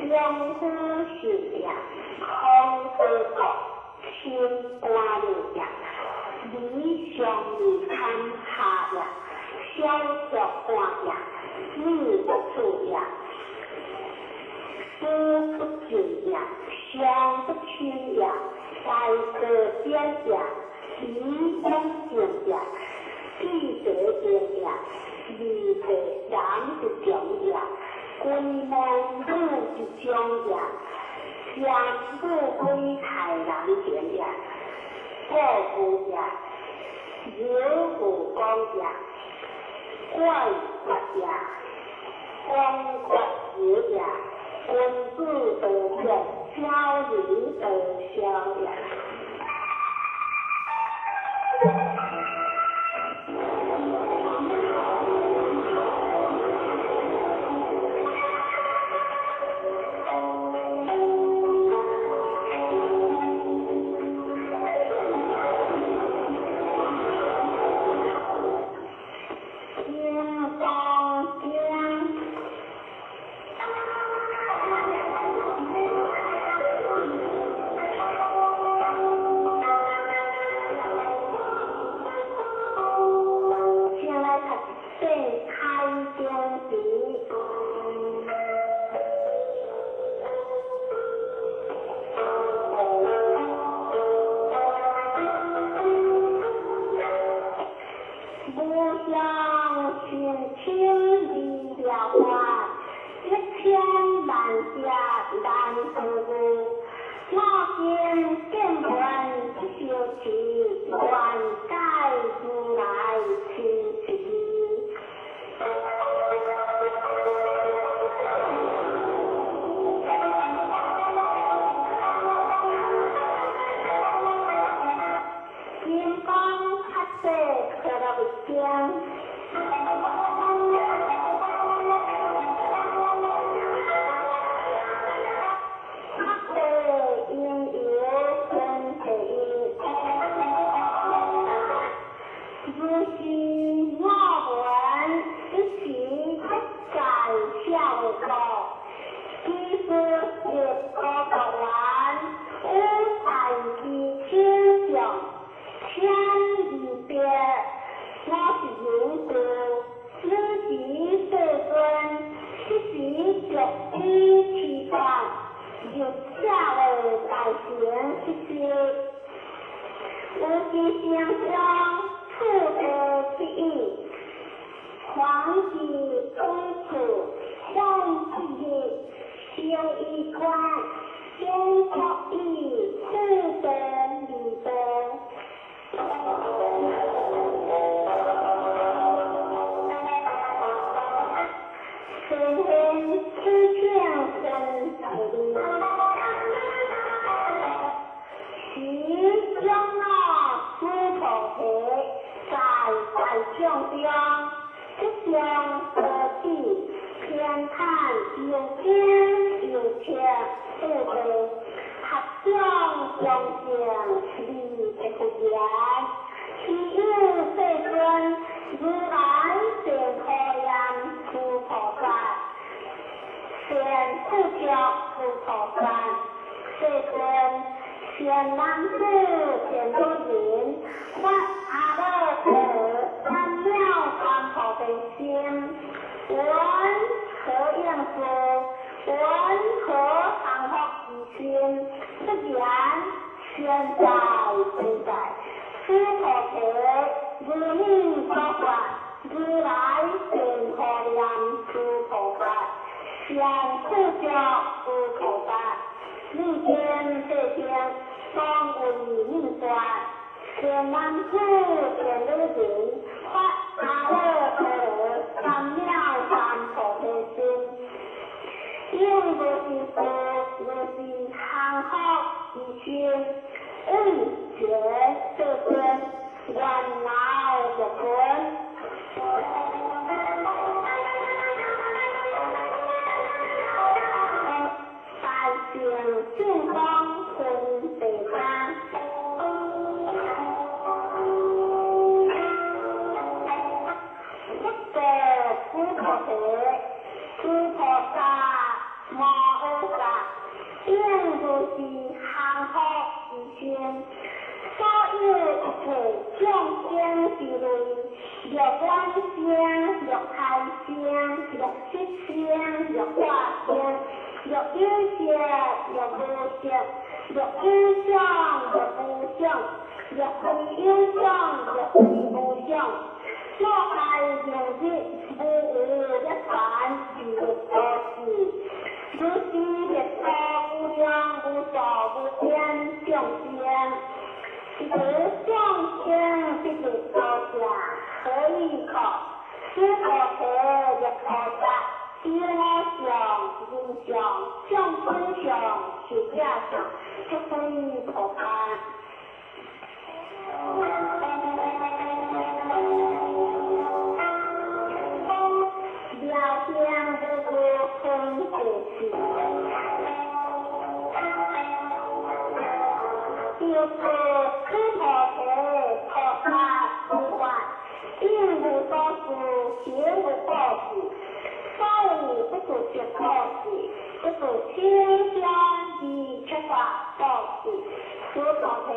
两夫信也，空可国，清官也，理想而堪下也，小作官也，义不处也，思不尽也，相不亲也，大可变也，理永静也，记得变也，离地人之中也，君望女之中也，将母归太人前也，过故也，有故讲也，怪法也，光法也也，君子道变，小鱼的逍遥。金刚经。先来读《开经词》。无上甚深微妙法，一千万劫难得遇。我今见闻得受持，愿解如来真实义。金刚萨埵陀罗尼经。萨埵因由分第一，如是我闻，一时不在舍卫国，居士入高国园，于大智手上，请离别。我是人道，此时世尊，彼时著衣持钵，入舍卫大城乞食。有时城中次第乞语，凡是此处，凡一日，成衣冠，先作以次第离别。先现此请分第二，时长老须陀洹在大众中，吉祥多智，偏袒又听又听四地，合掌恭敬礼的佛言：希有世尊，如来善护念诸菩萨，善护持诸菩萨。世尊，善男子、善女人，发阿耨多罗三藐三菩提心，闻何应事？闻何降伏其心？不言现在现在，须陀洹如你所说，如来善护念诸菩萨，善护持诸菩萨。你今世间当为你说，善男子、善女人，发阿耨多罗三藐三菩提心，应如是事，如是降伏其心，为觉世尊，愿饶六根。大乘正宗分第三。不得须陀洹，诸菩萨摩诃萨，应如是降伏其心，所有一切众生之类，若卵生，若胎生，若湿生，若化生，若有色，若无色，若有相，若无相，若非有相，若非无相。我在明日无有一凡是多事，如是灭度无量无数无边众生，是得众生得灭度者，何以故？须陀洹入菩萨，知我相、人相、眾生相、壽者相，即非菩薩。妙行無過分地事，就是此菩提菩薩之法，應無所住，行無所住，所以不住色布施，不住聲香味觸法布施。此菩提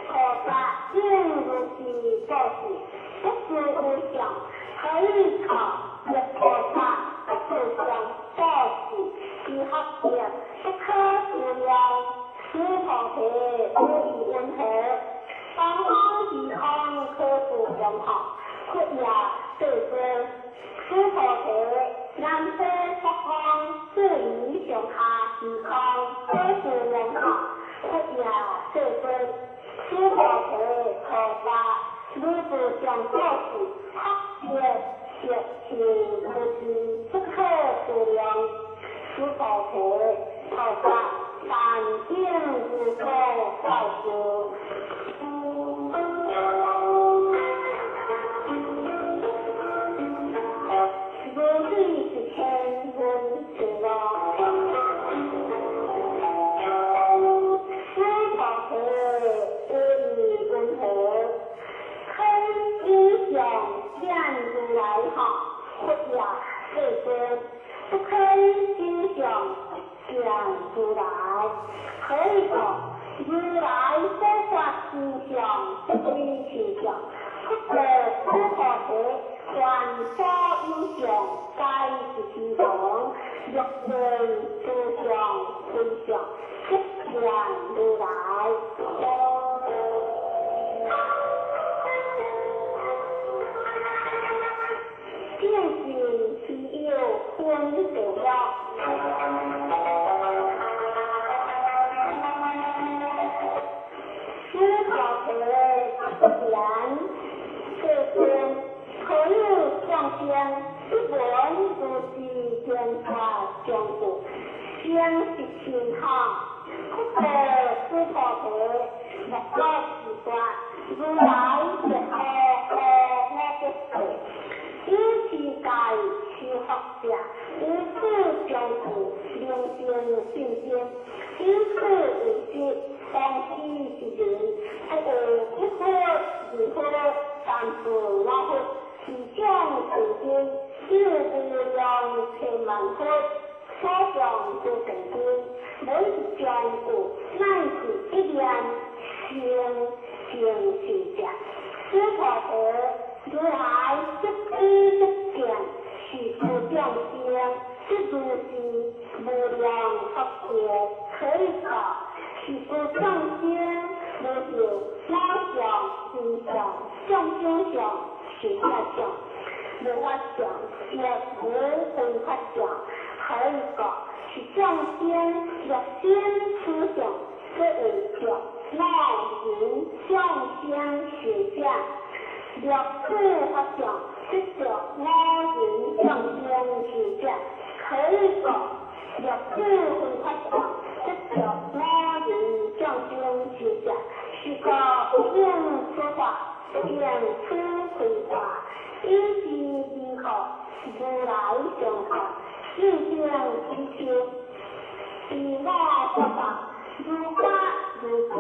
菩薩應如是布施，不住無相，可以靠若菩薩不住相布施，其福德不可思量。此菩提無異云何？東方虛空可思量哈，佛也世尊。此菩提南西北方四夷上下虛空可思量哈，佛也世尊。此菩提菩薩如是相布施，福德德行無盡，不可思量。此菩提菩薩但應如所教授。如理是天文之乐。此菩提無異云何？可以相見如來哈，佛也世尊。不可以相見如來，可以講如來所發心相，不離其相。不過此菩提凡所有相，皆是虛空。若見諸相非相，即見如來。正信非有分別了。此菩提不言世尊，可有眾生不聞如是天法相故，相是心哈。不過此菩提莫可自說，如來是何何我不說。以是界修福者，無此相故，能生信心。以此為師，當知是人，不有一佛、二佛、三佛、五佛，是種成經，有無量千萬佛，所講諸成經，每一種故，乃是一念生成信者。此菩提如來即知即見，是諸眾生，即如是無量福德，可以講是諸眾生無有我相、人相、眾生相、壽者相、無法相，亦無非法相。可以講是眾生若心此相，即為著我人眾生壽者。若此法相，即著我人眾生壽者。可以講，若此非法相，即著我人眾生壽者。是故不應此法，不應此非法，以是義故，如來常說，世間比丘，依我說法，如法如法，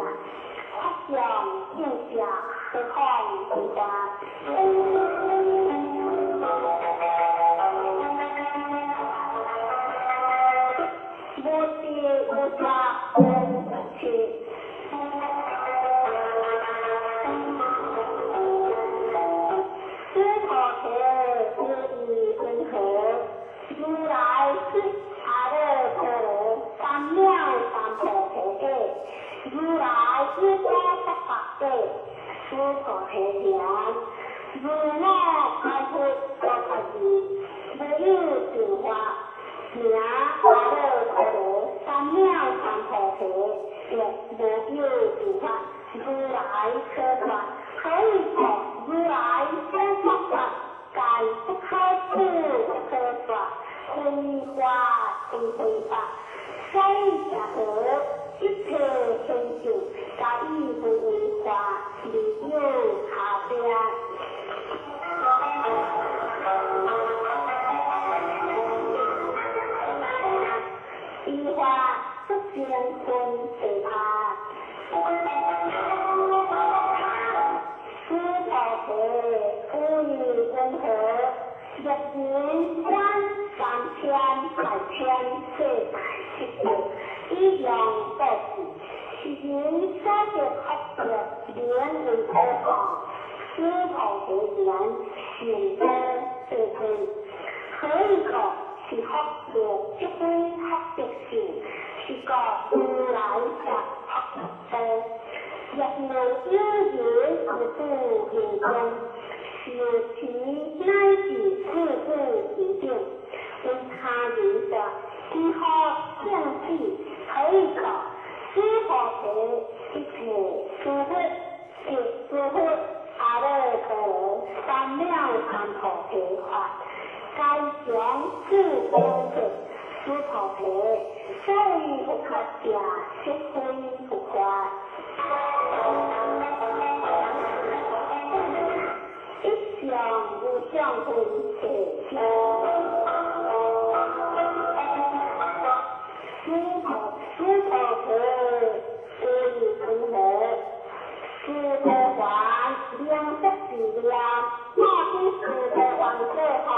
法相應下，何況非法？無知無察無一切。此菩提無異云何？如來是阿耨多羅三藐三菩提者，如來有所說法者，此菩提言：如我開佛說法時，無有變化，名阿耨多羅三藐三菩提，亦無有變化。如來可說，可以說如來所說法，皆不可思不可說，非法非非法，所以邪何一切现象，加以无为法，离有下边。依法不成分地他，须菩提，有意云何？若人观三千大千世界七宝，以用布施，是人所得福德，名为何号？须菩提言：善哉，世尊。何以故？是福德，即非福德性，是故如来说福德多。若无有人于此行中，受持乃至四句其顶，为他人说，几乎正死。何以故？须菩提，一切诸佛，即诸佛阿耨多罗三藐三菩提法，皆将自功德。须菩提，所谓佛法者，即非佛法。一相无相分地相，须菩须菩提，有意云何？须陀洹名色是念，莫去须陀洹过吼。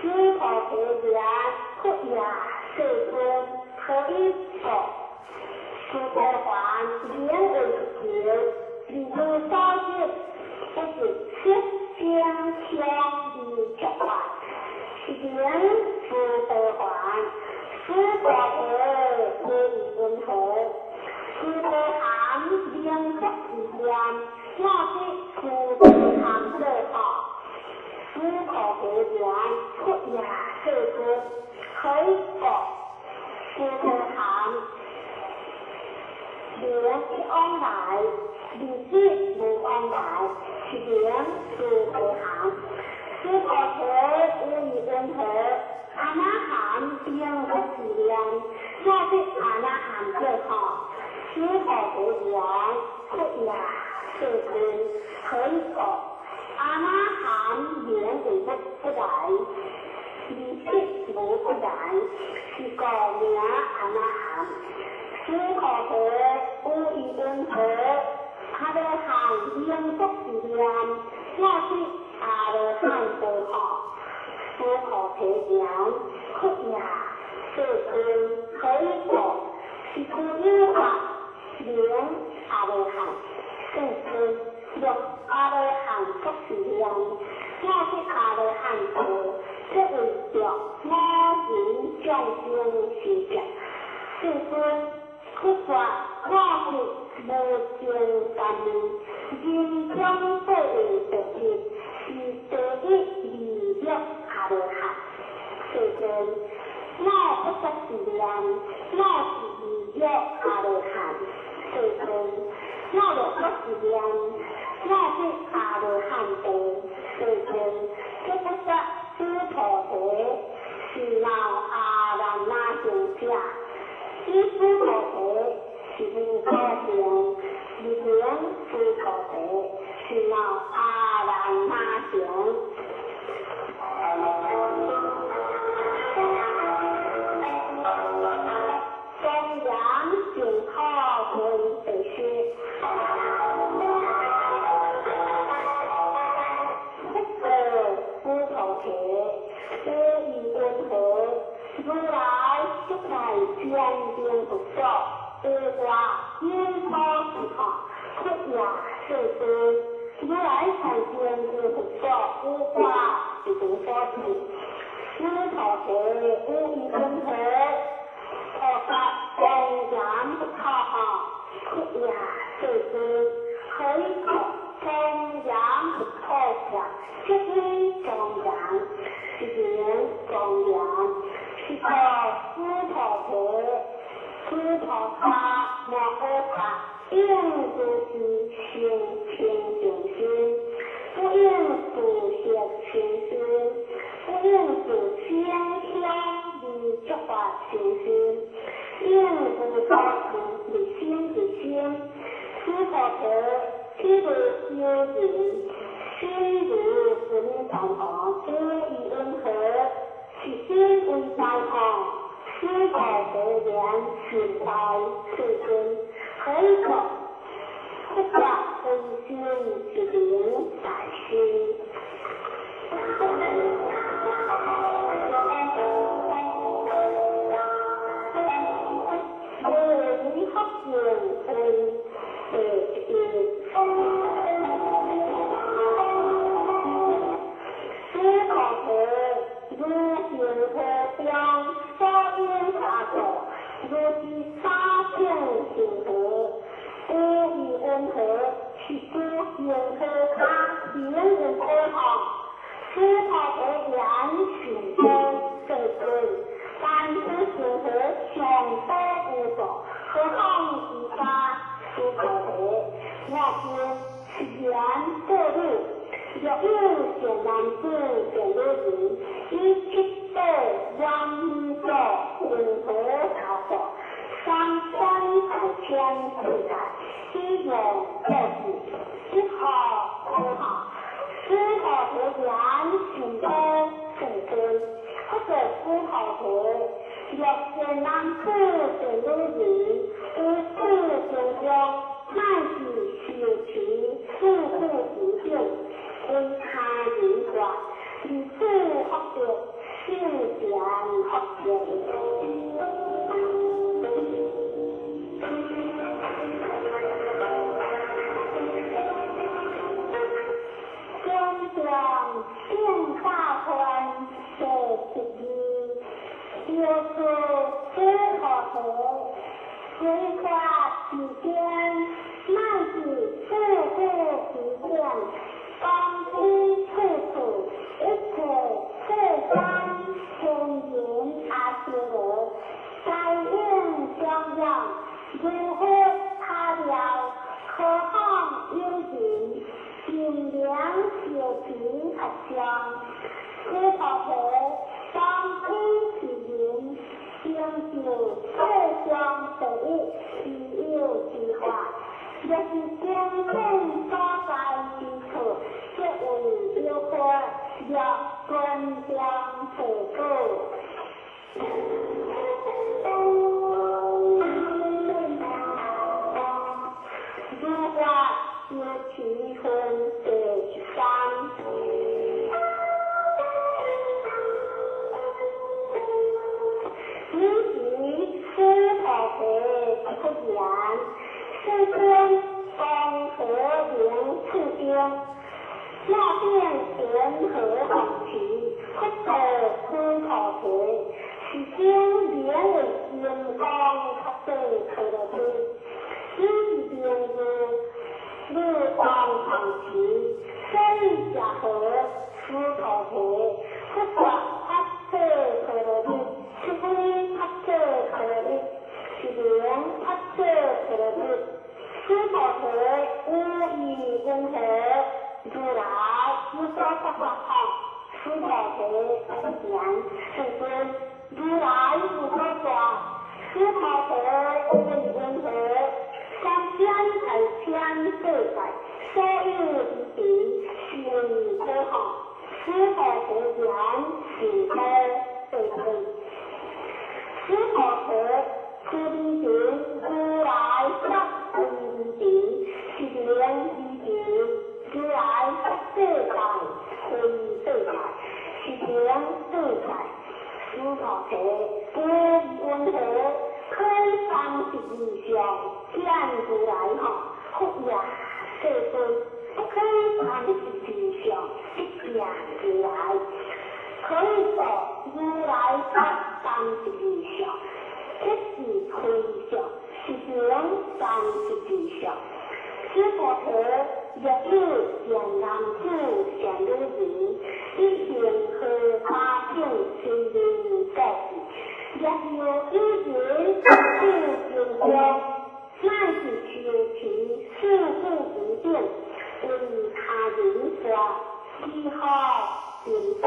须菩提言：佛也，世尊，何以故？须陀洹名为求，二如所知，不是色声香味触法，是名须陀洹。须菩提，有意云何？须陀含名色是念，莫去须陀含过吼。须菩提言：佛也，世尊，何以故？须陀含名一往来，二指无往来，是名须陀含。须菩提，有意云何？阿那含名色是念，莫去阿那含过吼。须菩提言：佛也，世尊，何以故？阿那含名为不不来，二指无不来，是故名阿那含。须菩提，有意云何？阿罗汉名色是念，莫去阿罗汉过吼。须菩提言：佛也，世尊，何以故？是故有法名阿罗汉。世尊，若阿罗汉不是念，莫去阿罗汉道，这为着五蕴众生是者。世尊，佛法我是无尽三昧，人中第一第一，是第一二乐阿罗汉。世尊，我不说是念，我是二乐阿罗汉。世尊，我若不是念，我是阿罗汉道。世尊，这不说须菩提是闹阿难那行者，以须菩提是无所行，二名须菩提是闹阿难那行。庄严净土分第四。佛须菩提，有意云何？如来即来坚定佛祖，有话因果是法，佛也，世尊。如来才坚定佛祖，有话是无所住。须菩提，有意云何？菩萨庄严佛土吼，佛也，世尊，何以故？庄严佛土者，即为庄严，是名庄严，是故须菩提，须菩萨摩诃萨，应如是修清净心，不应自摄清心。不應自聲響而觸發善心，應無所住而生其心。須菩提，譬如有人心如四面大王，無疑云何？是心為大王，須菩提言善大世尊，何以故？佛說非心是名大心。無疑福善分第一。須菩提，如恒河中所有沙座，如是沙性恒河，無疑云何？是諸恒河沙名為何項？須菩提言善寶世尊，但此恒河尚多無數，何況其他？須菩提，我今是言過汝，若有善男子善女人，以七寶染所恒河沙數，三千大千世界，以用布施，一毫何項？須菩提言善寶世尊，佛說須菩提，若善男子善女人，於此經中，乃至受持四句之等，為他人說，如此福德，勝前福德。經上勝大分第12，若是須菩提，隨法之間，乃至四句之等，當知處處一切世間天人阿修羅，皆應供養，如佛他了，何況有人盡量修持佛像？須菩提，當知其人成就世上第一希有之法，若是精進所在之處，則為有法若觀中地果。如法修持分第三。彼時須菩提出言：世尊，江河名次經，那變雲何紅旗？佛說須菩提，是經名為金剛佛地陀羅尼，此是名字如光紅旗，所以者何？須菩提，佛說法者陀羅尼，是非法者陀羅尼，是名法者陀羅尼。須菩提，無疑云何？如來無所不法行。須菩提言：世尊，如來無所說。須菩提，無疑云何？三千大千世界，所有之地，是為何項？須菩提言：善寶世尊。須菩提，此彼時如來說非彼時，是名彼時如來說世界，非世界，是名世界。須菩提，無疑云何？可以32相見如來行，佛也世尊，不可以32相不見如來。可以說如來說32相，這是非相，是名32相。須菩提，若有善男子善女人，以恒河沙眾隨緣布施，若有有人此經中，乃至修持四句之等，為他人說，以好定多。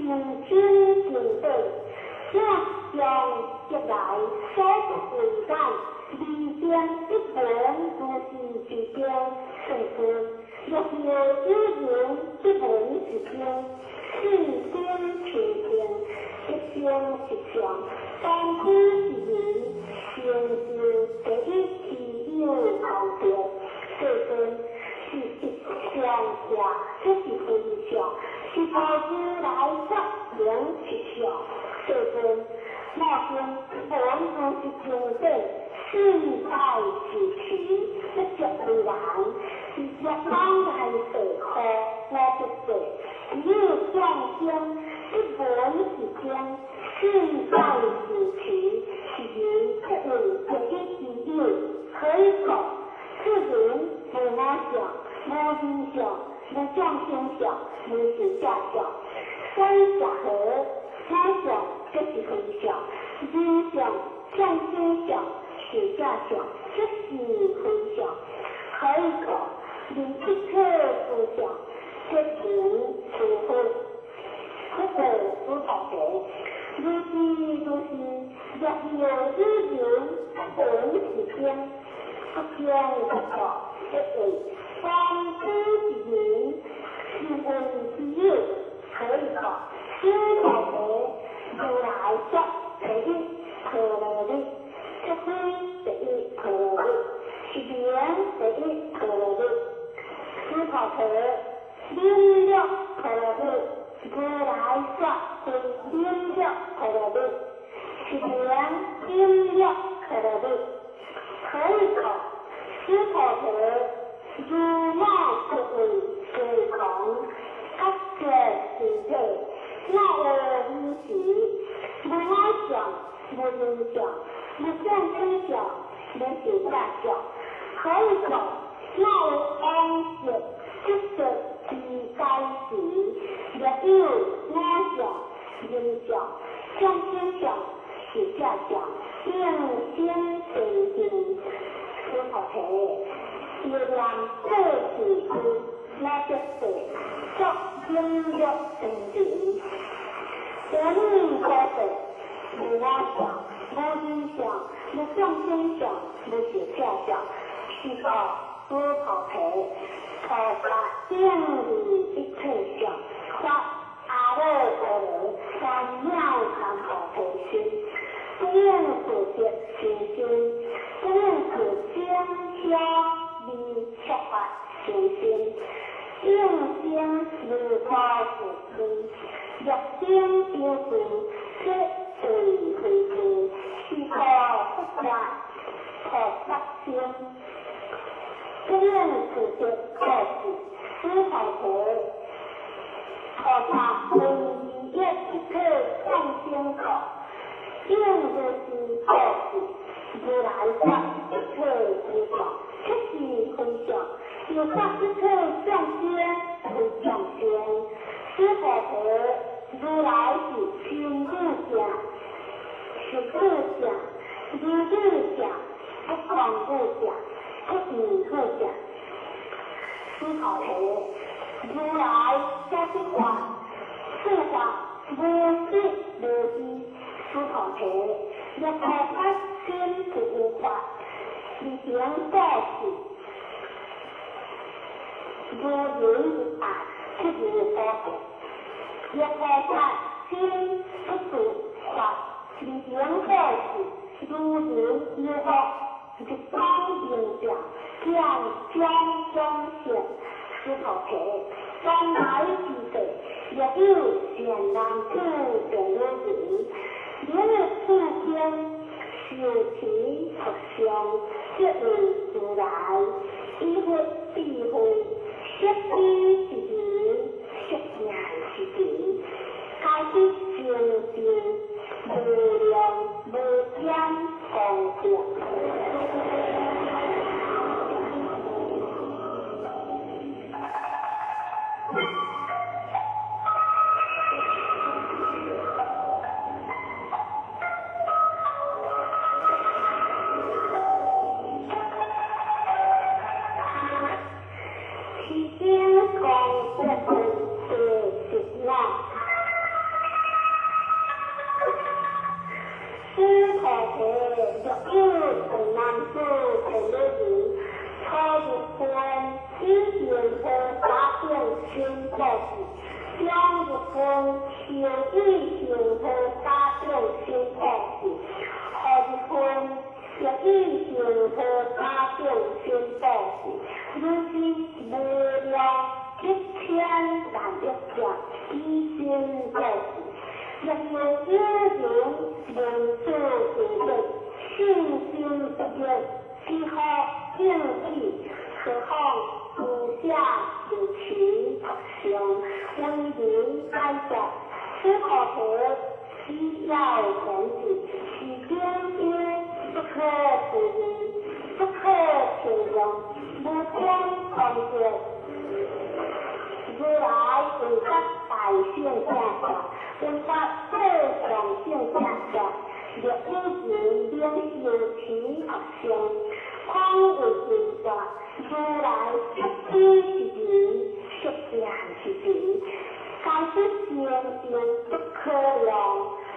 真经典，正将得来所不为解，二经一文如是是经，世尊，若有有人一文是经，四经清净，一经一相，当知是人成就第一持有功德。世尊，是一相者，这是非相，是菩如来说明实相。世尊，我经文如是经典，四界是持，不着为人，是若往来世何我不世，只有众生一文是经，四界是持，是人不为第一持有，可以讲，此人无我相，无人相，无众生相，无寿者相，所以者何？我相这是非相，人相、众生相、寿者相，这是非相。可以讲，离一切诸相，即名诸佛，佛的诸菩提，如是如是，若有有人不闻是经，不听不说，即为方知是人，是为之有。可以讲，诸菩提如来说第一陀罗尼，这非第一陀罗尼，是名第一陀罗尼。诸菩提明了陀罗尼，如来说非明了陀罗尼，是名明了陀罗尼。可以讲，诸菩提如我不为虚空，觉觉是体，我有无时，无我相，无人相，无众生相，无寿者相。可以讲，我有往昔执着之该时，若有我相、人相、众生相、寿者相，应生清净。诸菩提，欲念过去世，我得世作明略清净。无念过世，无我相，无人相，无众生相，无寿者相，是故诸菩提，菩萨应离一切相，发阿耨多罗三藐三菩提心，不应自得修心，不应自精消离说法修心，应生如菩提心，若生有智，即为非智，是故佛法菩萨心，不应自得过去，诸菩提，菩萨为利益一切众生故，应如是过去，如来说一切诸相，这是非相，又说一切众生为众生。诸菩提，如来是亲语者，实语者，如语者，不空语者，不异语者。诸菩提，如来所说法，此法无始无依。诸菩提，若菩萨心不有法，而行过去，如人有爱，不如菩萨。若菩萨心不住法，而行过去，如人有恶，日光明照，见种种色。诸菩提，将来之世，若有善男子、善女人，明日此经受持佛像，即为如来，以佛智慧，悉知是人，悉见是人，皆得成就无量无边功德。善男子善女人，初入分以行菩萨顶身布施，中入分受以行菩萨顶身布施，後入分欲以行菩薩頂身布施，如是無量一千萬億劫以身布施。若有有人聞此經典，信心不滅，即可應彼何況無下有其相，為人解說，此菩提只要前進，是經有不可思議，不可形容，無邊功德。如來為法大聖者說，為法最上聖者說，若有人能修持學相，空有真說，如來悉知是人，悉見是人，該是成就不可量、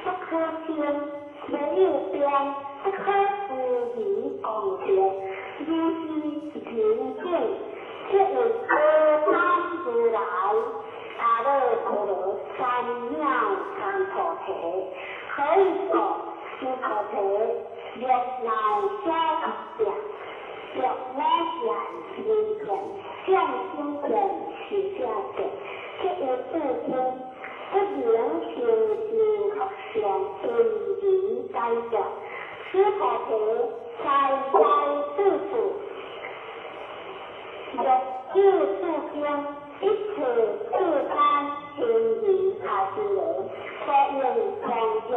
不可稱、沒有邊、不可思議功德，如是人境，即為阿難如來阿耨多羅三藐三菩提。何以故？須菩提，若乃小惡者，若我見、人見、眾生見、壽者見，即有智經，不能成就學相，為人解說。須菩提，在在處處，若有世間一切世間行為阿修羅，所用種種，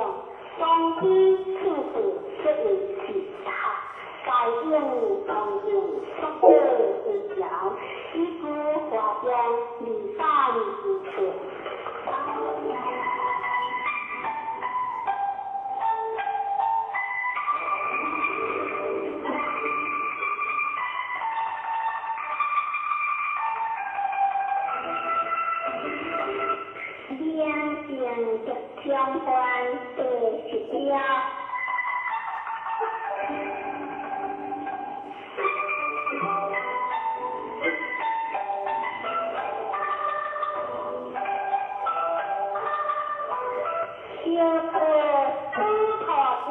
當知此事即為是他，該應當應不可為調，以故華中離散之處。明鏡得相還第十條。小可須菩提，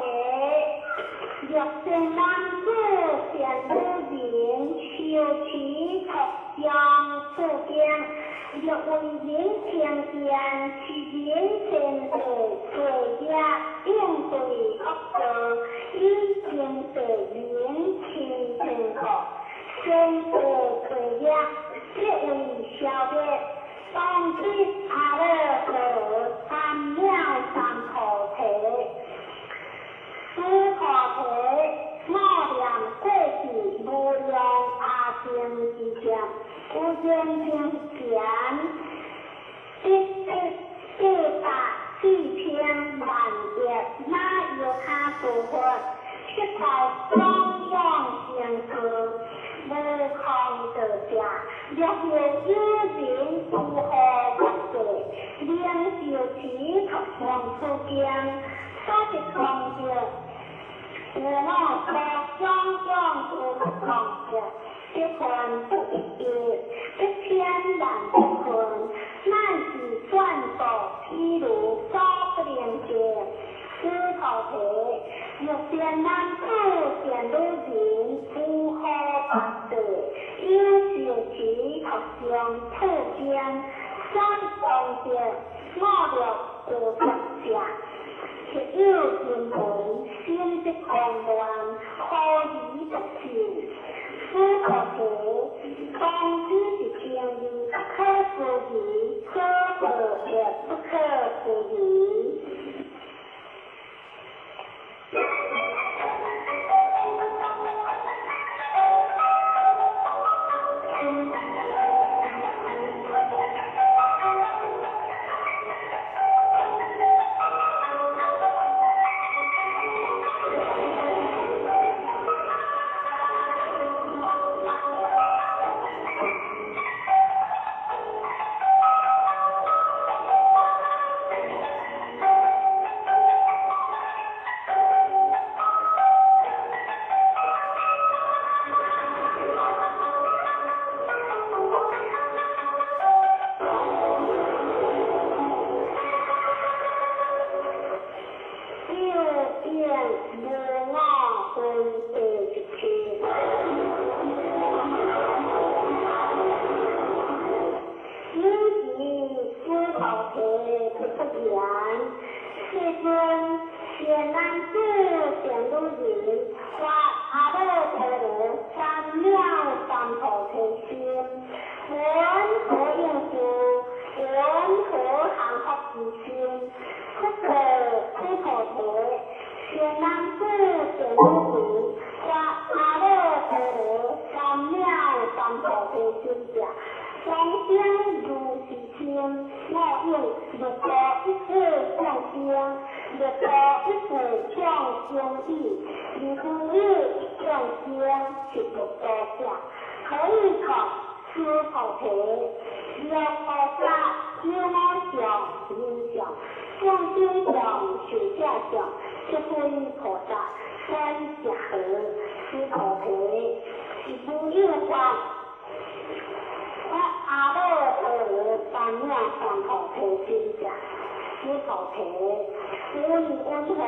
若善男子善女人，修持學相此經，若為人聽見，是人前世罪業應對惡道，以前世名清淨故，前世罪業即為消滅。當知阿耨多羅三藐三菩提。須菩提，我念過去無量阿僧祇劫，有人聽見，得得八百四千萬億那由他諸佛，悉在莊嚴成事，無空道者，若有有人諸何國界，能修持學相此經，所得功德，有我所種種諸功德，得分不一億，一千萬億分，乃至轉度譬如所不能得。須菩提，若善男子善女人，諸何國界，有修持學相此經，所得功德，五六無法者，或有人聞，心則狂亂，何而不受？須菩提，當知是經義不可思議，可道亦不可思議。佛言：世尊，善男子善女人，發阿耨多羅三藐三菩提心，雲何應事？雲何降伏其心？佛說：須菩提，善男子善女人，發阿耨多羅三藐三菩提心者，眾生如是心，我應欲度一切眾生，欲度一切眾生已，如有眾生是欲度者，可以講須菩提，若菩薩有我相、人相、眾生相、壽者相，即非菩薩，所以者何？須菩提，是無有法。發阿耨多羅三藐三菩提心者，須菩提，無疑雲何？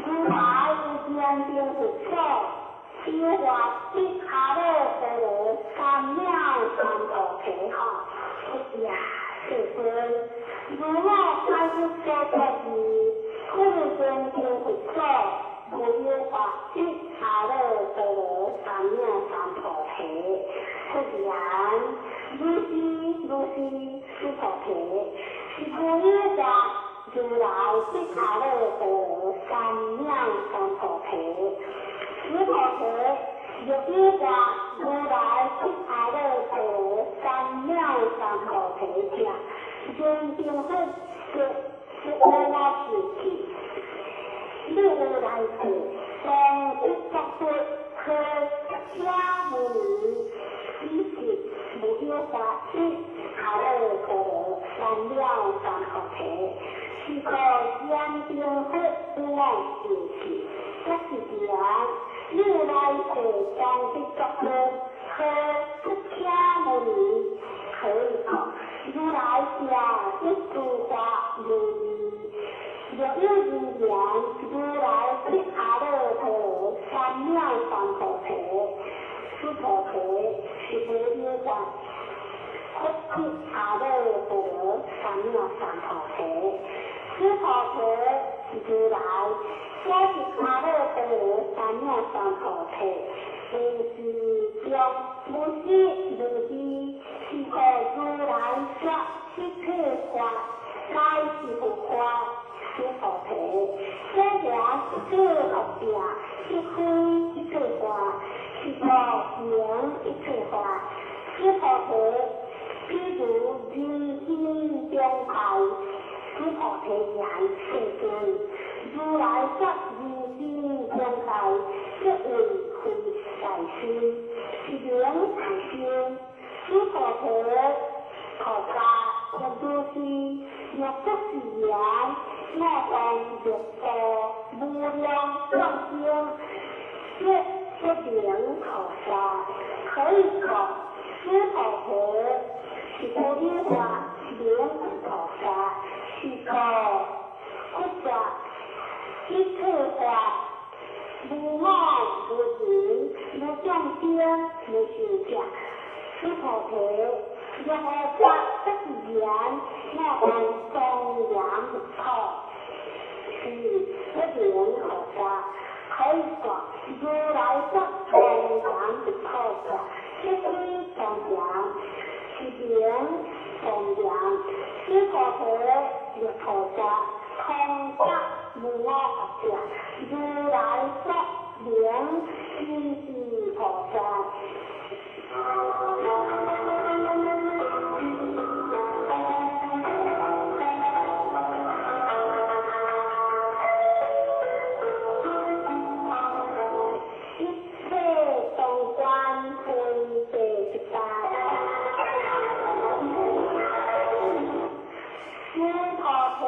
如來有堅定佛所，有法得阿耨多羅三藐三菩提吼。佛呀，世尊，如我開始所說時，佛堅定佛所，無有法得阿耨多羅三藐三菩提。佛言：如是如是，須菩提，是無有法如來得阿耨多羅三藐三菩提。須菩提，若有法如來得阿耨多羅三藐三菩提者，堅定佛說是無我自體，你有來世當得作佛，何釋迦牟尼，彼時無有法得阿耨多羅三藐三菩提，是故堅定佛無我自體，這是講你有來世當得作佛，何釋迦牟尼，可以講如來者一諸法如義，若有人言如來得阿耨多羅三藐三菩提，須菩提，是無有法佛得阿耨多羅三藐三菩提。須菩提，如來所得阿耨多羅三藐三菩提，無是中無始無彼，是故如來說一切法皆是佛法。須菩提，所言一切佛者，即非一切法，是故名一切法。須菩提，譬如人心中界，須菩提言：世尊，如來說人心中界，即為非在心，是名在心。須菩提，菩薩若如是，若不是言，我當欲度無量眾生，即不名菩薩。可以講，須菩提是無有法名菩薩，是故佛說一切法無我無人無眾生無壽者。須菩提，若法不是言，我當莊嚴佛土，是不名菩薩。可以講，如來說莊嚴佛土者，即非莊嚴，是名莊嚴。須菩提，若菩薩空覺無我者，如來說名真是菩薩。一切當觀分第18。須菩提，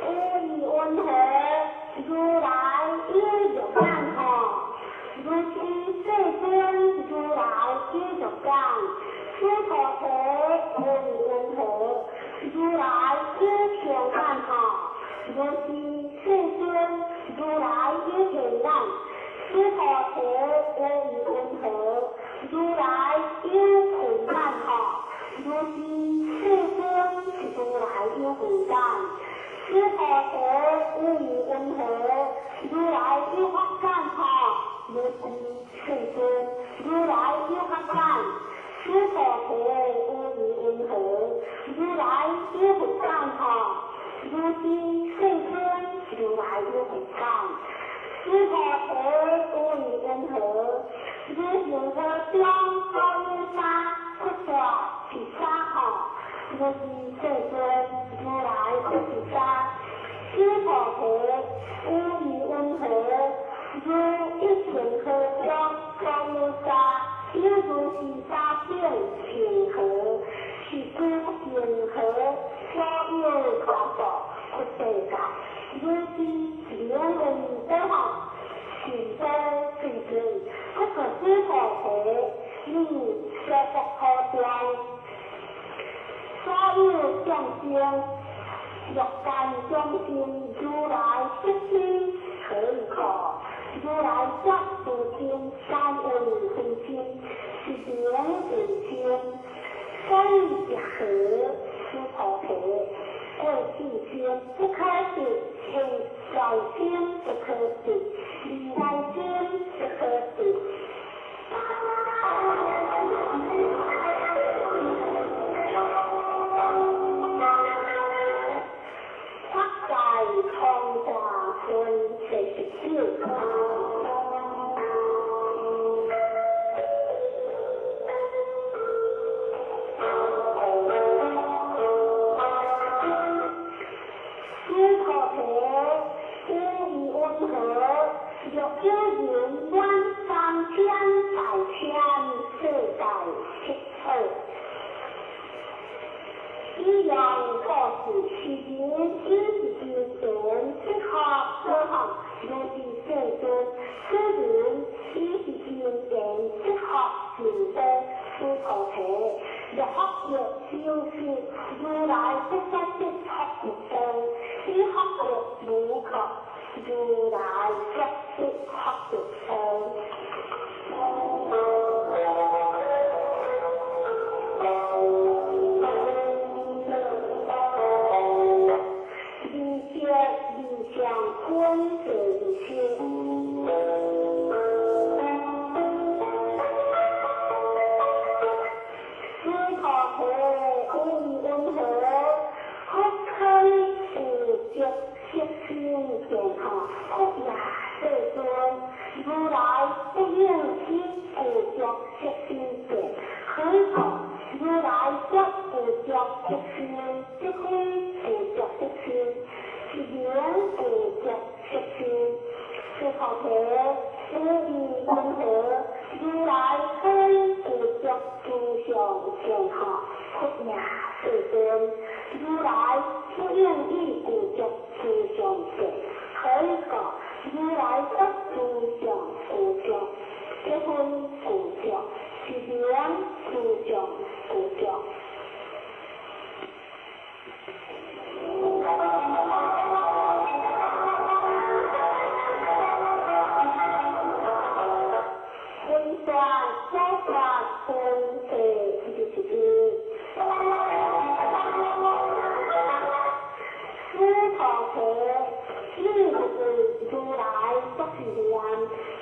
有疑雲何？如來有肉眼吼？如是世尊，如來有肉眼。須菩提，有疑雲何？如來有天眼吼？如是世尊，如來有天眼。須菩提，有疑雲何？如來有困眼吼？如是世尊是如來有慧眼。此菩提有義云何？如來有法眼吼，如是世尊，如來有法眼。此菩提有義云何？如來有慧眼吼，如是世尊，如來有慧眼。此菩提有義云何？如恒河中所有沙，不斷是沙吼。如是世尊，如來不是沙。此菩提有義云何？如一恒河中所有沙，有如是沙等恒河，是諸恒河所有沙數不世界。如是名為多學，善多世尊，不過此菩提，你說不可中，所有眾生，欲界眾生，如來悉知何以故？如來覺自心，三位分心，是名為心，所以者何？此菩提，過去生不可得，現在生不可得，未來生不可得。法界通大分第19。此菩提有義云何？若有人滿三千大千世界七寶，以樣布施，是人以是因緣即學所學，如是世尊，此人以是因緣即學成道。此菩提，若學業修習，如來不說即學業道，以學業如覺，如來說即學業道。二色二相分第二。此菩提有義云何？福可有著色身見吼，福也世尊，如來不應以有著色身見，何以故？如來覺有著色身，即非有著色身，是名有著色身。此菩提有義云何？如來非有著諸相見吼，佛也世尊，如來不應以有著諸相見，何以故？如來覺諸相有著，即非有著，是名諸相有著。分段所說分第21。此菩提，你為如來作是念，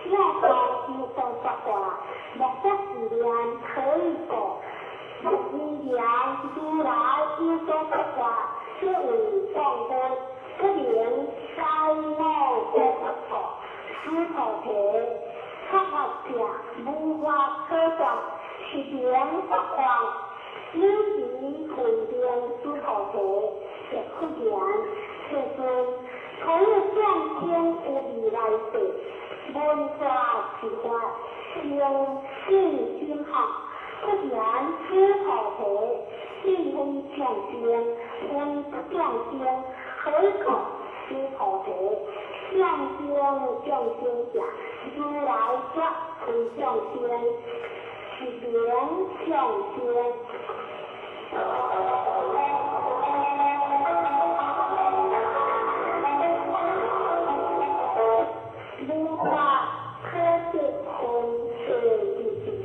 若當有所說話，莫作是念，何以故？莫以言如來有所說話，此為妄語，不能解我所說故。此菩提，說法者無法可說，是名法王。汝時分明此菩提，亦復言世尊，所有眾生有未來世，聞法是法，生信心學，不言此菩提，亦非眾生，非不眾生，何以故？此菩提，眾生眾生者，如來覺非眾生，是名眾生。無法可得分第21。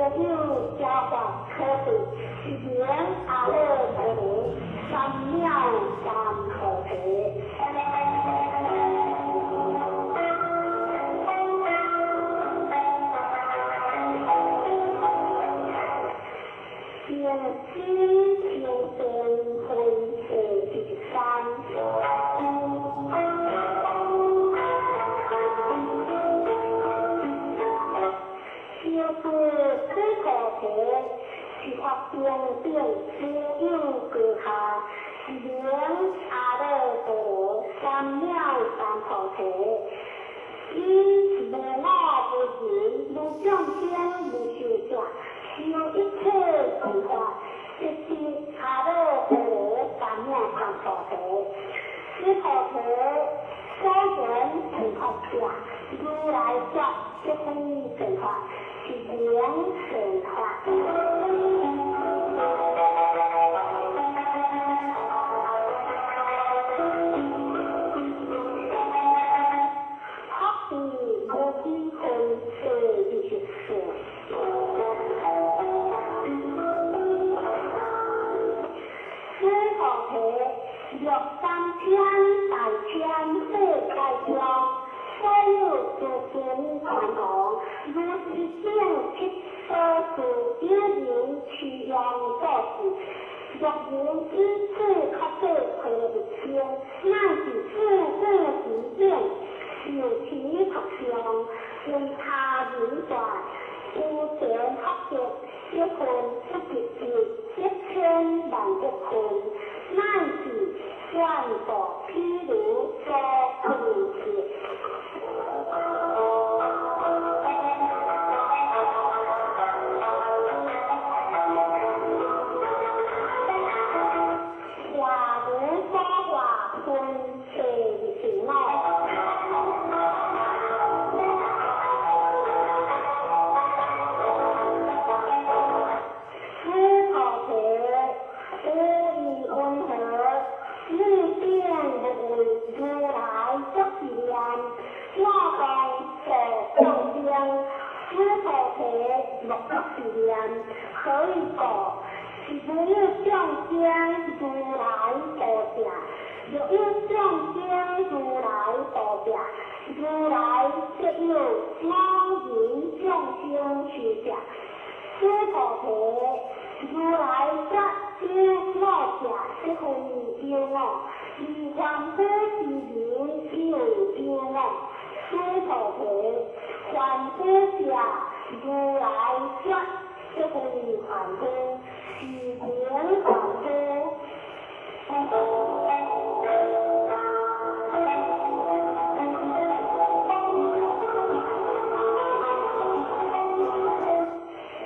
有邪法可得，是名阿耨多罗三藐三菩提。静心清净分第23。小智此菩提是法平等无有高下，是名阿耨多罗三藐三菩提。伊是无我无人，无众生，无寿者，修一切智法，即是阿耨多罗三藐三菩提。此菩提所缘成佛者，如来者即非成佛，是名成佛。福地无几分第24。此菩提欲三千大千世界中，所有诸天天王，如是等七所住，有人持用作是。若人以此较做菩提心，乃至四正持等，受持佛相，为他人转，有前福德一分不及一千万亿分，乃至万度譬如所困是。华无所化分第25。此菩提无疑云何？欲变无为如来作是念：我当度众生。此菩提莫作是念，何以故？是无有众生如来度者。若有众生如来度者，如来则有我人众生寿者。此菩提如来则有我者，即非有我；以凡夫之名，亦为有我。此菩提凡夫者，如来则即非凡夫，是名凡夫。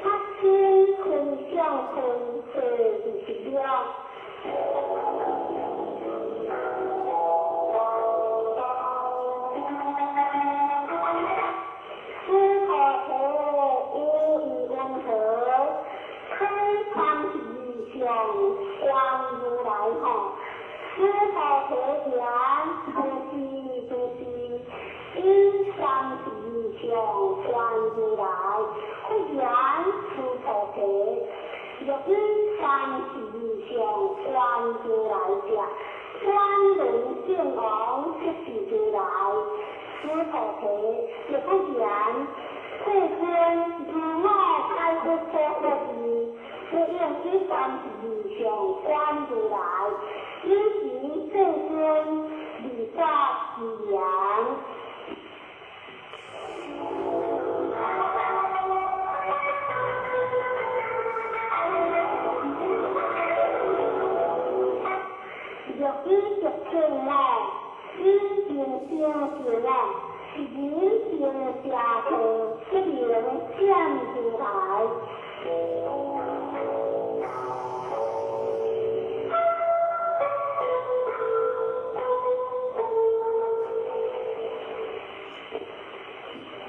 法身分相分第26。此菩提无疑云何？推三十二相观如来吼。此菩提言：如是如是，以三十二相观如来。佛言：此菩提，若以三十二相观如来者，转轮圣王即是如来。此菩提，若不然，世尊，如我解佛所说义，不应以三十二相观如来。彼时世尊，离法之言。若以俗称我，以定生是我，是人定邪道，即名见如来。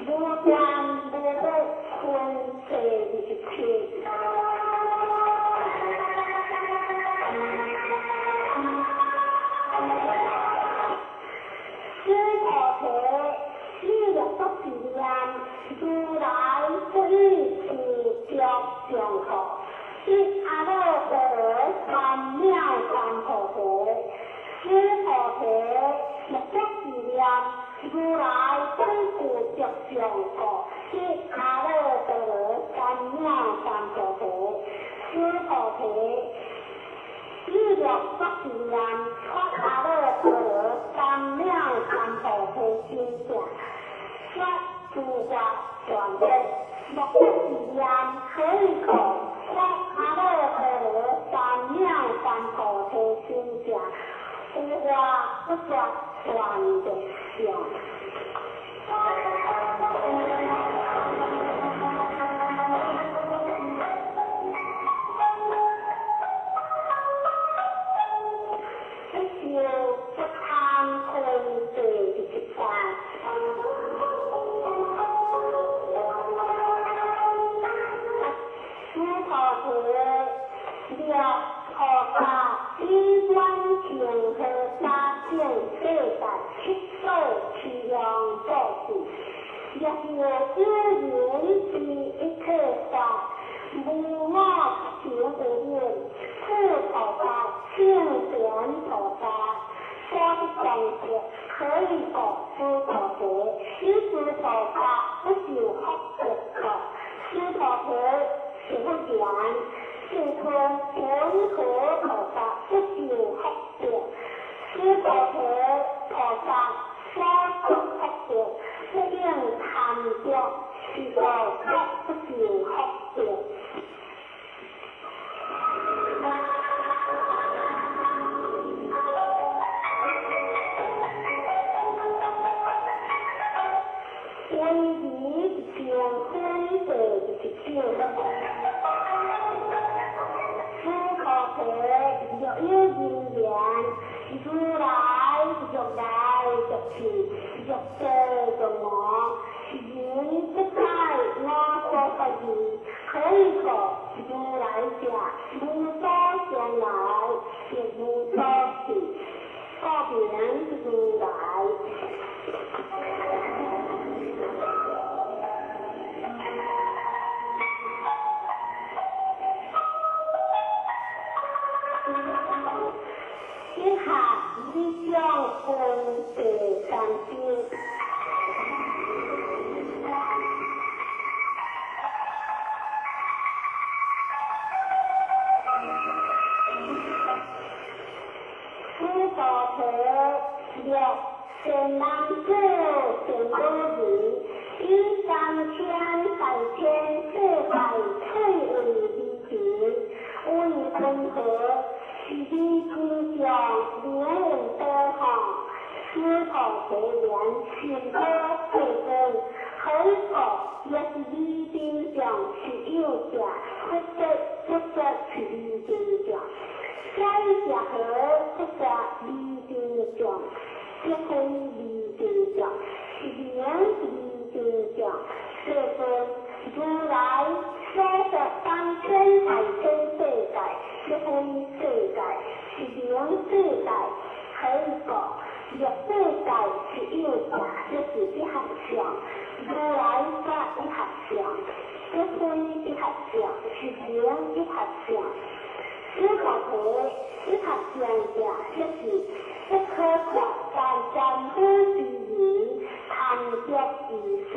无断无落分第27。此菩提，你若作是念，如来不以是众若作是念，发阿耨多罗三藐三菩提心者，说诸法断灭。若作是念，何以故？发阿耨多罗三藐三菩提心者，有法不绝断灭相。不受不贪嗔第一法。须菩提，若菩萨以愿成何三种世界七所持用布施，若有有缘知一切法，无我不成有缘，此菩萨圣贤菩萨所得功德，何以故？须菩提，彼诸菩萨不受福德故。须菩提，是佛言：世尊，云何菩萨不受福德？须菩提，菩萨所得福德，不应贪着，是故则不受福德。威仪一千分第一种。须菩提，若有人言：如来若来若去，若在若无，是人不知我所说义，何以故？如来者，无所将来，亦无所去，故名如来。以下你将分第三经。须菩提，若善男子、善女人，以三千大千世界翠为微尘，为云何？是彼诸众名为多吼？须菩提言：甚好，世尊。何以故？若是彼诸众是有者，佛得不说是彼诸众。所以者何？不说彼诸众，即非彼诸众，是名彼诸众。世尊，如来所说三千大千世界，即非世界，是名世界。何以故？若世界是有者，即是一合相。如来说一合相，即非一合相，是名一合相。须菩提，一合相者，即是不可说三三好之言，贪着之事。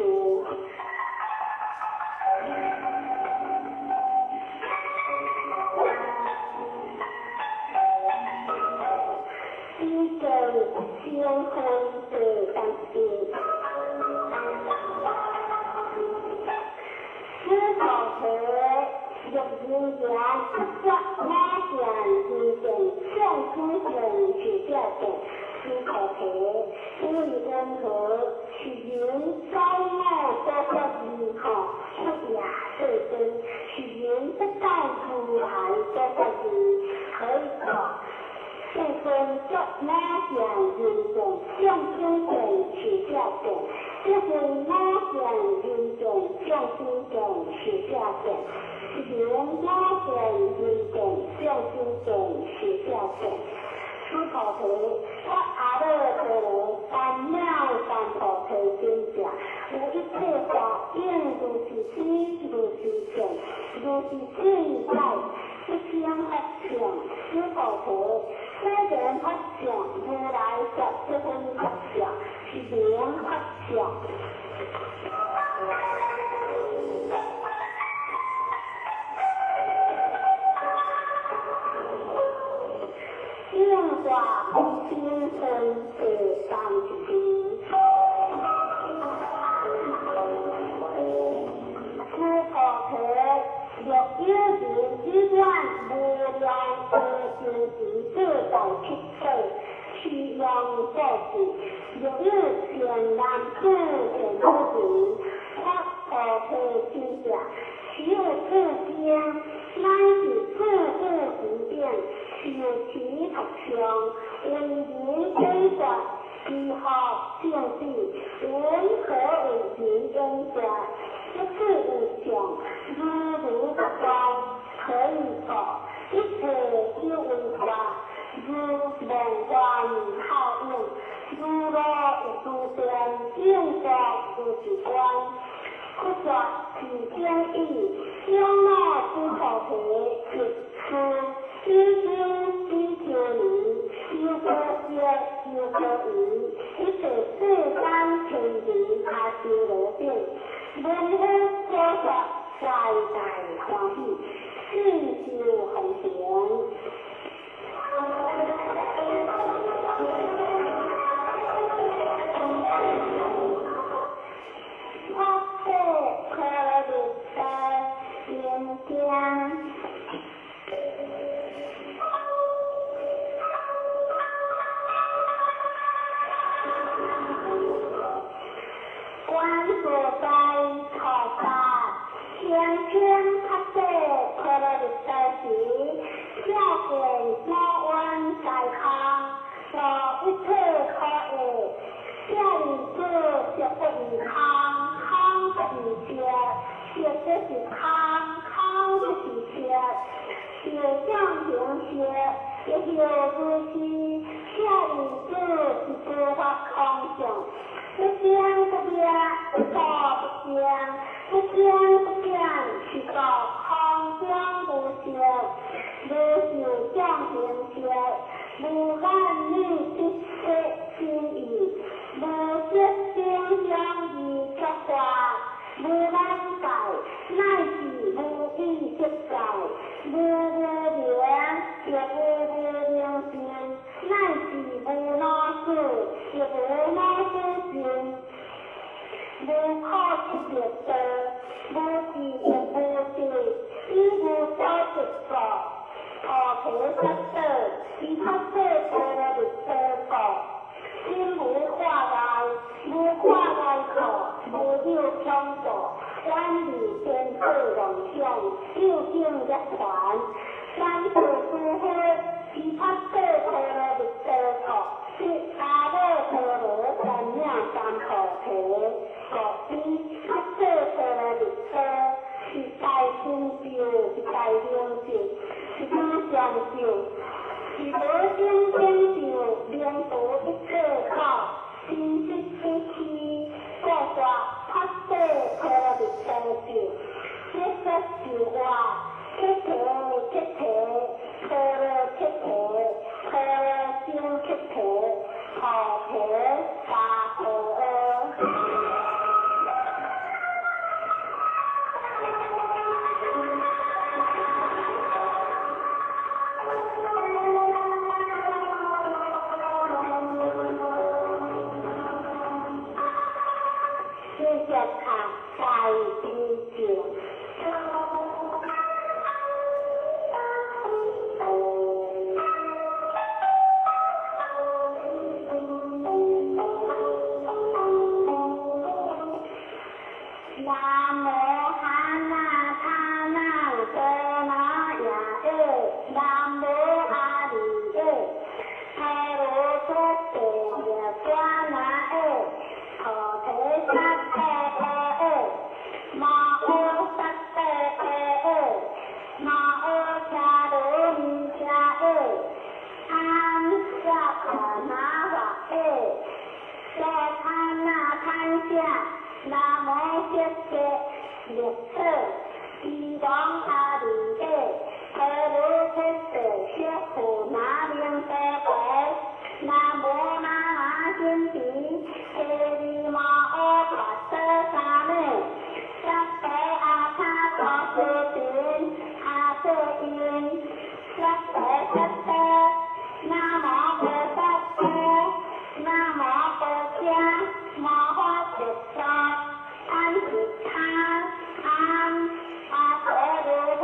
以见相分第三经。须菩提，若人言不说我见、人见、众生见、寿者见，须菩提，为云何？是人知我所说义吼？佛也，世尊，是人不知如来所说义，何以故？世尊，说我见、人见、众生见、寿者见，即非我见、人见、众生见、寿者见，是名我见、人见、众生见、寿者见。须菩提，发阿耨多罗三藐三菩提心者，有一切法应如是知，如是见，如是见解，不生法相。须菩提，虽然法相，如来说这非法相，是名法相。持世界七世，持用布施，若有善男子善女人，发菩提心者，持有此经，乃至自古其顶，受持读诵，为人解说，知福正智，云何为其演说？一切有相，如如不动，何以故？一切有为法，如梦幻泡影，如露亦如电，正觉如是观。佛说是经已，长老须菩提，译此比丘比丘尼，优婆塞优婆夷，一切世间天人阿修罗等，闻佛所说，皆大欢喜，信受奉行。发誓陀罗尼多经经。观自在菩萨，轻轻发誓陀罗尼多时，照见五蕴皆空，无一切可爱。舍利子，色不异空，空不异色，色即是空，空即是色，受想行识，亦复如是。舍利子，是诸法空相，不生不灭，不住不生，不增不减，是故空中无色，无受想行识，无眼耳鼻舌身意，无色声香味触法，无眼界，乃至无意识界，无无明，亦无无明尽，乃至无老死，亦无老死尽，无可得别道，无智亦无智，以无所得故，菩提萨埵，以菩提波罗蜜多故。心无挂碍，无挂碍处，无有恐怖，远离颠倒妄想，究竟涅槃。三世诸佛，以菩提波罗蜜多故，得阿耨多罗三藐三菩提。故彼菩提波罗蜜多，是大成就，是大明净，是无上咒，是无生成就，明除一切苦，真实不虚。故说菩提波罗蜜多咒，解说就话，菩提菩提，波罗菩提，波罗僧菩提，菩提萨婆诃。谢谢卡在悲咒。南无哈那他那哆那呀耶，南无阿弥耶，陀罗娑婆诃那耶，菩提萨婆诃耶，摩诃萨婆诃耶，摩诃迦罗尼迦耶，安萨婆那华耶，娑他那堪夏。南无色界六处，依王阿弥耶，陀罗菩萨悉佛那明多婆，南无那罗僧祇，提尼摩诃跋陀沙弥，萨婆阿他多斯频，阿瑟因，萨婆萨多，南无菩萨多，南无婆伽摩诃萨多，安吉他安阿陀罗诃，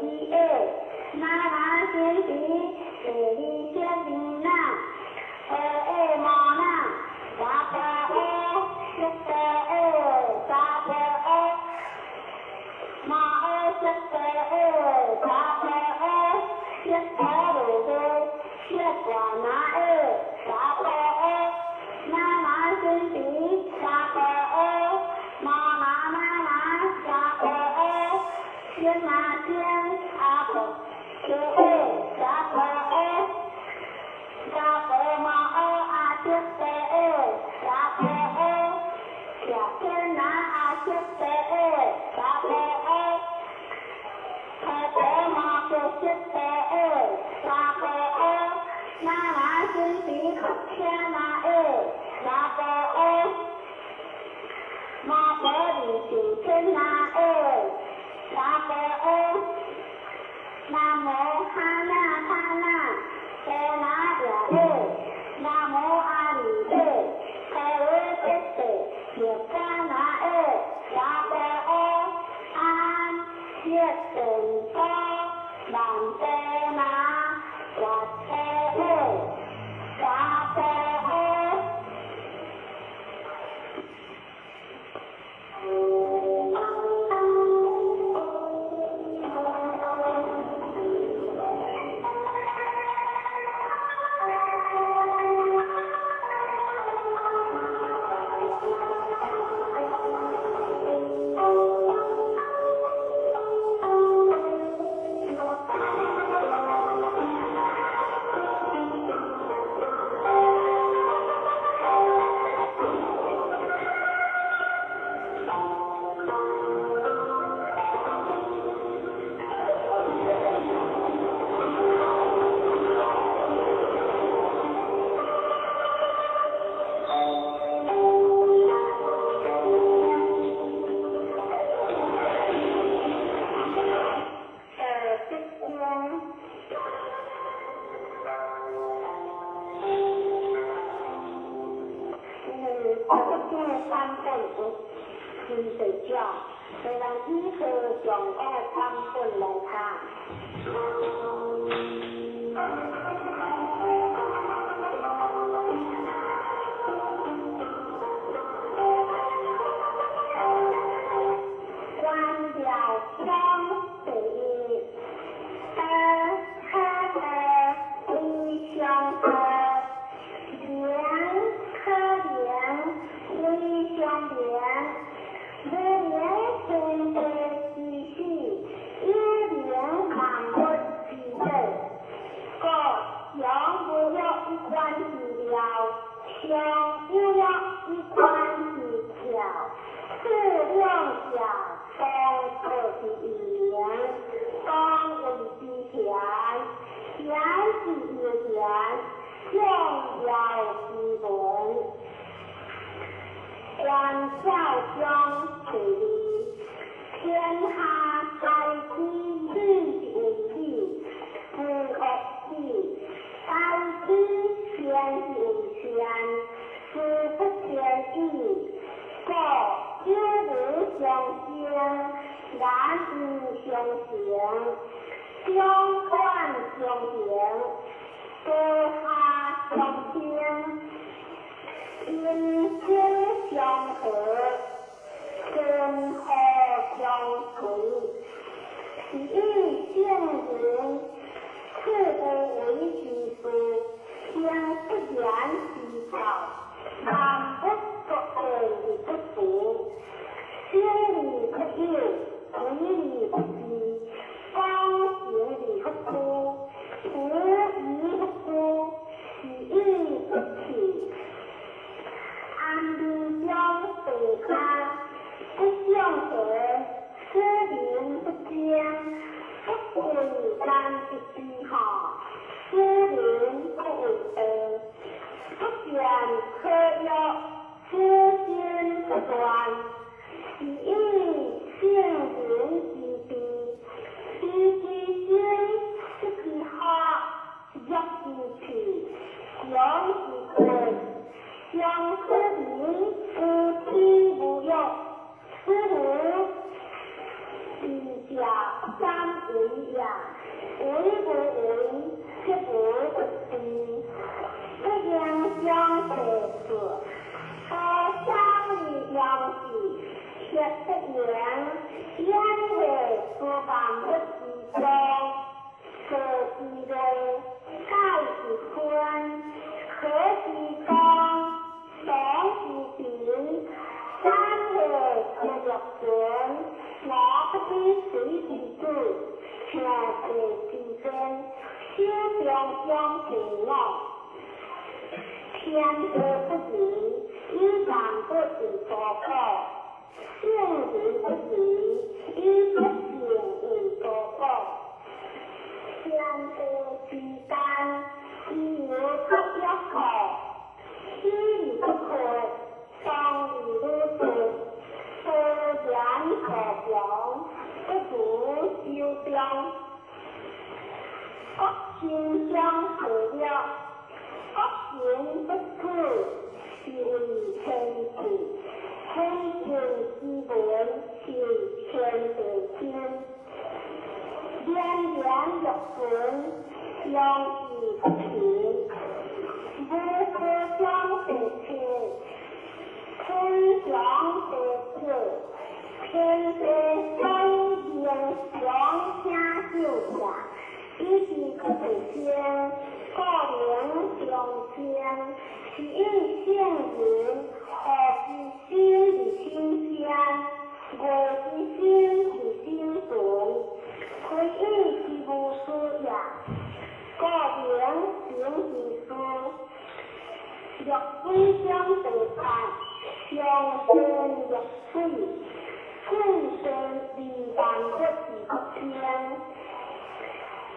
二下，那那先时第二色二那，二下毛那，三波阿，色波阿，三波阿，毛阿色波阿，三波阿，色波罗多，色波那阿，三波阿，那那先时三波阿，毛那那那三波阿，色那天阿婆克阿，三波阿，三波毛阿阿色波阿，三波阿，色天那阿色波阿，三波阿，陀婆摩诃色波阿，三波阿，那那先时天那阿，三波阿，摩婆尼是天那阿，三波阿，南无哈那哈那，波那耶阿，南无阿弥陀，陀罗揭谛，耶迦那阿，三波阿，安色顿多，万波那，跋波阿，三波阿。道德经。因为道德经的版本有真济种，所以咱依靠上古版本来读。关庙章第一，道可道，非常道；名可名，非常名。无名天地之始，有名万物之祖。故常无了一关之妙，常有了一关之巧。此两者，当道之以明，当谓之贤，贤之又贤，众妙之门。关孝章第二，天下大知理为理，不恶止；大知善为善，事不天意。故有无相生，难以相成；相反相成，高下相倾，阴晴相合，顺和相随。是以圣人处无为之事，行不言之道，万物作而不图，心而不有，为而不恃，刚行而不屈，无而不孤，是以不弃。安民中第三，不相合，此民不争，不争無為，則無不治，不應將地事，何相利用事，卻不言，演化諸萬物之中，坐之內，解之寬，和之光，當之平，三界之欲存，我不知水之主，聽地之真，手中將平我。天地不仁，以萬物為刍狗；聖人不仁，以百姓為刍狗。天地之間，其有不一可，死而不悔，當而無罪，雖然可強，不如修長。國親相對了，國行不恥，是為天志；天正之文，是為天地心。連連欲存，相以不平；無可相對切，天長地久，天地水明相聽秀下，以其不為先，故名長清。是以聖人何之心而心善，月之心而心存，非以之無事也。故名平之事。绿水中第八，上善若水，水善利萬物之不争。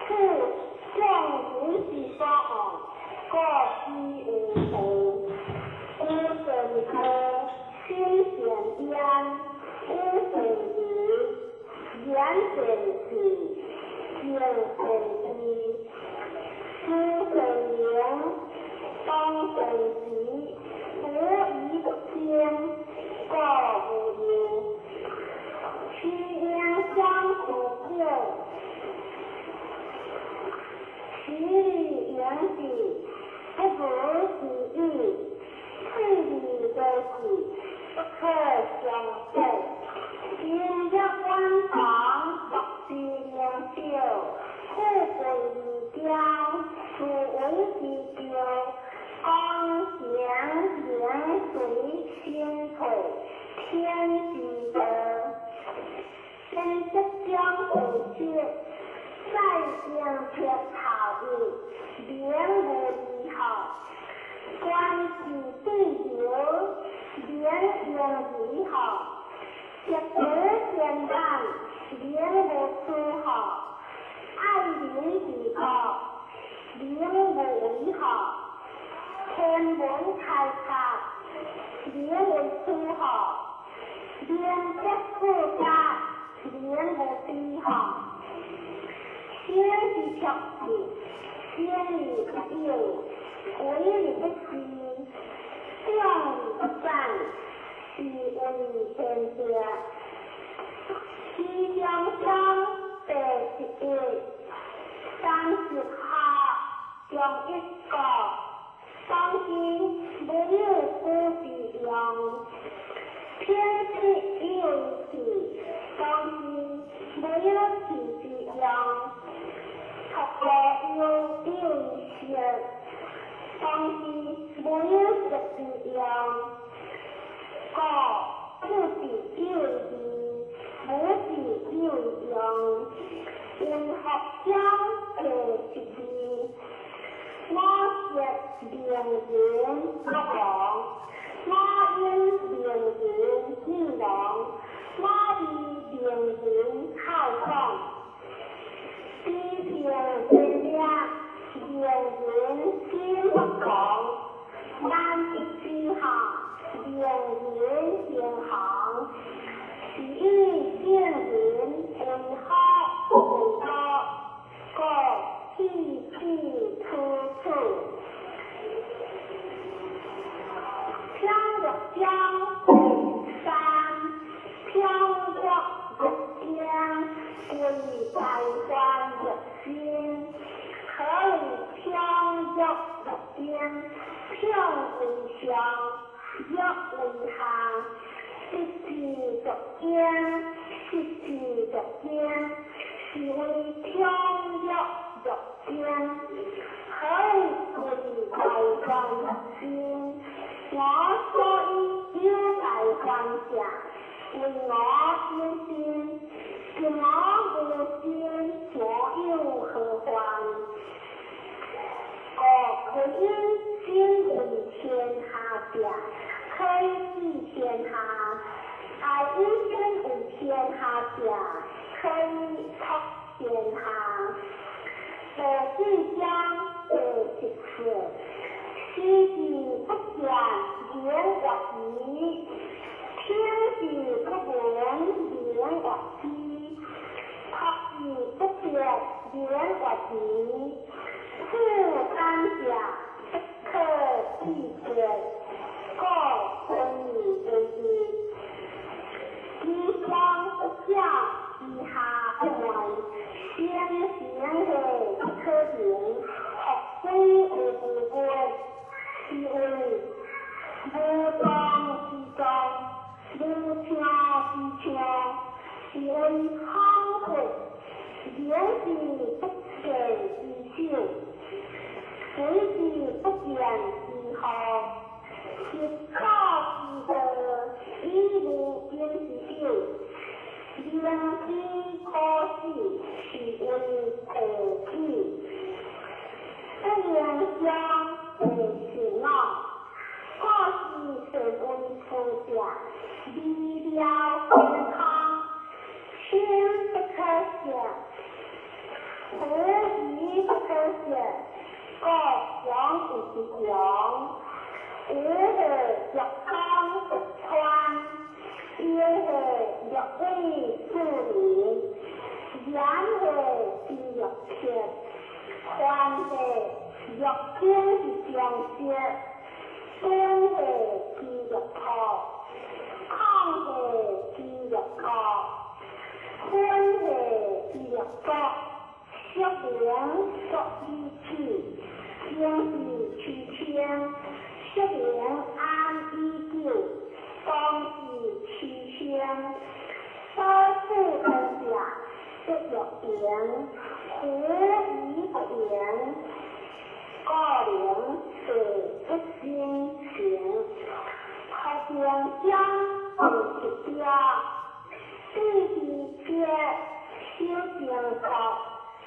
此眾人之所惡，故之有道。有善道，心善焉；有善言，言善事，行善知，思善明，當善時，無以不清，故無憂。其應相互久，其利言之，不如其已；退而為之，不可相捨。今日晚堂，樂之良少，富貴而驕，自為之驕，剛強名垂心退，天之道。先則將為切，再應鐵頭意，免無離好。官之地流，免用離好。一德善難，免無出好。愛民之國，免無為好。天文開拓，免為出好。廉潔富家，免無低好。先之卓志，先而不勇，為而不恃，長而不讚，是為天下。其中章第11，30下中一個，當今無有古之用。天之以為器，當今無有器之用。托無有以為色，當今無有色之用。故父子以為義，母子以為用。文學章第12，我說名人不亡，我因名人必亡，我以名人好講。地平天命，名人心不亡，萬一之下，名人行行，是以聖人為好不為多，故氣氣處處。飄玉江第三，飄國玉江，歸台灣玉心。為上，欲為下，得之若驚，失之若驚，是謂通約若驚。何謂大患心？我所以有大患者，為我本身。若我無身，我有何患？故歸隱身為天下者，可以治天下；愛隱身為天下者，可以託天下。第四章第十四，視之不見，名曰愚；聽之不聞，名曰痴；託之不得，名曰愚。此三者，不可置絕，故分為義。居上不矯，居下不昧，先行者不可名，學歸有無過，是謂無狀之狀，無相之相，是謂恍惚，影之不見之首，水之不見之河，失可之道，以無形之手，明之可死，是謂地子。不言相，地是我，故是善為夫者，微妙天空，天不可測，狐疑不可測，故常有之常。有何若空不穿，有何若為自靈，言何之若切，凡何若經之常識，敦何之若托，曠何之若高，昏何之若國，釋名作以起，聽之趨清，釋名安以久，當之趨清。所處之者，不若盈，狐疑不盈，故名地不生成。學平章第十章，對之切，小正國，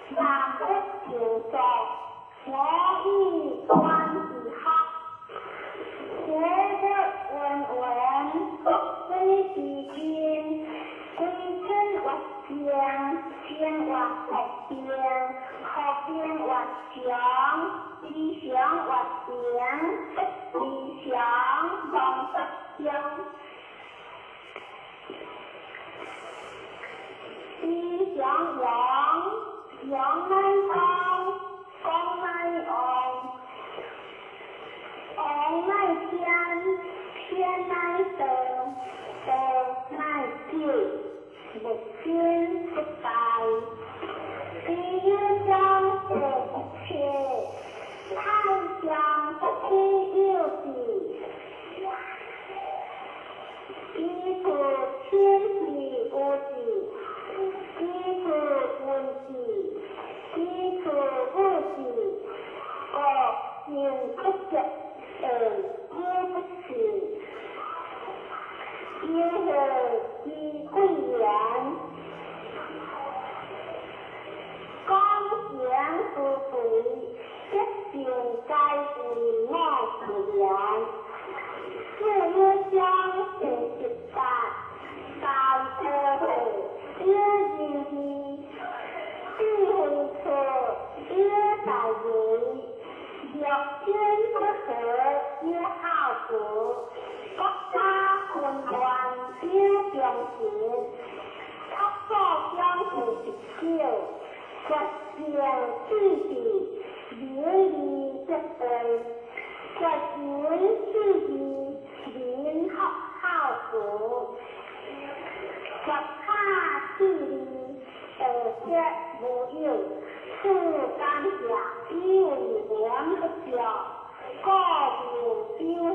南北正國，我以觀之學，學不溫文，國歸之根，歸根曰正，正曰學定，學定曰常，非常曰平，不非常忘不常。非常陽，陽乃公，公乃王，王乃天，天乃道，道乃久，無生不敗。第一章第一切，太上不起有之，以處天之無之，以處文之，以處武之，故行不覺，而不是。有何之貴言？講言不對，一定該為我自然。四有章第十八，大智慧有仁義，智慧錯有大義，六親不和有孝子，國家混亂有忠誠，託所章第十九，決定氣質，名利得位，決定氣質，民福孝子，決卡氣利，道德無有，此感謝以為廉不著，故名有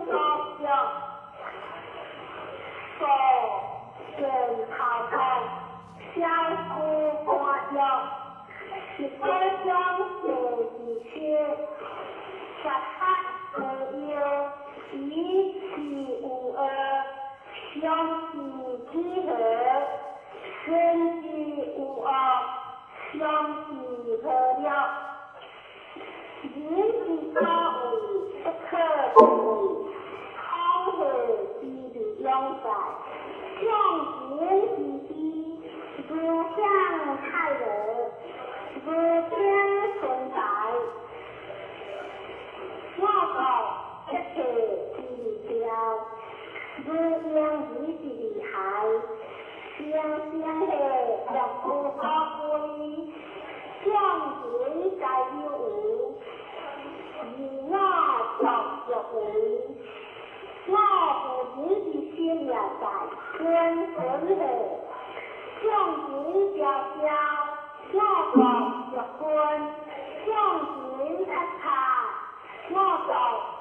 十九章第二節，十八何要，以是有惡，相是之何？善之有惡，相是何了？人之所為，不可不畏；恐嚇之理永在。眾人之知，如享泰樂，如天存在。我國一切之理條，如嬰兒之厲害，聲聲的若無所歸，眾人皆有為，而我獨若為。我婦人之心也在，君存何？眾人昭昭，我獨若君；眾人察察，我獨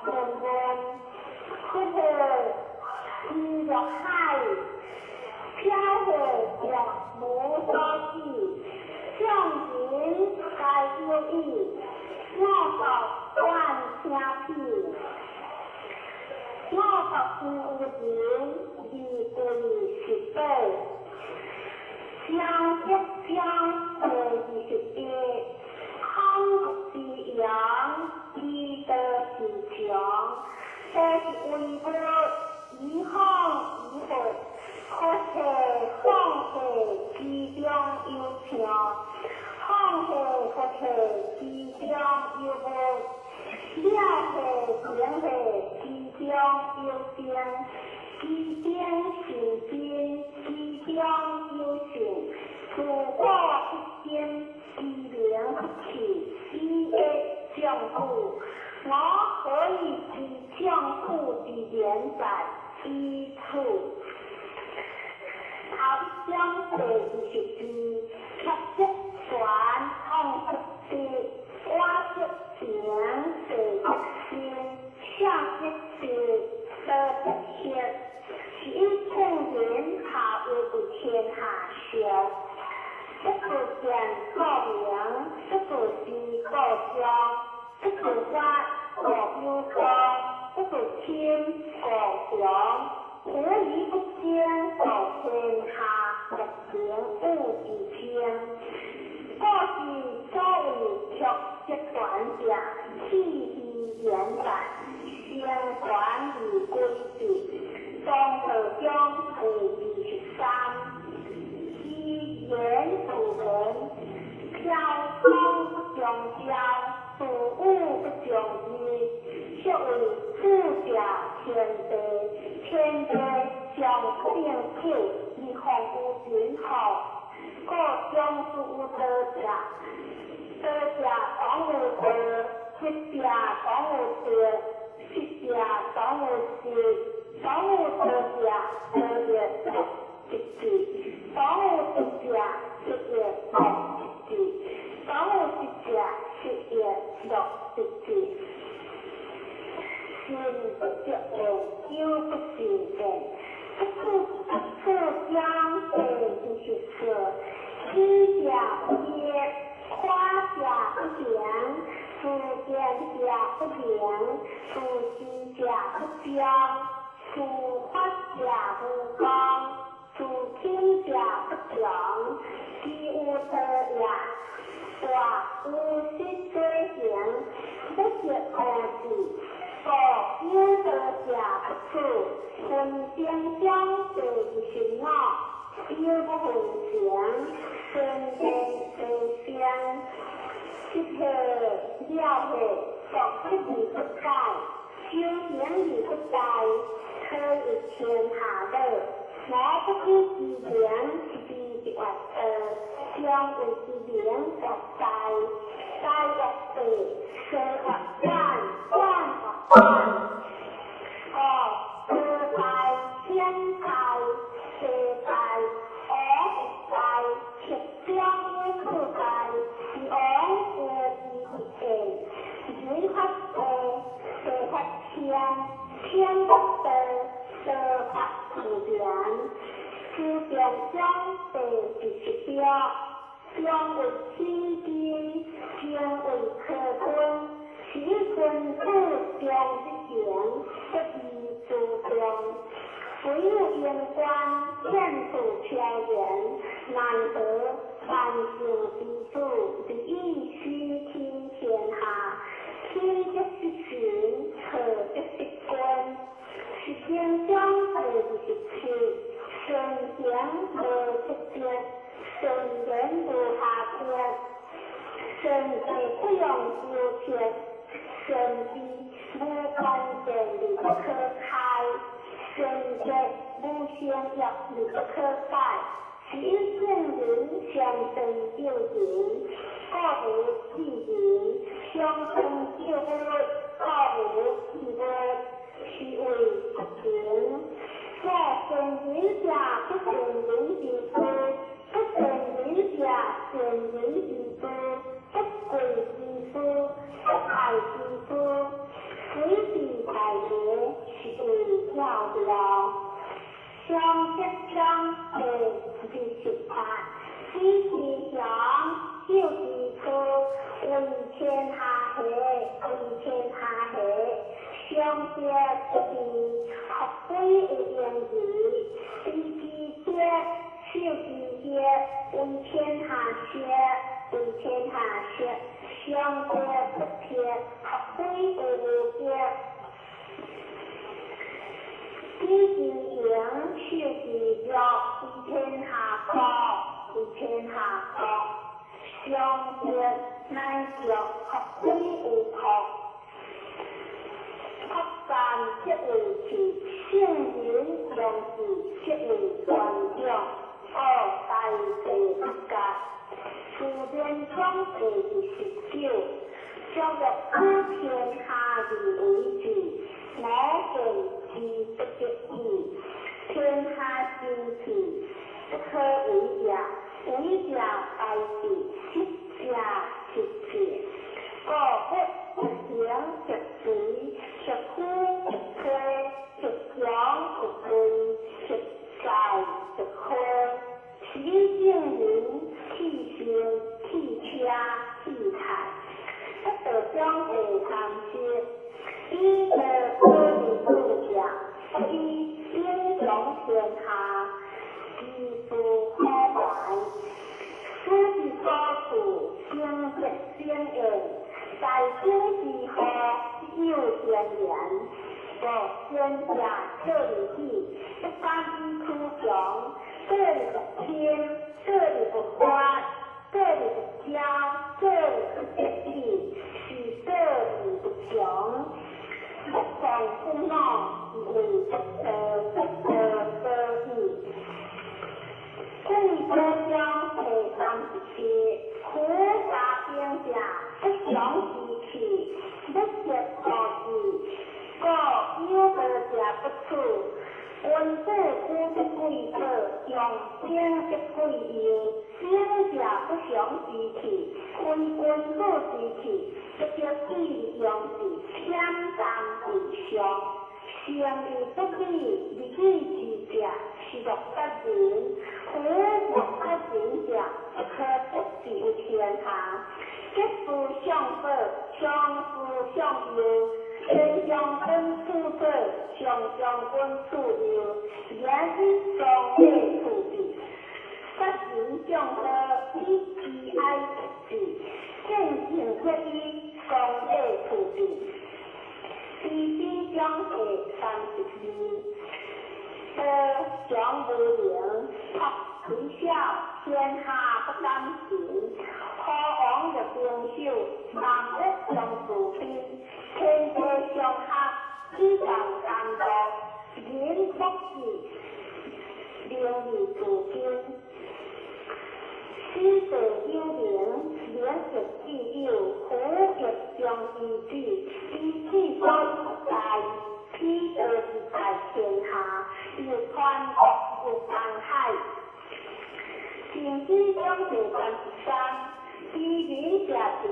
悶悶。佛何知若海，飄何若無所止。眾人皆有意，我獨願聽彼。我獨身有仁，而貴十寶。上一章第21，孔之陽，以德是強，這是為物，以方以佛，佛體放體之中有聽，放體佛體之中有無，了體成體之中有定，其中成真，其中有性，自古至今，其名不去，以益眾苦。我何以知眾苦之連在以此？頭一章第22，合則全，往則直，我則平，地則生，下則直，道則歇，是以聖人效益為天下上。不自見故明，不自知故彰，不自發故有光，不自親故強。狐疑不精，故天下莫能與之爭。故是所謂曲則全者，氣之連在，成全而歸之。莊道章第23，其言不言，飄風不終朝，事物不終日，所謂主者天地，天地上不能久，而況有人乎？故將之有道者，道者當有道，德者當有德，失者當有失，當有道者，道亦獨一致；當有德者，德亦獨一致；當有失者，失亦獨一致。信不著變，有不信變。不處不處將第24，喜者不滅，快者不停，自見者不明，自知者不彰，自發者無功，自聽者不強，其有道也。大有實罪行，不得可治。故有道者不處，分經章第25，有不分成，先天地生，一體了體，獨不而不改，修行而不殆，可以天下樂。我不知其名，是之曰道，將謂之名曰大，大曰地，地曰遠，遠曰廣。哦，道大、天大、地大、王大、十中有四大，是王有之一變。人發地，地發天，天發道，道發自然。書中章第28，將為天經。见土飘然，难得万圣之主，以心听天下，天则是神，错则是君。十经中第27，顺行无不德，顺言无瑕疵，顺地不用修饰，顺地无关键而不可开，顺德无相约而不可改，是以圣人相生救人，故无智人；相生救物，故无智物，是谓不平。若善人者不善人之道，不善人者善人之道，不贵之师，不爱之师，随地大德，是谓教妙。上德章第28，知其详，守其初，为天下下，为天下下。上德不变，学归有用义，知其德，守其德，为天下学，为天下学。上德不撇，学归有无德。知其盈，守其弱，为天下国，为天下国。上德乃弱，学归有朴。朴干则为气，圣人用之则为官长。故大地不甲。自然章第29，将欲取天下而为治，我见之不得已。天下之气，不可为也。为者败治，失者失治。故不行则随，则屈则推，则强则贵，则在则亏。是以圣人弃身、弃车、弃财，不得将第30，以道可以治者，以英雄天下，其事可怀。此之所处，生则生焉，在生之后，有天然。故先者做日子，不敢以趋强，做日不轻，做日不发，做日不骄，做日不得意，是做日不强。不忘不恼，是为不得不得所以。贵州江第37，苦杀兵者，不祥之气，不得大志，故有道者不处。君子居则贵者，用兵则贵右。兵者不祥之气，非君子之气，不得已用之，险当为上。诚意不美，利己之者，是莫得人。夫莫得人者，不可得治天下。吉事相保，凶事相佑。前将军处左，上将军处右，言以双马处之。杀人将刀，以悲哀之；见性决以双马处之。地支将第32，道常无能，朴虽小，天下不敢行。何王若兵守，南北相自兵，天地相合，以共监督。人莫治，名利自经。此地有名，名亦既有，夫亦将其子，其子所以在，彼道之在天下，有川国，有东海。秦子将第33，知人者智，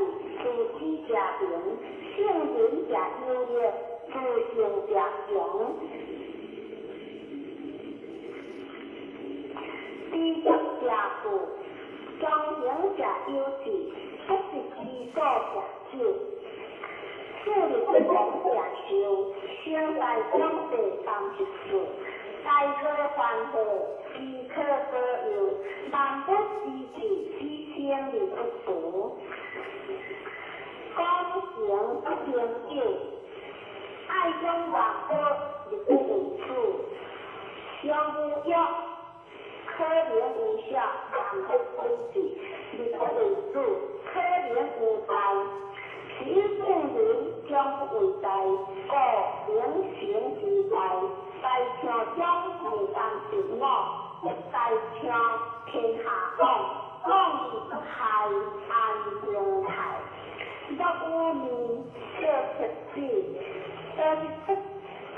自知者明，圣人者有力，自信者强。知德者富，庄行者有志，不是其所者少。富日不亡者寿，生在将第34，大可欢喜，飢可保佑，萬物之志，死生而不除。講成不成有，愛將萬物而不為主。常無欲，可能有小，萬物歸之，而不為主。可能有大，是以聖人將不為大，故名成之大。大象將第三十五，大象天下廣，廣而不害，安定泰。若有面做切子，倒是出苦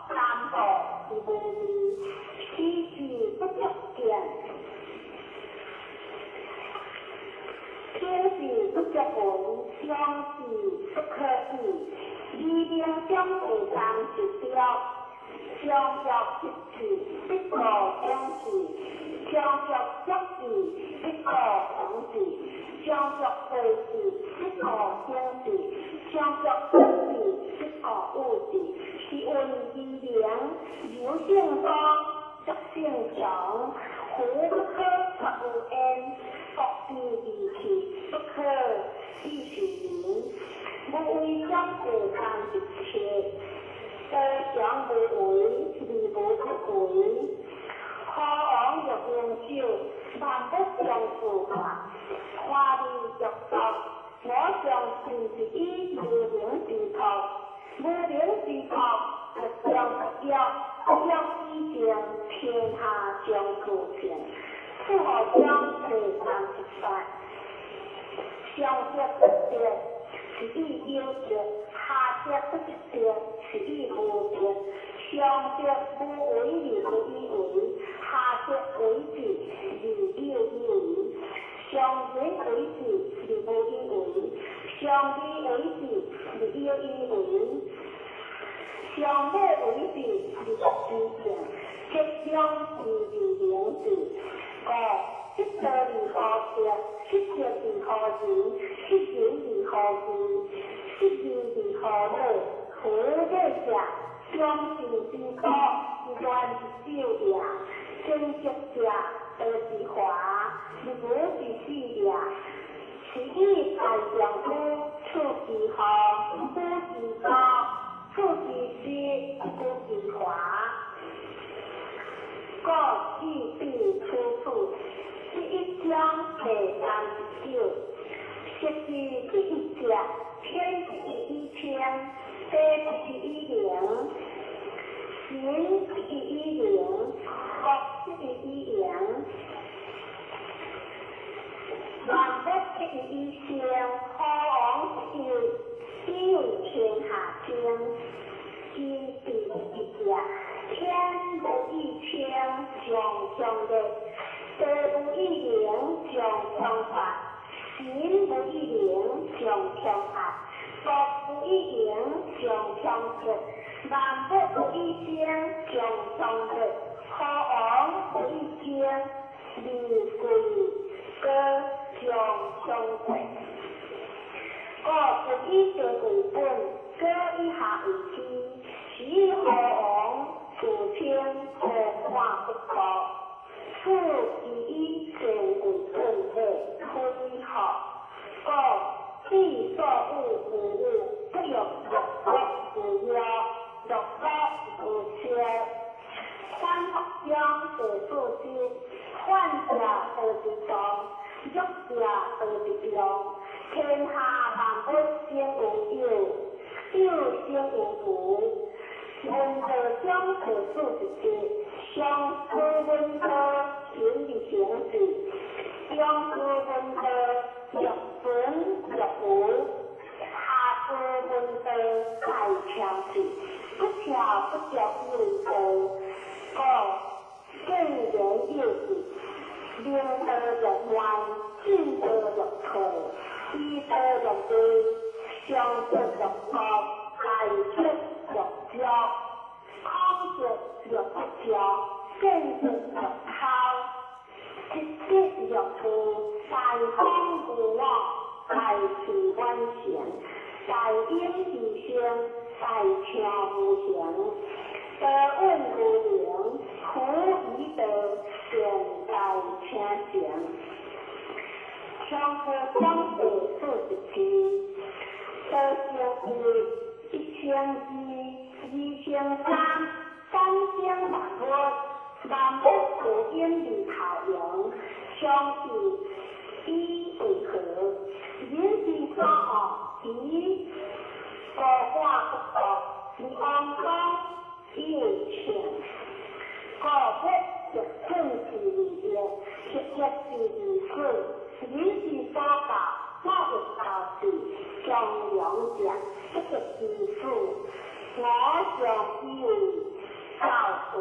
三步是無味，死之不足見。天是不足聞，相是不可議。二明將第三十條，常欲失志，必告將志；常欲足志，必告窮志；常欲貴志，必告省志；常欲不志，必告有志。是謂二明，柔性剛，足性強，夫不可出有焉，國之利器，不可以是人。無為將第三十七，道常無為，而無不為。何王欲明首，萬物將自化，華麗欲作，我將盡是以無名之託，無名之託，欲將不欲，不欲以靜，天下將自平。此號將第三十八，上則不得，是以有德；下則不得，是以無德。上則無為而不以為，下則為之而有以為。上人為之而無以為，上義為之而有以為。上尾為之而不知正，吉祥之而明之。故失道而何德，失德而何仁，失仁而何義，失義而何禮？夫禮者，忠信之高，願之守也；貞節者，道之華，日無之始也。是以大丈夫處其號，不其高，處其師，不其華。故志必處處，第一章第三十九，實是第一者，天之以清，地之以靈，神之以靈，國之以陽，萬物之以生，何王之以為天下清，今第一者，天無以清，常常熱；地無以靈，常常發；神無以靈，常常壓；國無以榮，常常脫；萬物無以生，常常熱；何王無以清，而貴高常常貴。故不以地為本，果以下為基，是以何王自稱何看不破，此是以善為本的非學。故彼所有無有，不欲樂樂無樂，樂樂無笑。反復將第四節，反者道之動，弱者道之用。天下萬物生有有，有生有無。聞道將第四十節，上師聞道，行而行之；中師聞道，若存若無；下師聞道，大巧智，不巧不足以為道。故正言有智，明道若歪，進道若退，依道若歸，上德若惡，大德若弱，空德若不著，見德若偷，積德若富，大方無我，大器晚成，大隱之聲，大聽無形，道穩無靈，苦于道，善待听成。长河章第41，道成一，1200，2300，3000万物，万物自因而头用，相是以为何？人之所恶，以无法不恶，而王公以为圣。故不欲寸之为恶，欲一之为死。人之所教，我欲教之，将良者不得其死。我尚以为教父。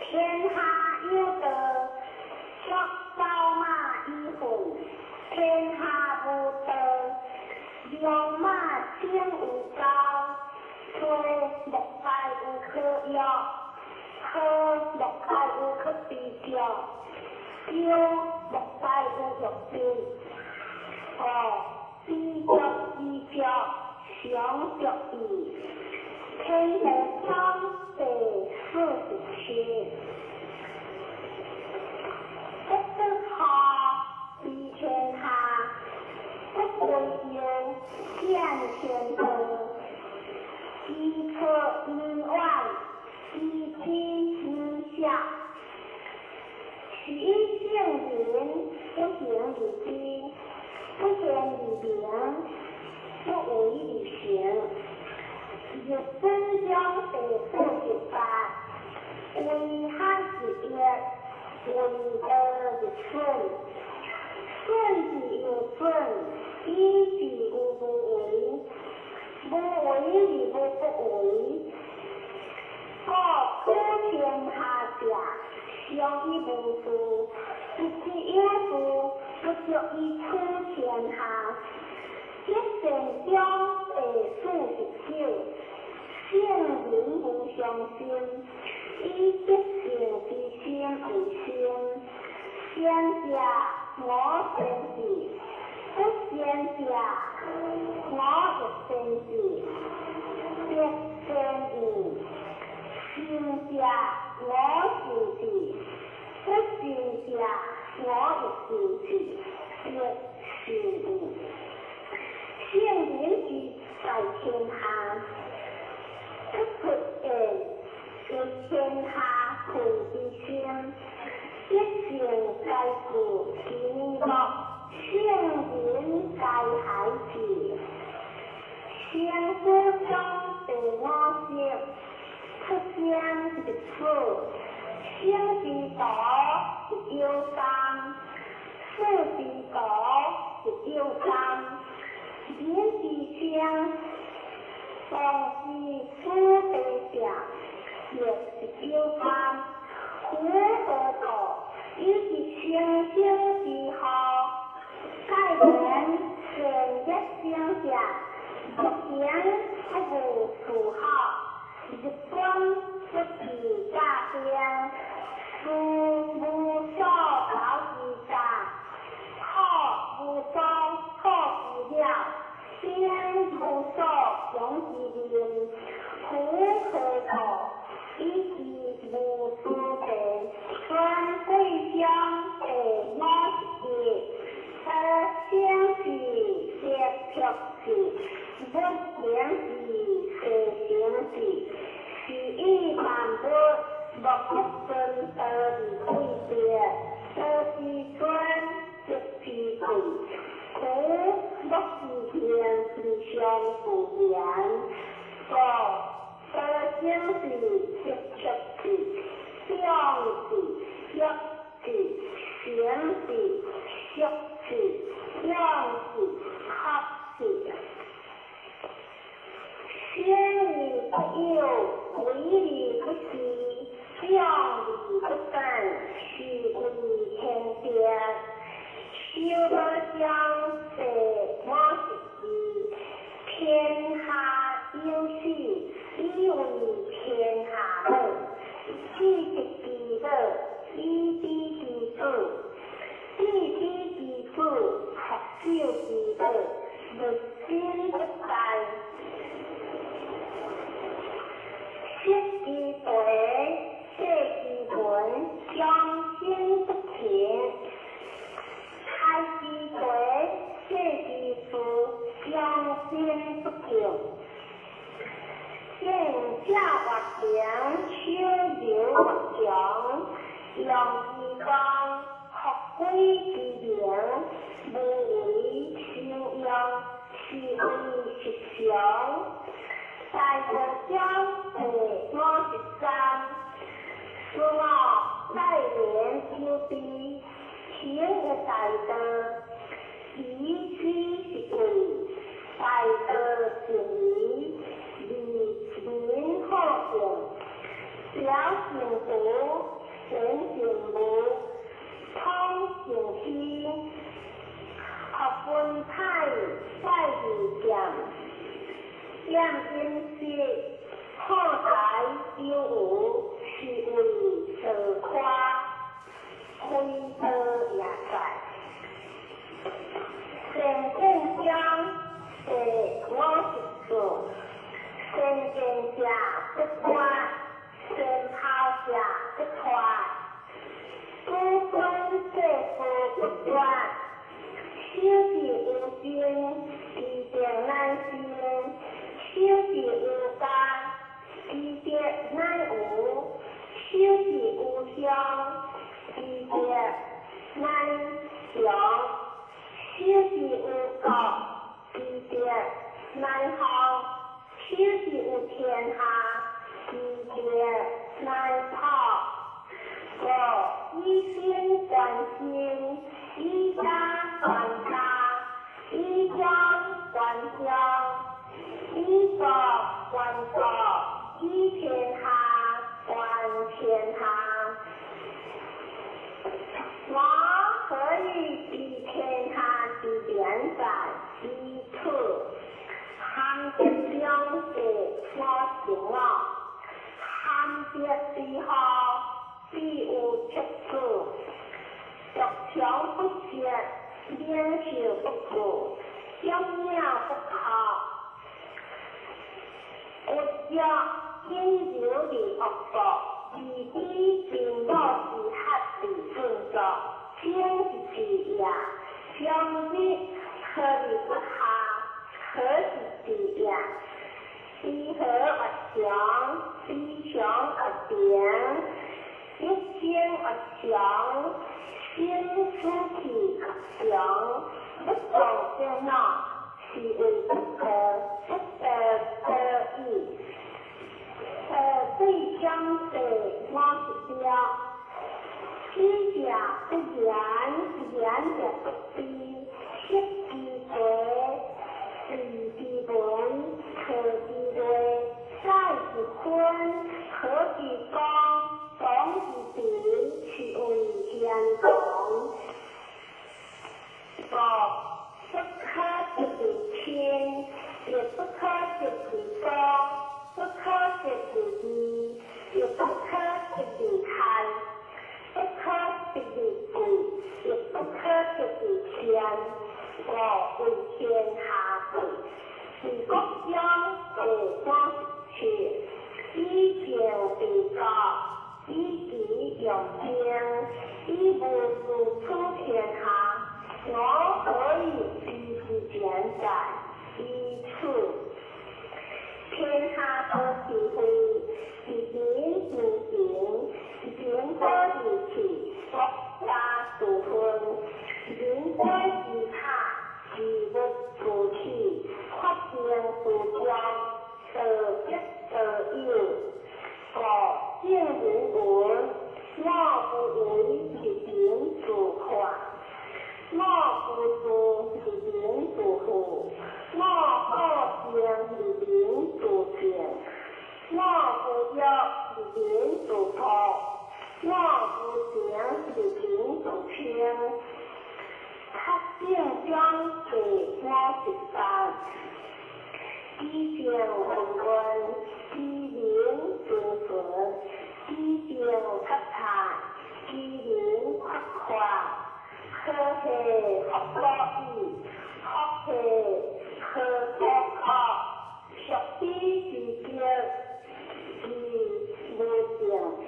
天下有道，足走馬以混，天下無道，良馬生有狗，吹莫該有可藥，喝莫該有可比較，丟莫該有玉璧，哦，比著之著，常著意，天道章第47。不得下比天下，不為用見天道，知錯毋遠，知己毋舍。是以聖人不行而知，不見而明，不為而成。日本章第48，為海之約，為道日損，損之又損，以至於無為，無為而無不為。故取天下者，常以無事；不知有事，不足以取天下。德善章第49，聖人無常心，以德性之心為心。善者我先之，不善者我亦先之。必先予。善者我受之，不善者我亦受之，必受予。聖人之在天下，不出言，為天下困之心。德性皆具其面目，聖人皆孩子。先祖章第50，出生入死，生之徒一有三，死之徒一有三。人之生，當知死地者，亦一有三。夫何故？以及生生之後，蓋言善惡生者，欲行不務事好，日光不自駕兵，事無所勞之家，苦無所苦之了，兵無所用之人，夫何故？以及無事地，孫貴章第51，得生是得卻是，不行是得成是，是以萬物莫不尊道而貴別，道之尊則之貴，故莫之行而相自然。故得生是得卻是，長是弱是，成是縮是，養是合是。先而不有，為而不恃，長而不感，是謂天德。修道章第52，天下有死，以為天下母。子得其母，以知其子；子知其子，復守其母，日新不殆。失其地，廢其文，將心不勤；開其地，廢其事，將心不敬。見者活平，手流活強，用其光，復歸其明，無為修養，是謂實常。大道章第53，是我待人有悲，行有大道，以知是貴，大道是義，利民好行，表性德，言性無，通性虛。分歹使而儉，儉飲食，好財有餘，是為自誇，非道也哉。善見中第54，善見者不斷，善拋者不脫，子孫世事不斷，守之有精，其定乃生；守之有家，其德乃無；守之有鄉，其德乃強；守之有國，其德乃興；守之有天下，其德乃普。五以身觀身，以家觀家，以鄉觀鄉，以國觀國，以天下觀天下。我何以知天下之變哉？以此。含德中第55，含德之後，必有七子。獨強不息，領袖不顧，將領不靠，骨弱陰柔而惡國，自知貧母之合而振作，精之治也。將日何而不下？何之治也？知和而強，知強而平，一生而強，心思氣強，不動電腦，是為不可不得得已。對將第56，知者不言，言者不知，色之貴，字之文，圖之類，賽之分，和之光，動之情，是為賢王。五不可得而親，亦不可得而恭，不可得而義，亦不可得而害，不可得而貴，亦不可得而賤，故為天下貴。治國中第57，以政治國，以智用兵，以無事取天下。我何以知之變哉？以此。天下多是非，一人之情，人多而氣，國家之分，人多之塔，事物之起，發生之中，道德道有。故聖人云：我不為一人自誇，我不自一人自負，我好靜一人自靜，我不欲一人自破，我不成一人自清。七政中第58，知政問問，知民知存，知政察察，知民察化，何系福所倚，福系何所靠？屬彼之德，其無定體。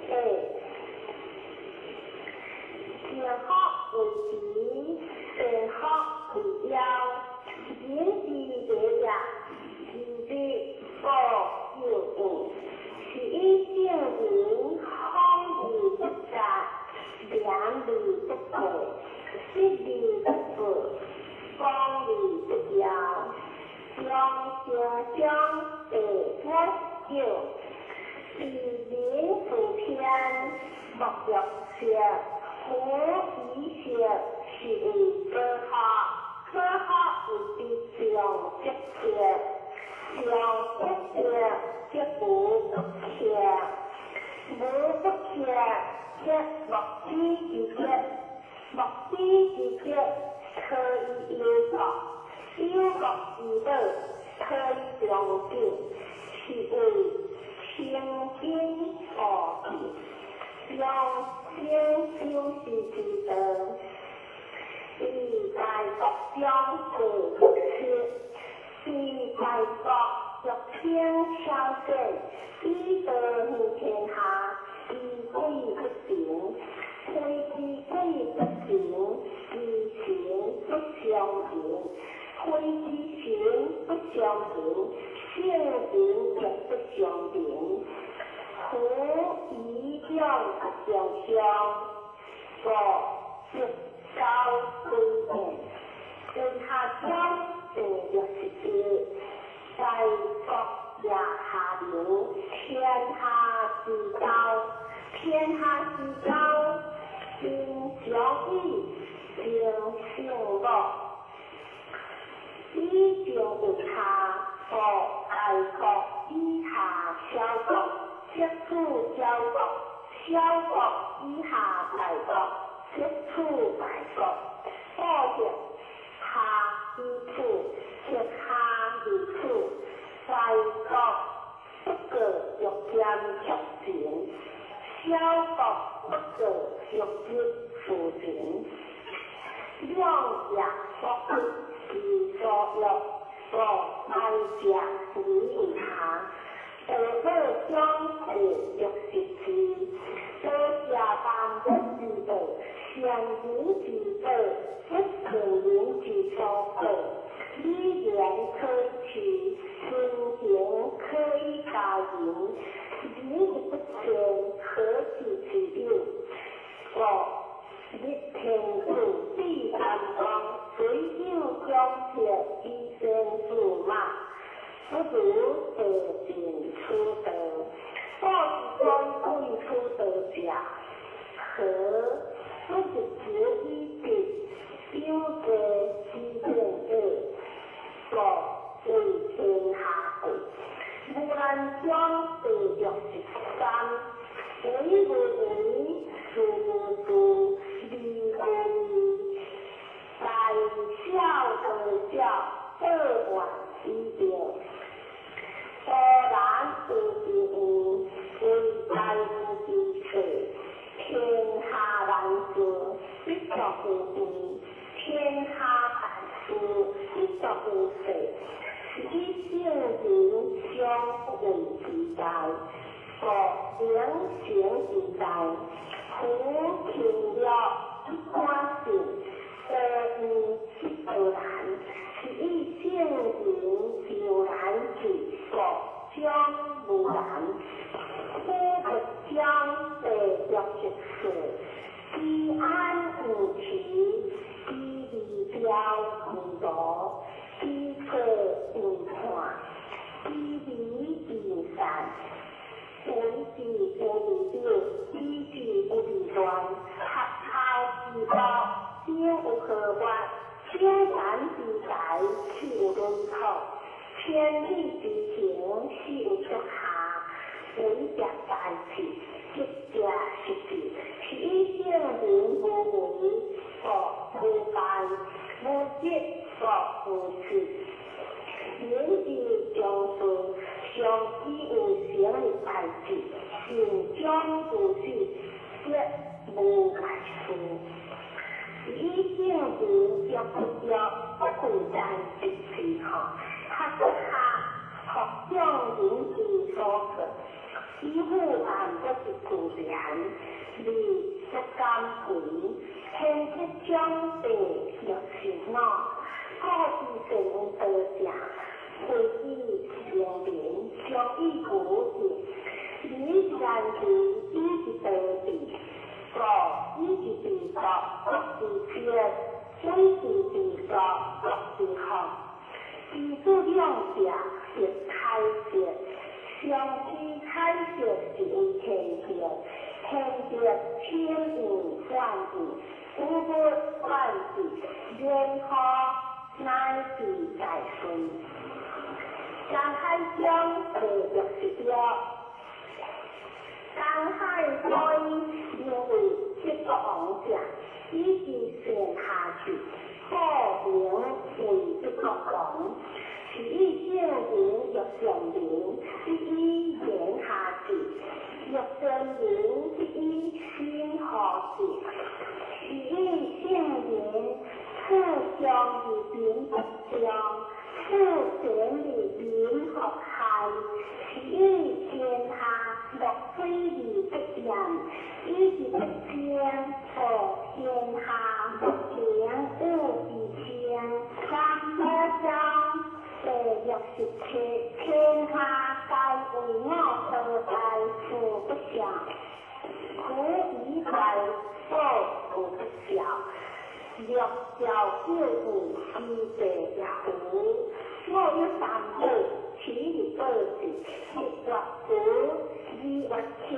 善福為慈，善福為夭。人之禮也，其必固有義。是以聖人風而不雜，廉而不過，失而不報，光而不耀。中正中第59，治民自偏，莫若色，夫以色是為保學，保學為之上則德，上則德則無不克，無不克則莫知之德，莫知之德，可以憂國，憂國之寶，可以長久，是謂清淨無變，長生修持之道。佇大國中第六七，佇大國欲稱小善，以道行天下，其軌不成，非其軌不成，其行不相平，非其行不相平，聖人亦不相平。夫疑兩不相傷，五德交歸變，為下將第61，大國也下流，天下之交，天下之交，仁將以忠勝樂，以忠為下，故大國以下小國，則處小國；小國以下大國，則處大國。故則下而處，則下而處。大國不過欲兼卻情，小國不過欲執扶情。兩者不得其所欲，故大者而為下。大寶中第67，多謝萬物之道，善人之寶，不聖人之所寶。禮言可以取，親情可以加人。禮不善，何其之有？五日天子必三光，雖有強策以先駙馬，不如得盡此道。古之所以貴此道者，何？不日求以得，有計之變者，故為天下貴。無難中第63，為無為，事無事，義無義，大小得小，報怨以定。古人有之言，為大有之錯，天下難事，必作有備；天下大事，必作有勢。是以聖人常不畏之大，故能成之大。夫勤樂不管性，多怨不多難。是以聖人常難治，故將無難。苦不將第64，居安毋遲，居離標毋羅，居錯毋叛，居離毋散。為之不離表，以之不離亂。合孝之道，長有何法？小善之財，豈有輪土？千里之行，始有足下。為者大事，職者實事。是以聖人無為，故無敗；無積，故無失。人之將事，常以有成的代誌，善終如始，則無敗事。是以聖人若不若不愧但一字吼，學下學眾人之所過，以富萬不是自然，而不甘貧。天克將第65，古之善道者，惠以明民，常以無盡。禮之難治，以之道治。故以之治國，國之治；以之治國，國之福。其子兩者，亦開色。上之開色是為天德，天德千變萬變，無不萬變，然後乃至大順。江海江第61，江海歸名為七國王者，以之善下治，故名為不國王。是以聖人欲上人，得以言下智；欲善人，得以心何智。是以聖人處上而民不上，處前而民不害。是以天下莫水而不染，以其不爭，故天下莫能與之爭。三寶章第67，天下皆為我所在，處不下。苦以大，報無不孝。六兆九有，是地也無。我有三寶，起日報時，一月福，二月謙，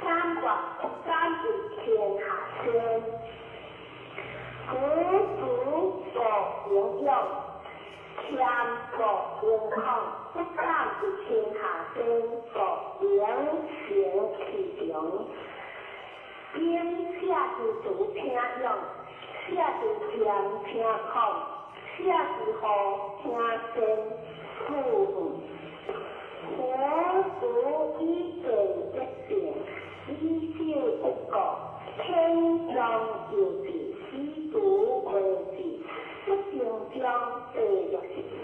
三月不敢為天下先。夫慈無營養，謙無營養，不敢為天下先，故名成其長。兵寫之慈聽勇，寫之謙聽孔，寫之和聽善，故夫慈以見得定，以守不過，天將有志，以獨為志，不定章第63，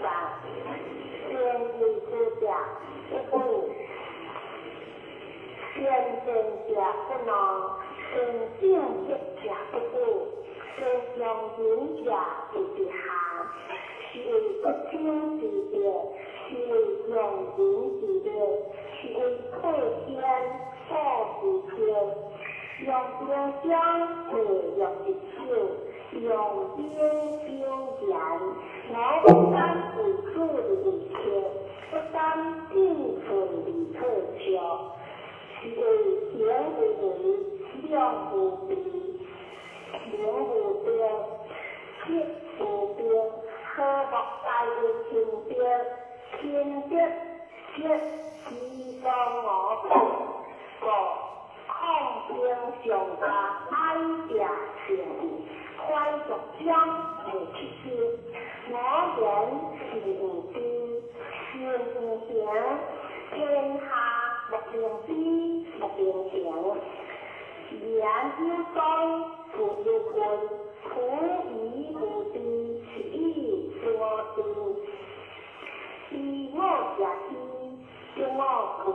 善為之者不惡，善見者不怒，善正直者不惡，善用人者不之下，是為不爭之德，是為用人之力，是為破天破之天。用兵章第69，用兵修言，我不敢為主而委屈，不敢進寸而退卻，是為行無為，量無比，名無定，節無定，和睦大為清德，清德節其所我本，故抗兵上加愛者成義，懷俗章第70，我言是有知，心有形，天下莫能比，莫能行。言有宗，父有君，苦以無知，是以多知。以我者知，得我故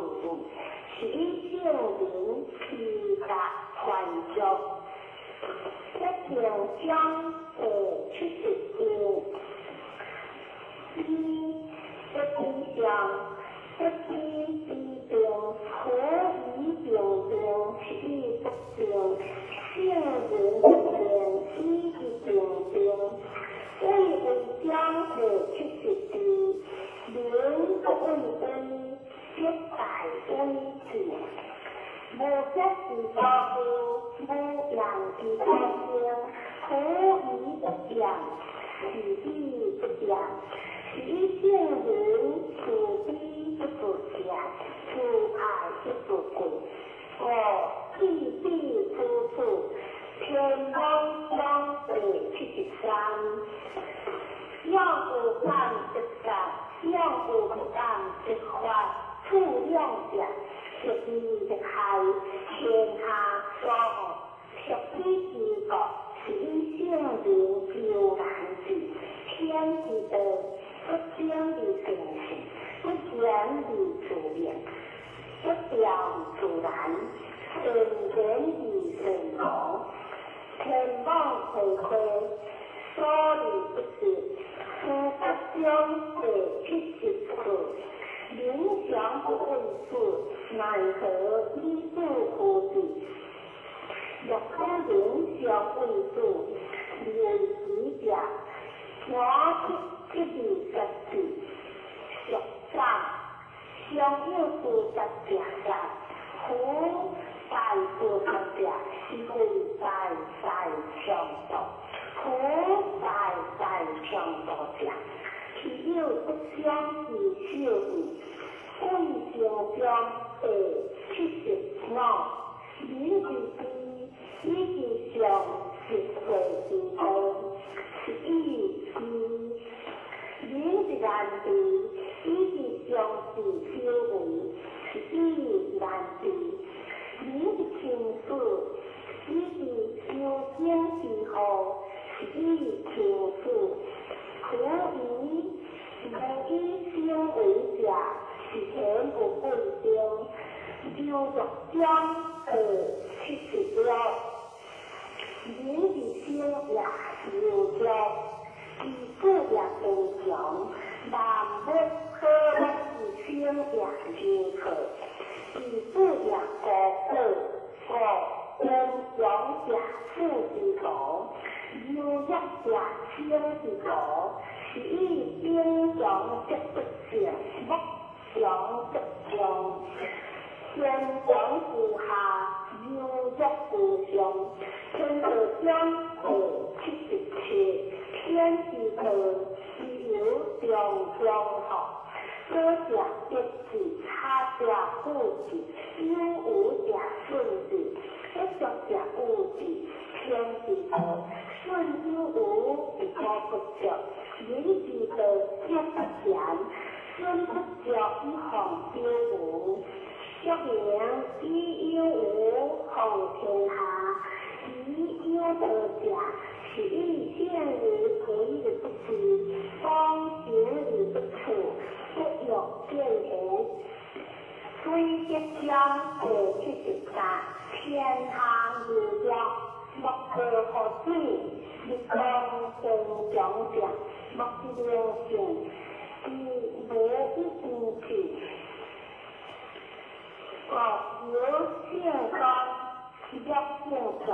是以聖人披甲還俗。不定章第72，以不知上，不知之定，苦以定定，是以不定。聖人不定，以其定定。位為章第74，民不畏威，則大威至。無色之所故，無言之所生，苦以不言，是以不言。是以聖人慈悲不自見，慈愛不自貴。故必必處處，天網章第73。勇有感則發，勇有不感則發，處兩者，實利則害，天下所惡，屬彼之國，是以聖人悠然智，天之道，不爭而成事，不言而自明，不調而自然，善言而善無，天網恢恢，疏而不失。司法章第74，民常不畏死，奈何以子乎之？若可人常畏死，為己者，我七七二十四，俗三，常有自殺者殺，夫大自殺者，是為大大強盜。夫大大強盜者，其有不相之小義。貴成章第75，民之知，以其上實際之道，是以死，伊佇修行之後是以生死，苦於無以生為者，是顯有貴重。柔弱章第76，人之生也柔弱，其子也堅強，萬物可樂之生也柔弱，其子也高貴，故堅強者死之徒，柔弱者生之徒，是以兵強則不勝，木強則強。堅強之下，柔弱之上。天道章第77，天之道，自由中中學。左者得志，下者富智，有無者順智，不足者有智。天之道，順有無而不足；人之道，則不賢，損不足以防有無。說明以有無防天下，以有道者，是以聖人為而不治，方行而不處，不欲見賢。水德章第73，天下柔弱，莫過乎水；日光堅強者，莫之能勝。其無以言去。國有聖光，弱勝強，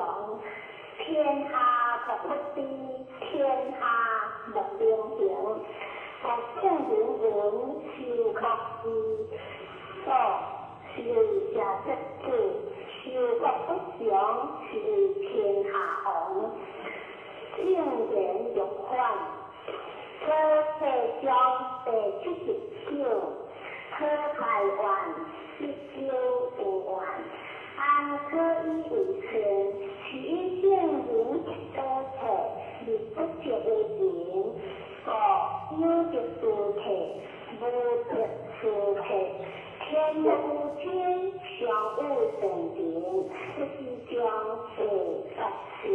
天下莫不知，天下莫能行。國聖人云：修國之所，是為社稷主；修國不常，是為天下王。正言欲反，左冊章第79，可排願，必修有願，安可以為善？是以聖人所冊，而不足為情。故有德之體，無德之體。天無天，上有神靈，這是章第84。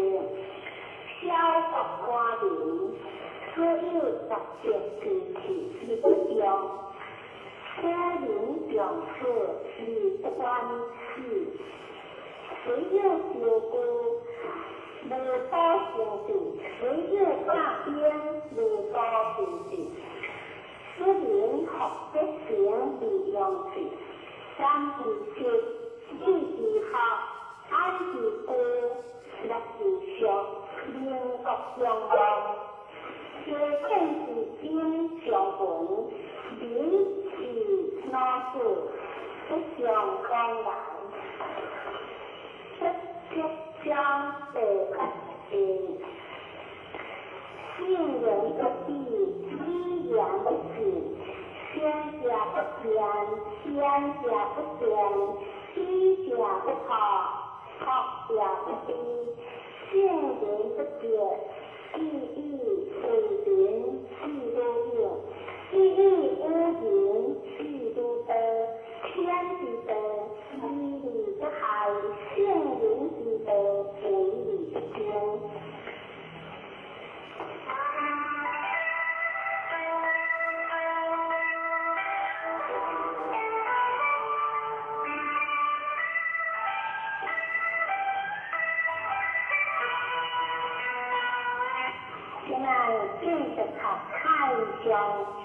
小國寡民，所有十德之氣而不用。古人重此而不管死，雖有招具，無所成就；雖有甲兵，無所成就。使人學得成而用之，三之七，義之學，安之居，樂之俗，民國相望。家政之音相聞，民以老子不相往來。不足章第84，聖人不蔽，語言不智，先者不變，先者不變，知者不破，學者不知，聖人不覺，既以為人，是如勇；既以無人，是如道。天之道，義而不害；聖人之道，為而不爭。今仔繼續讀太上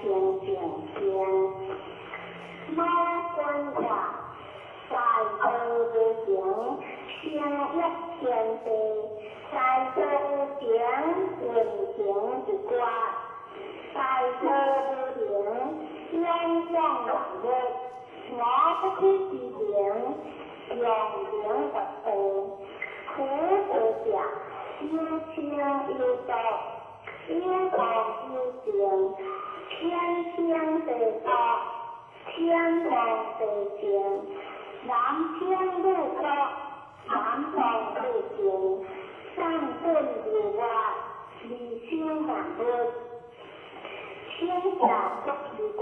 清淨經，無關我，大道無形，生育天地，大道無形，運行一卦；大道無形，養養萬物，我不起之名，用名為道。苦道者，有情有道，有道有情，天生地道，天王地静，南天如道，南方如静，上本如外，二生万物，天下国之权，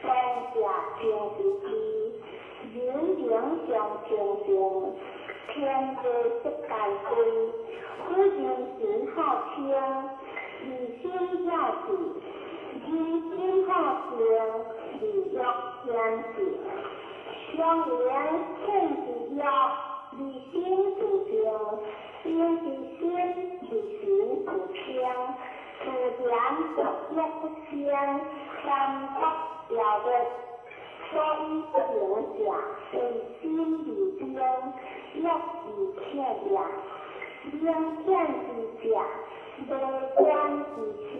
当下清之机，人灵相清净，天地色界归，夫人神好称，二心了智，人心好静，二欲显示，相缘天之欲，二心自静，心之心，二心自清，自然独欲不生，三福了灭。所以不能者，为心而定，欲而遣也。明遣之者，无观之心，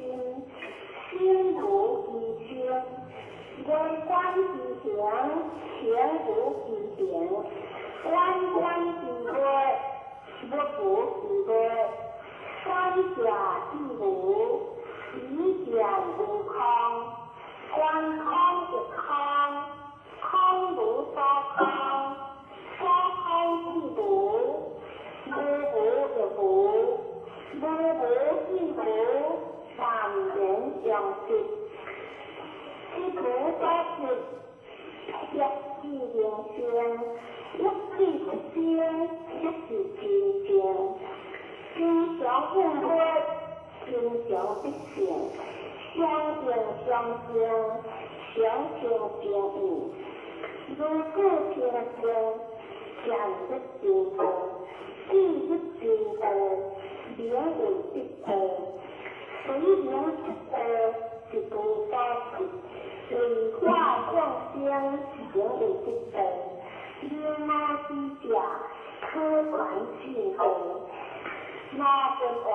心无其心；无观之行，行无其行。观观之物，物无其物。三者之无，以见无空。观空亦空，空无所空，所空即无，無無亦無，無無即無，萬言相識，識無所識，欲智明生，欲智不生，即是真正。真常應物，真常必性，相應相生，相生相應。如此清淨，漸入真道，智入真道，名為得道。隨名得道，是無所得。為化眾生，名為得道。明無之者，可傳信道。五分話，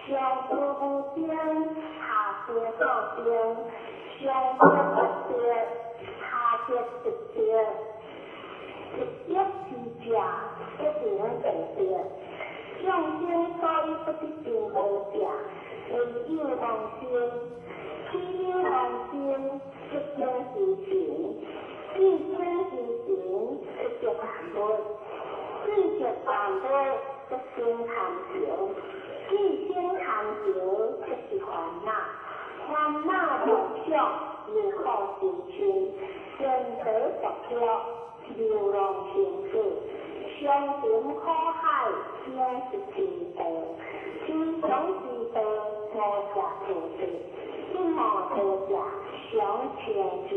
上無無邊，下無所邊，上無不得，下得不得。一欲之者，不能得得。眾生所以不得真道者，為有妄心，起有妄心，即中之情；既中之情，即着萬物；既着萬物，則生貪情；既生貪情，即是煩惱。煩惱妄想，業苦心深，天地十業，流浪生死，相沉苦海，應是真道。真常之道，無邪菩薩，不無道者，常清淨。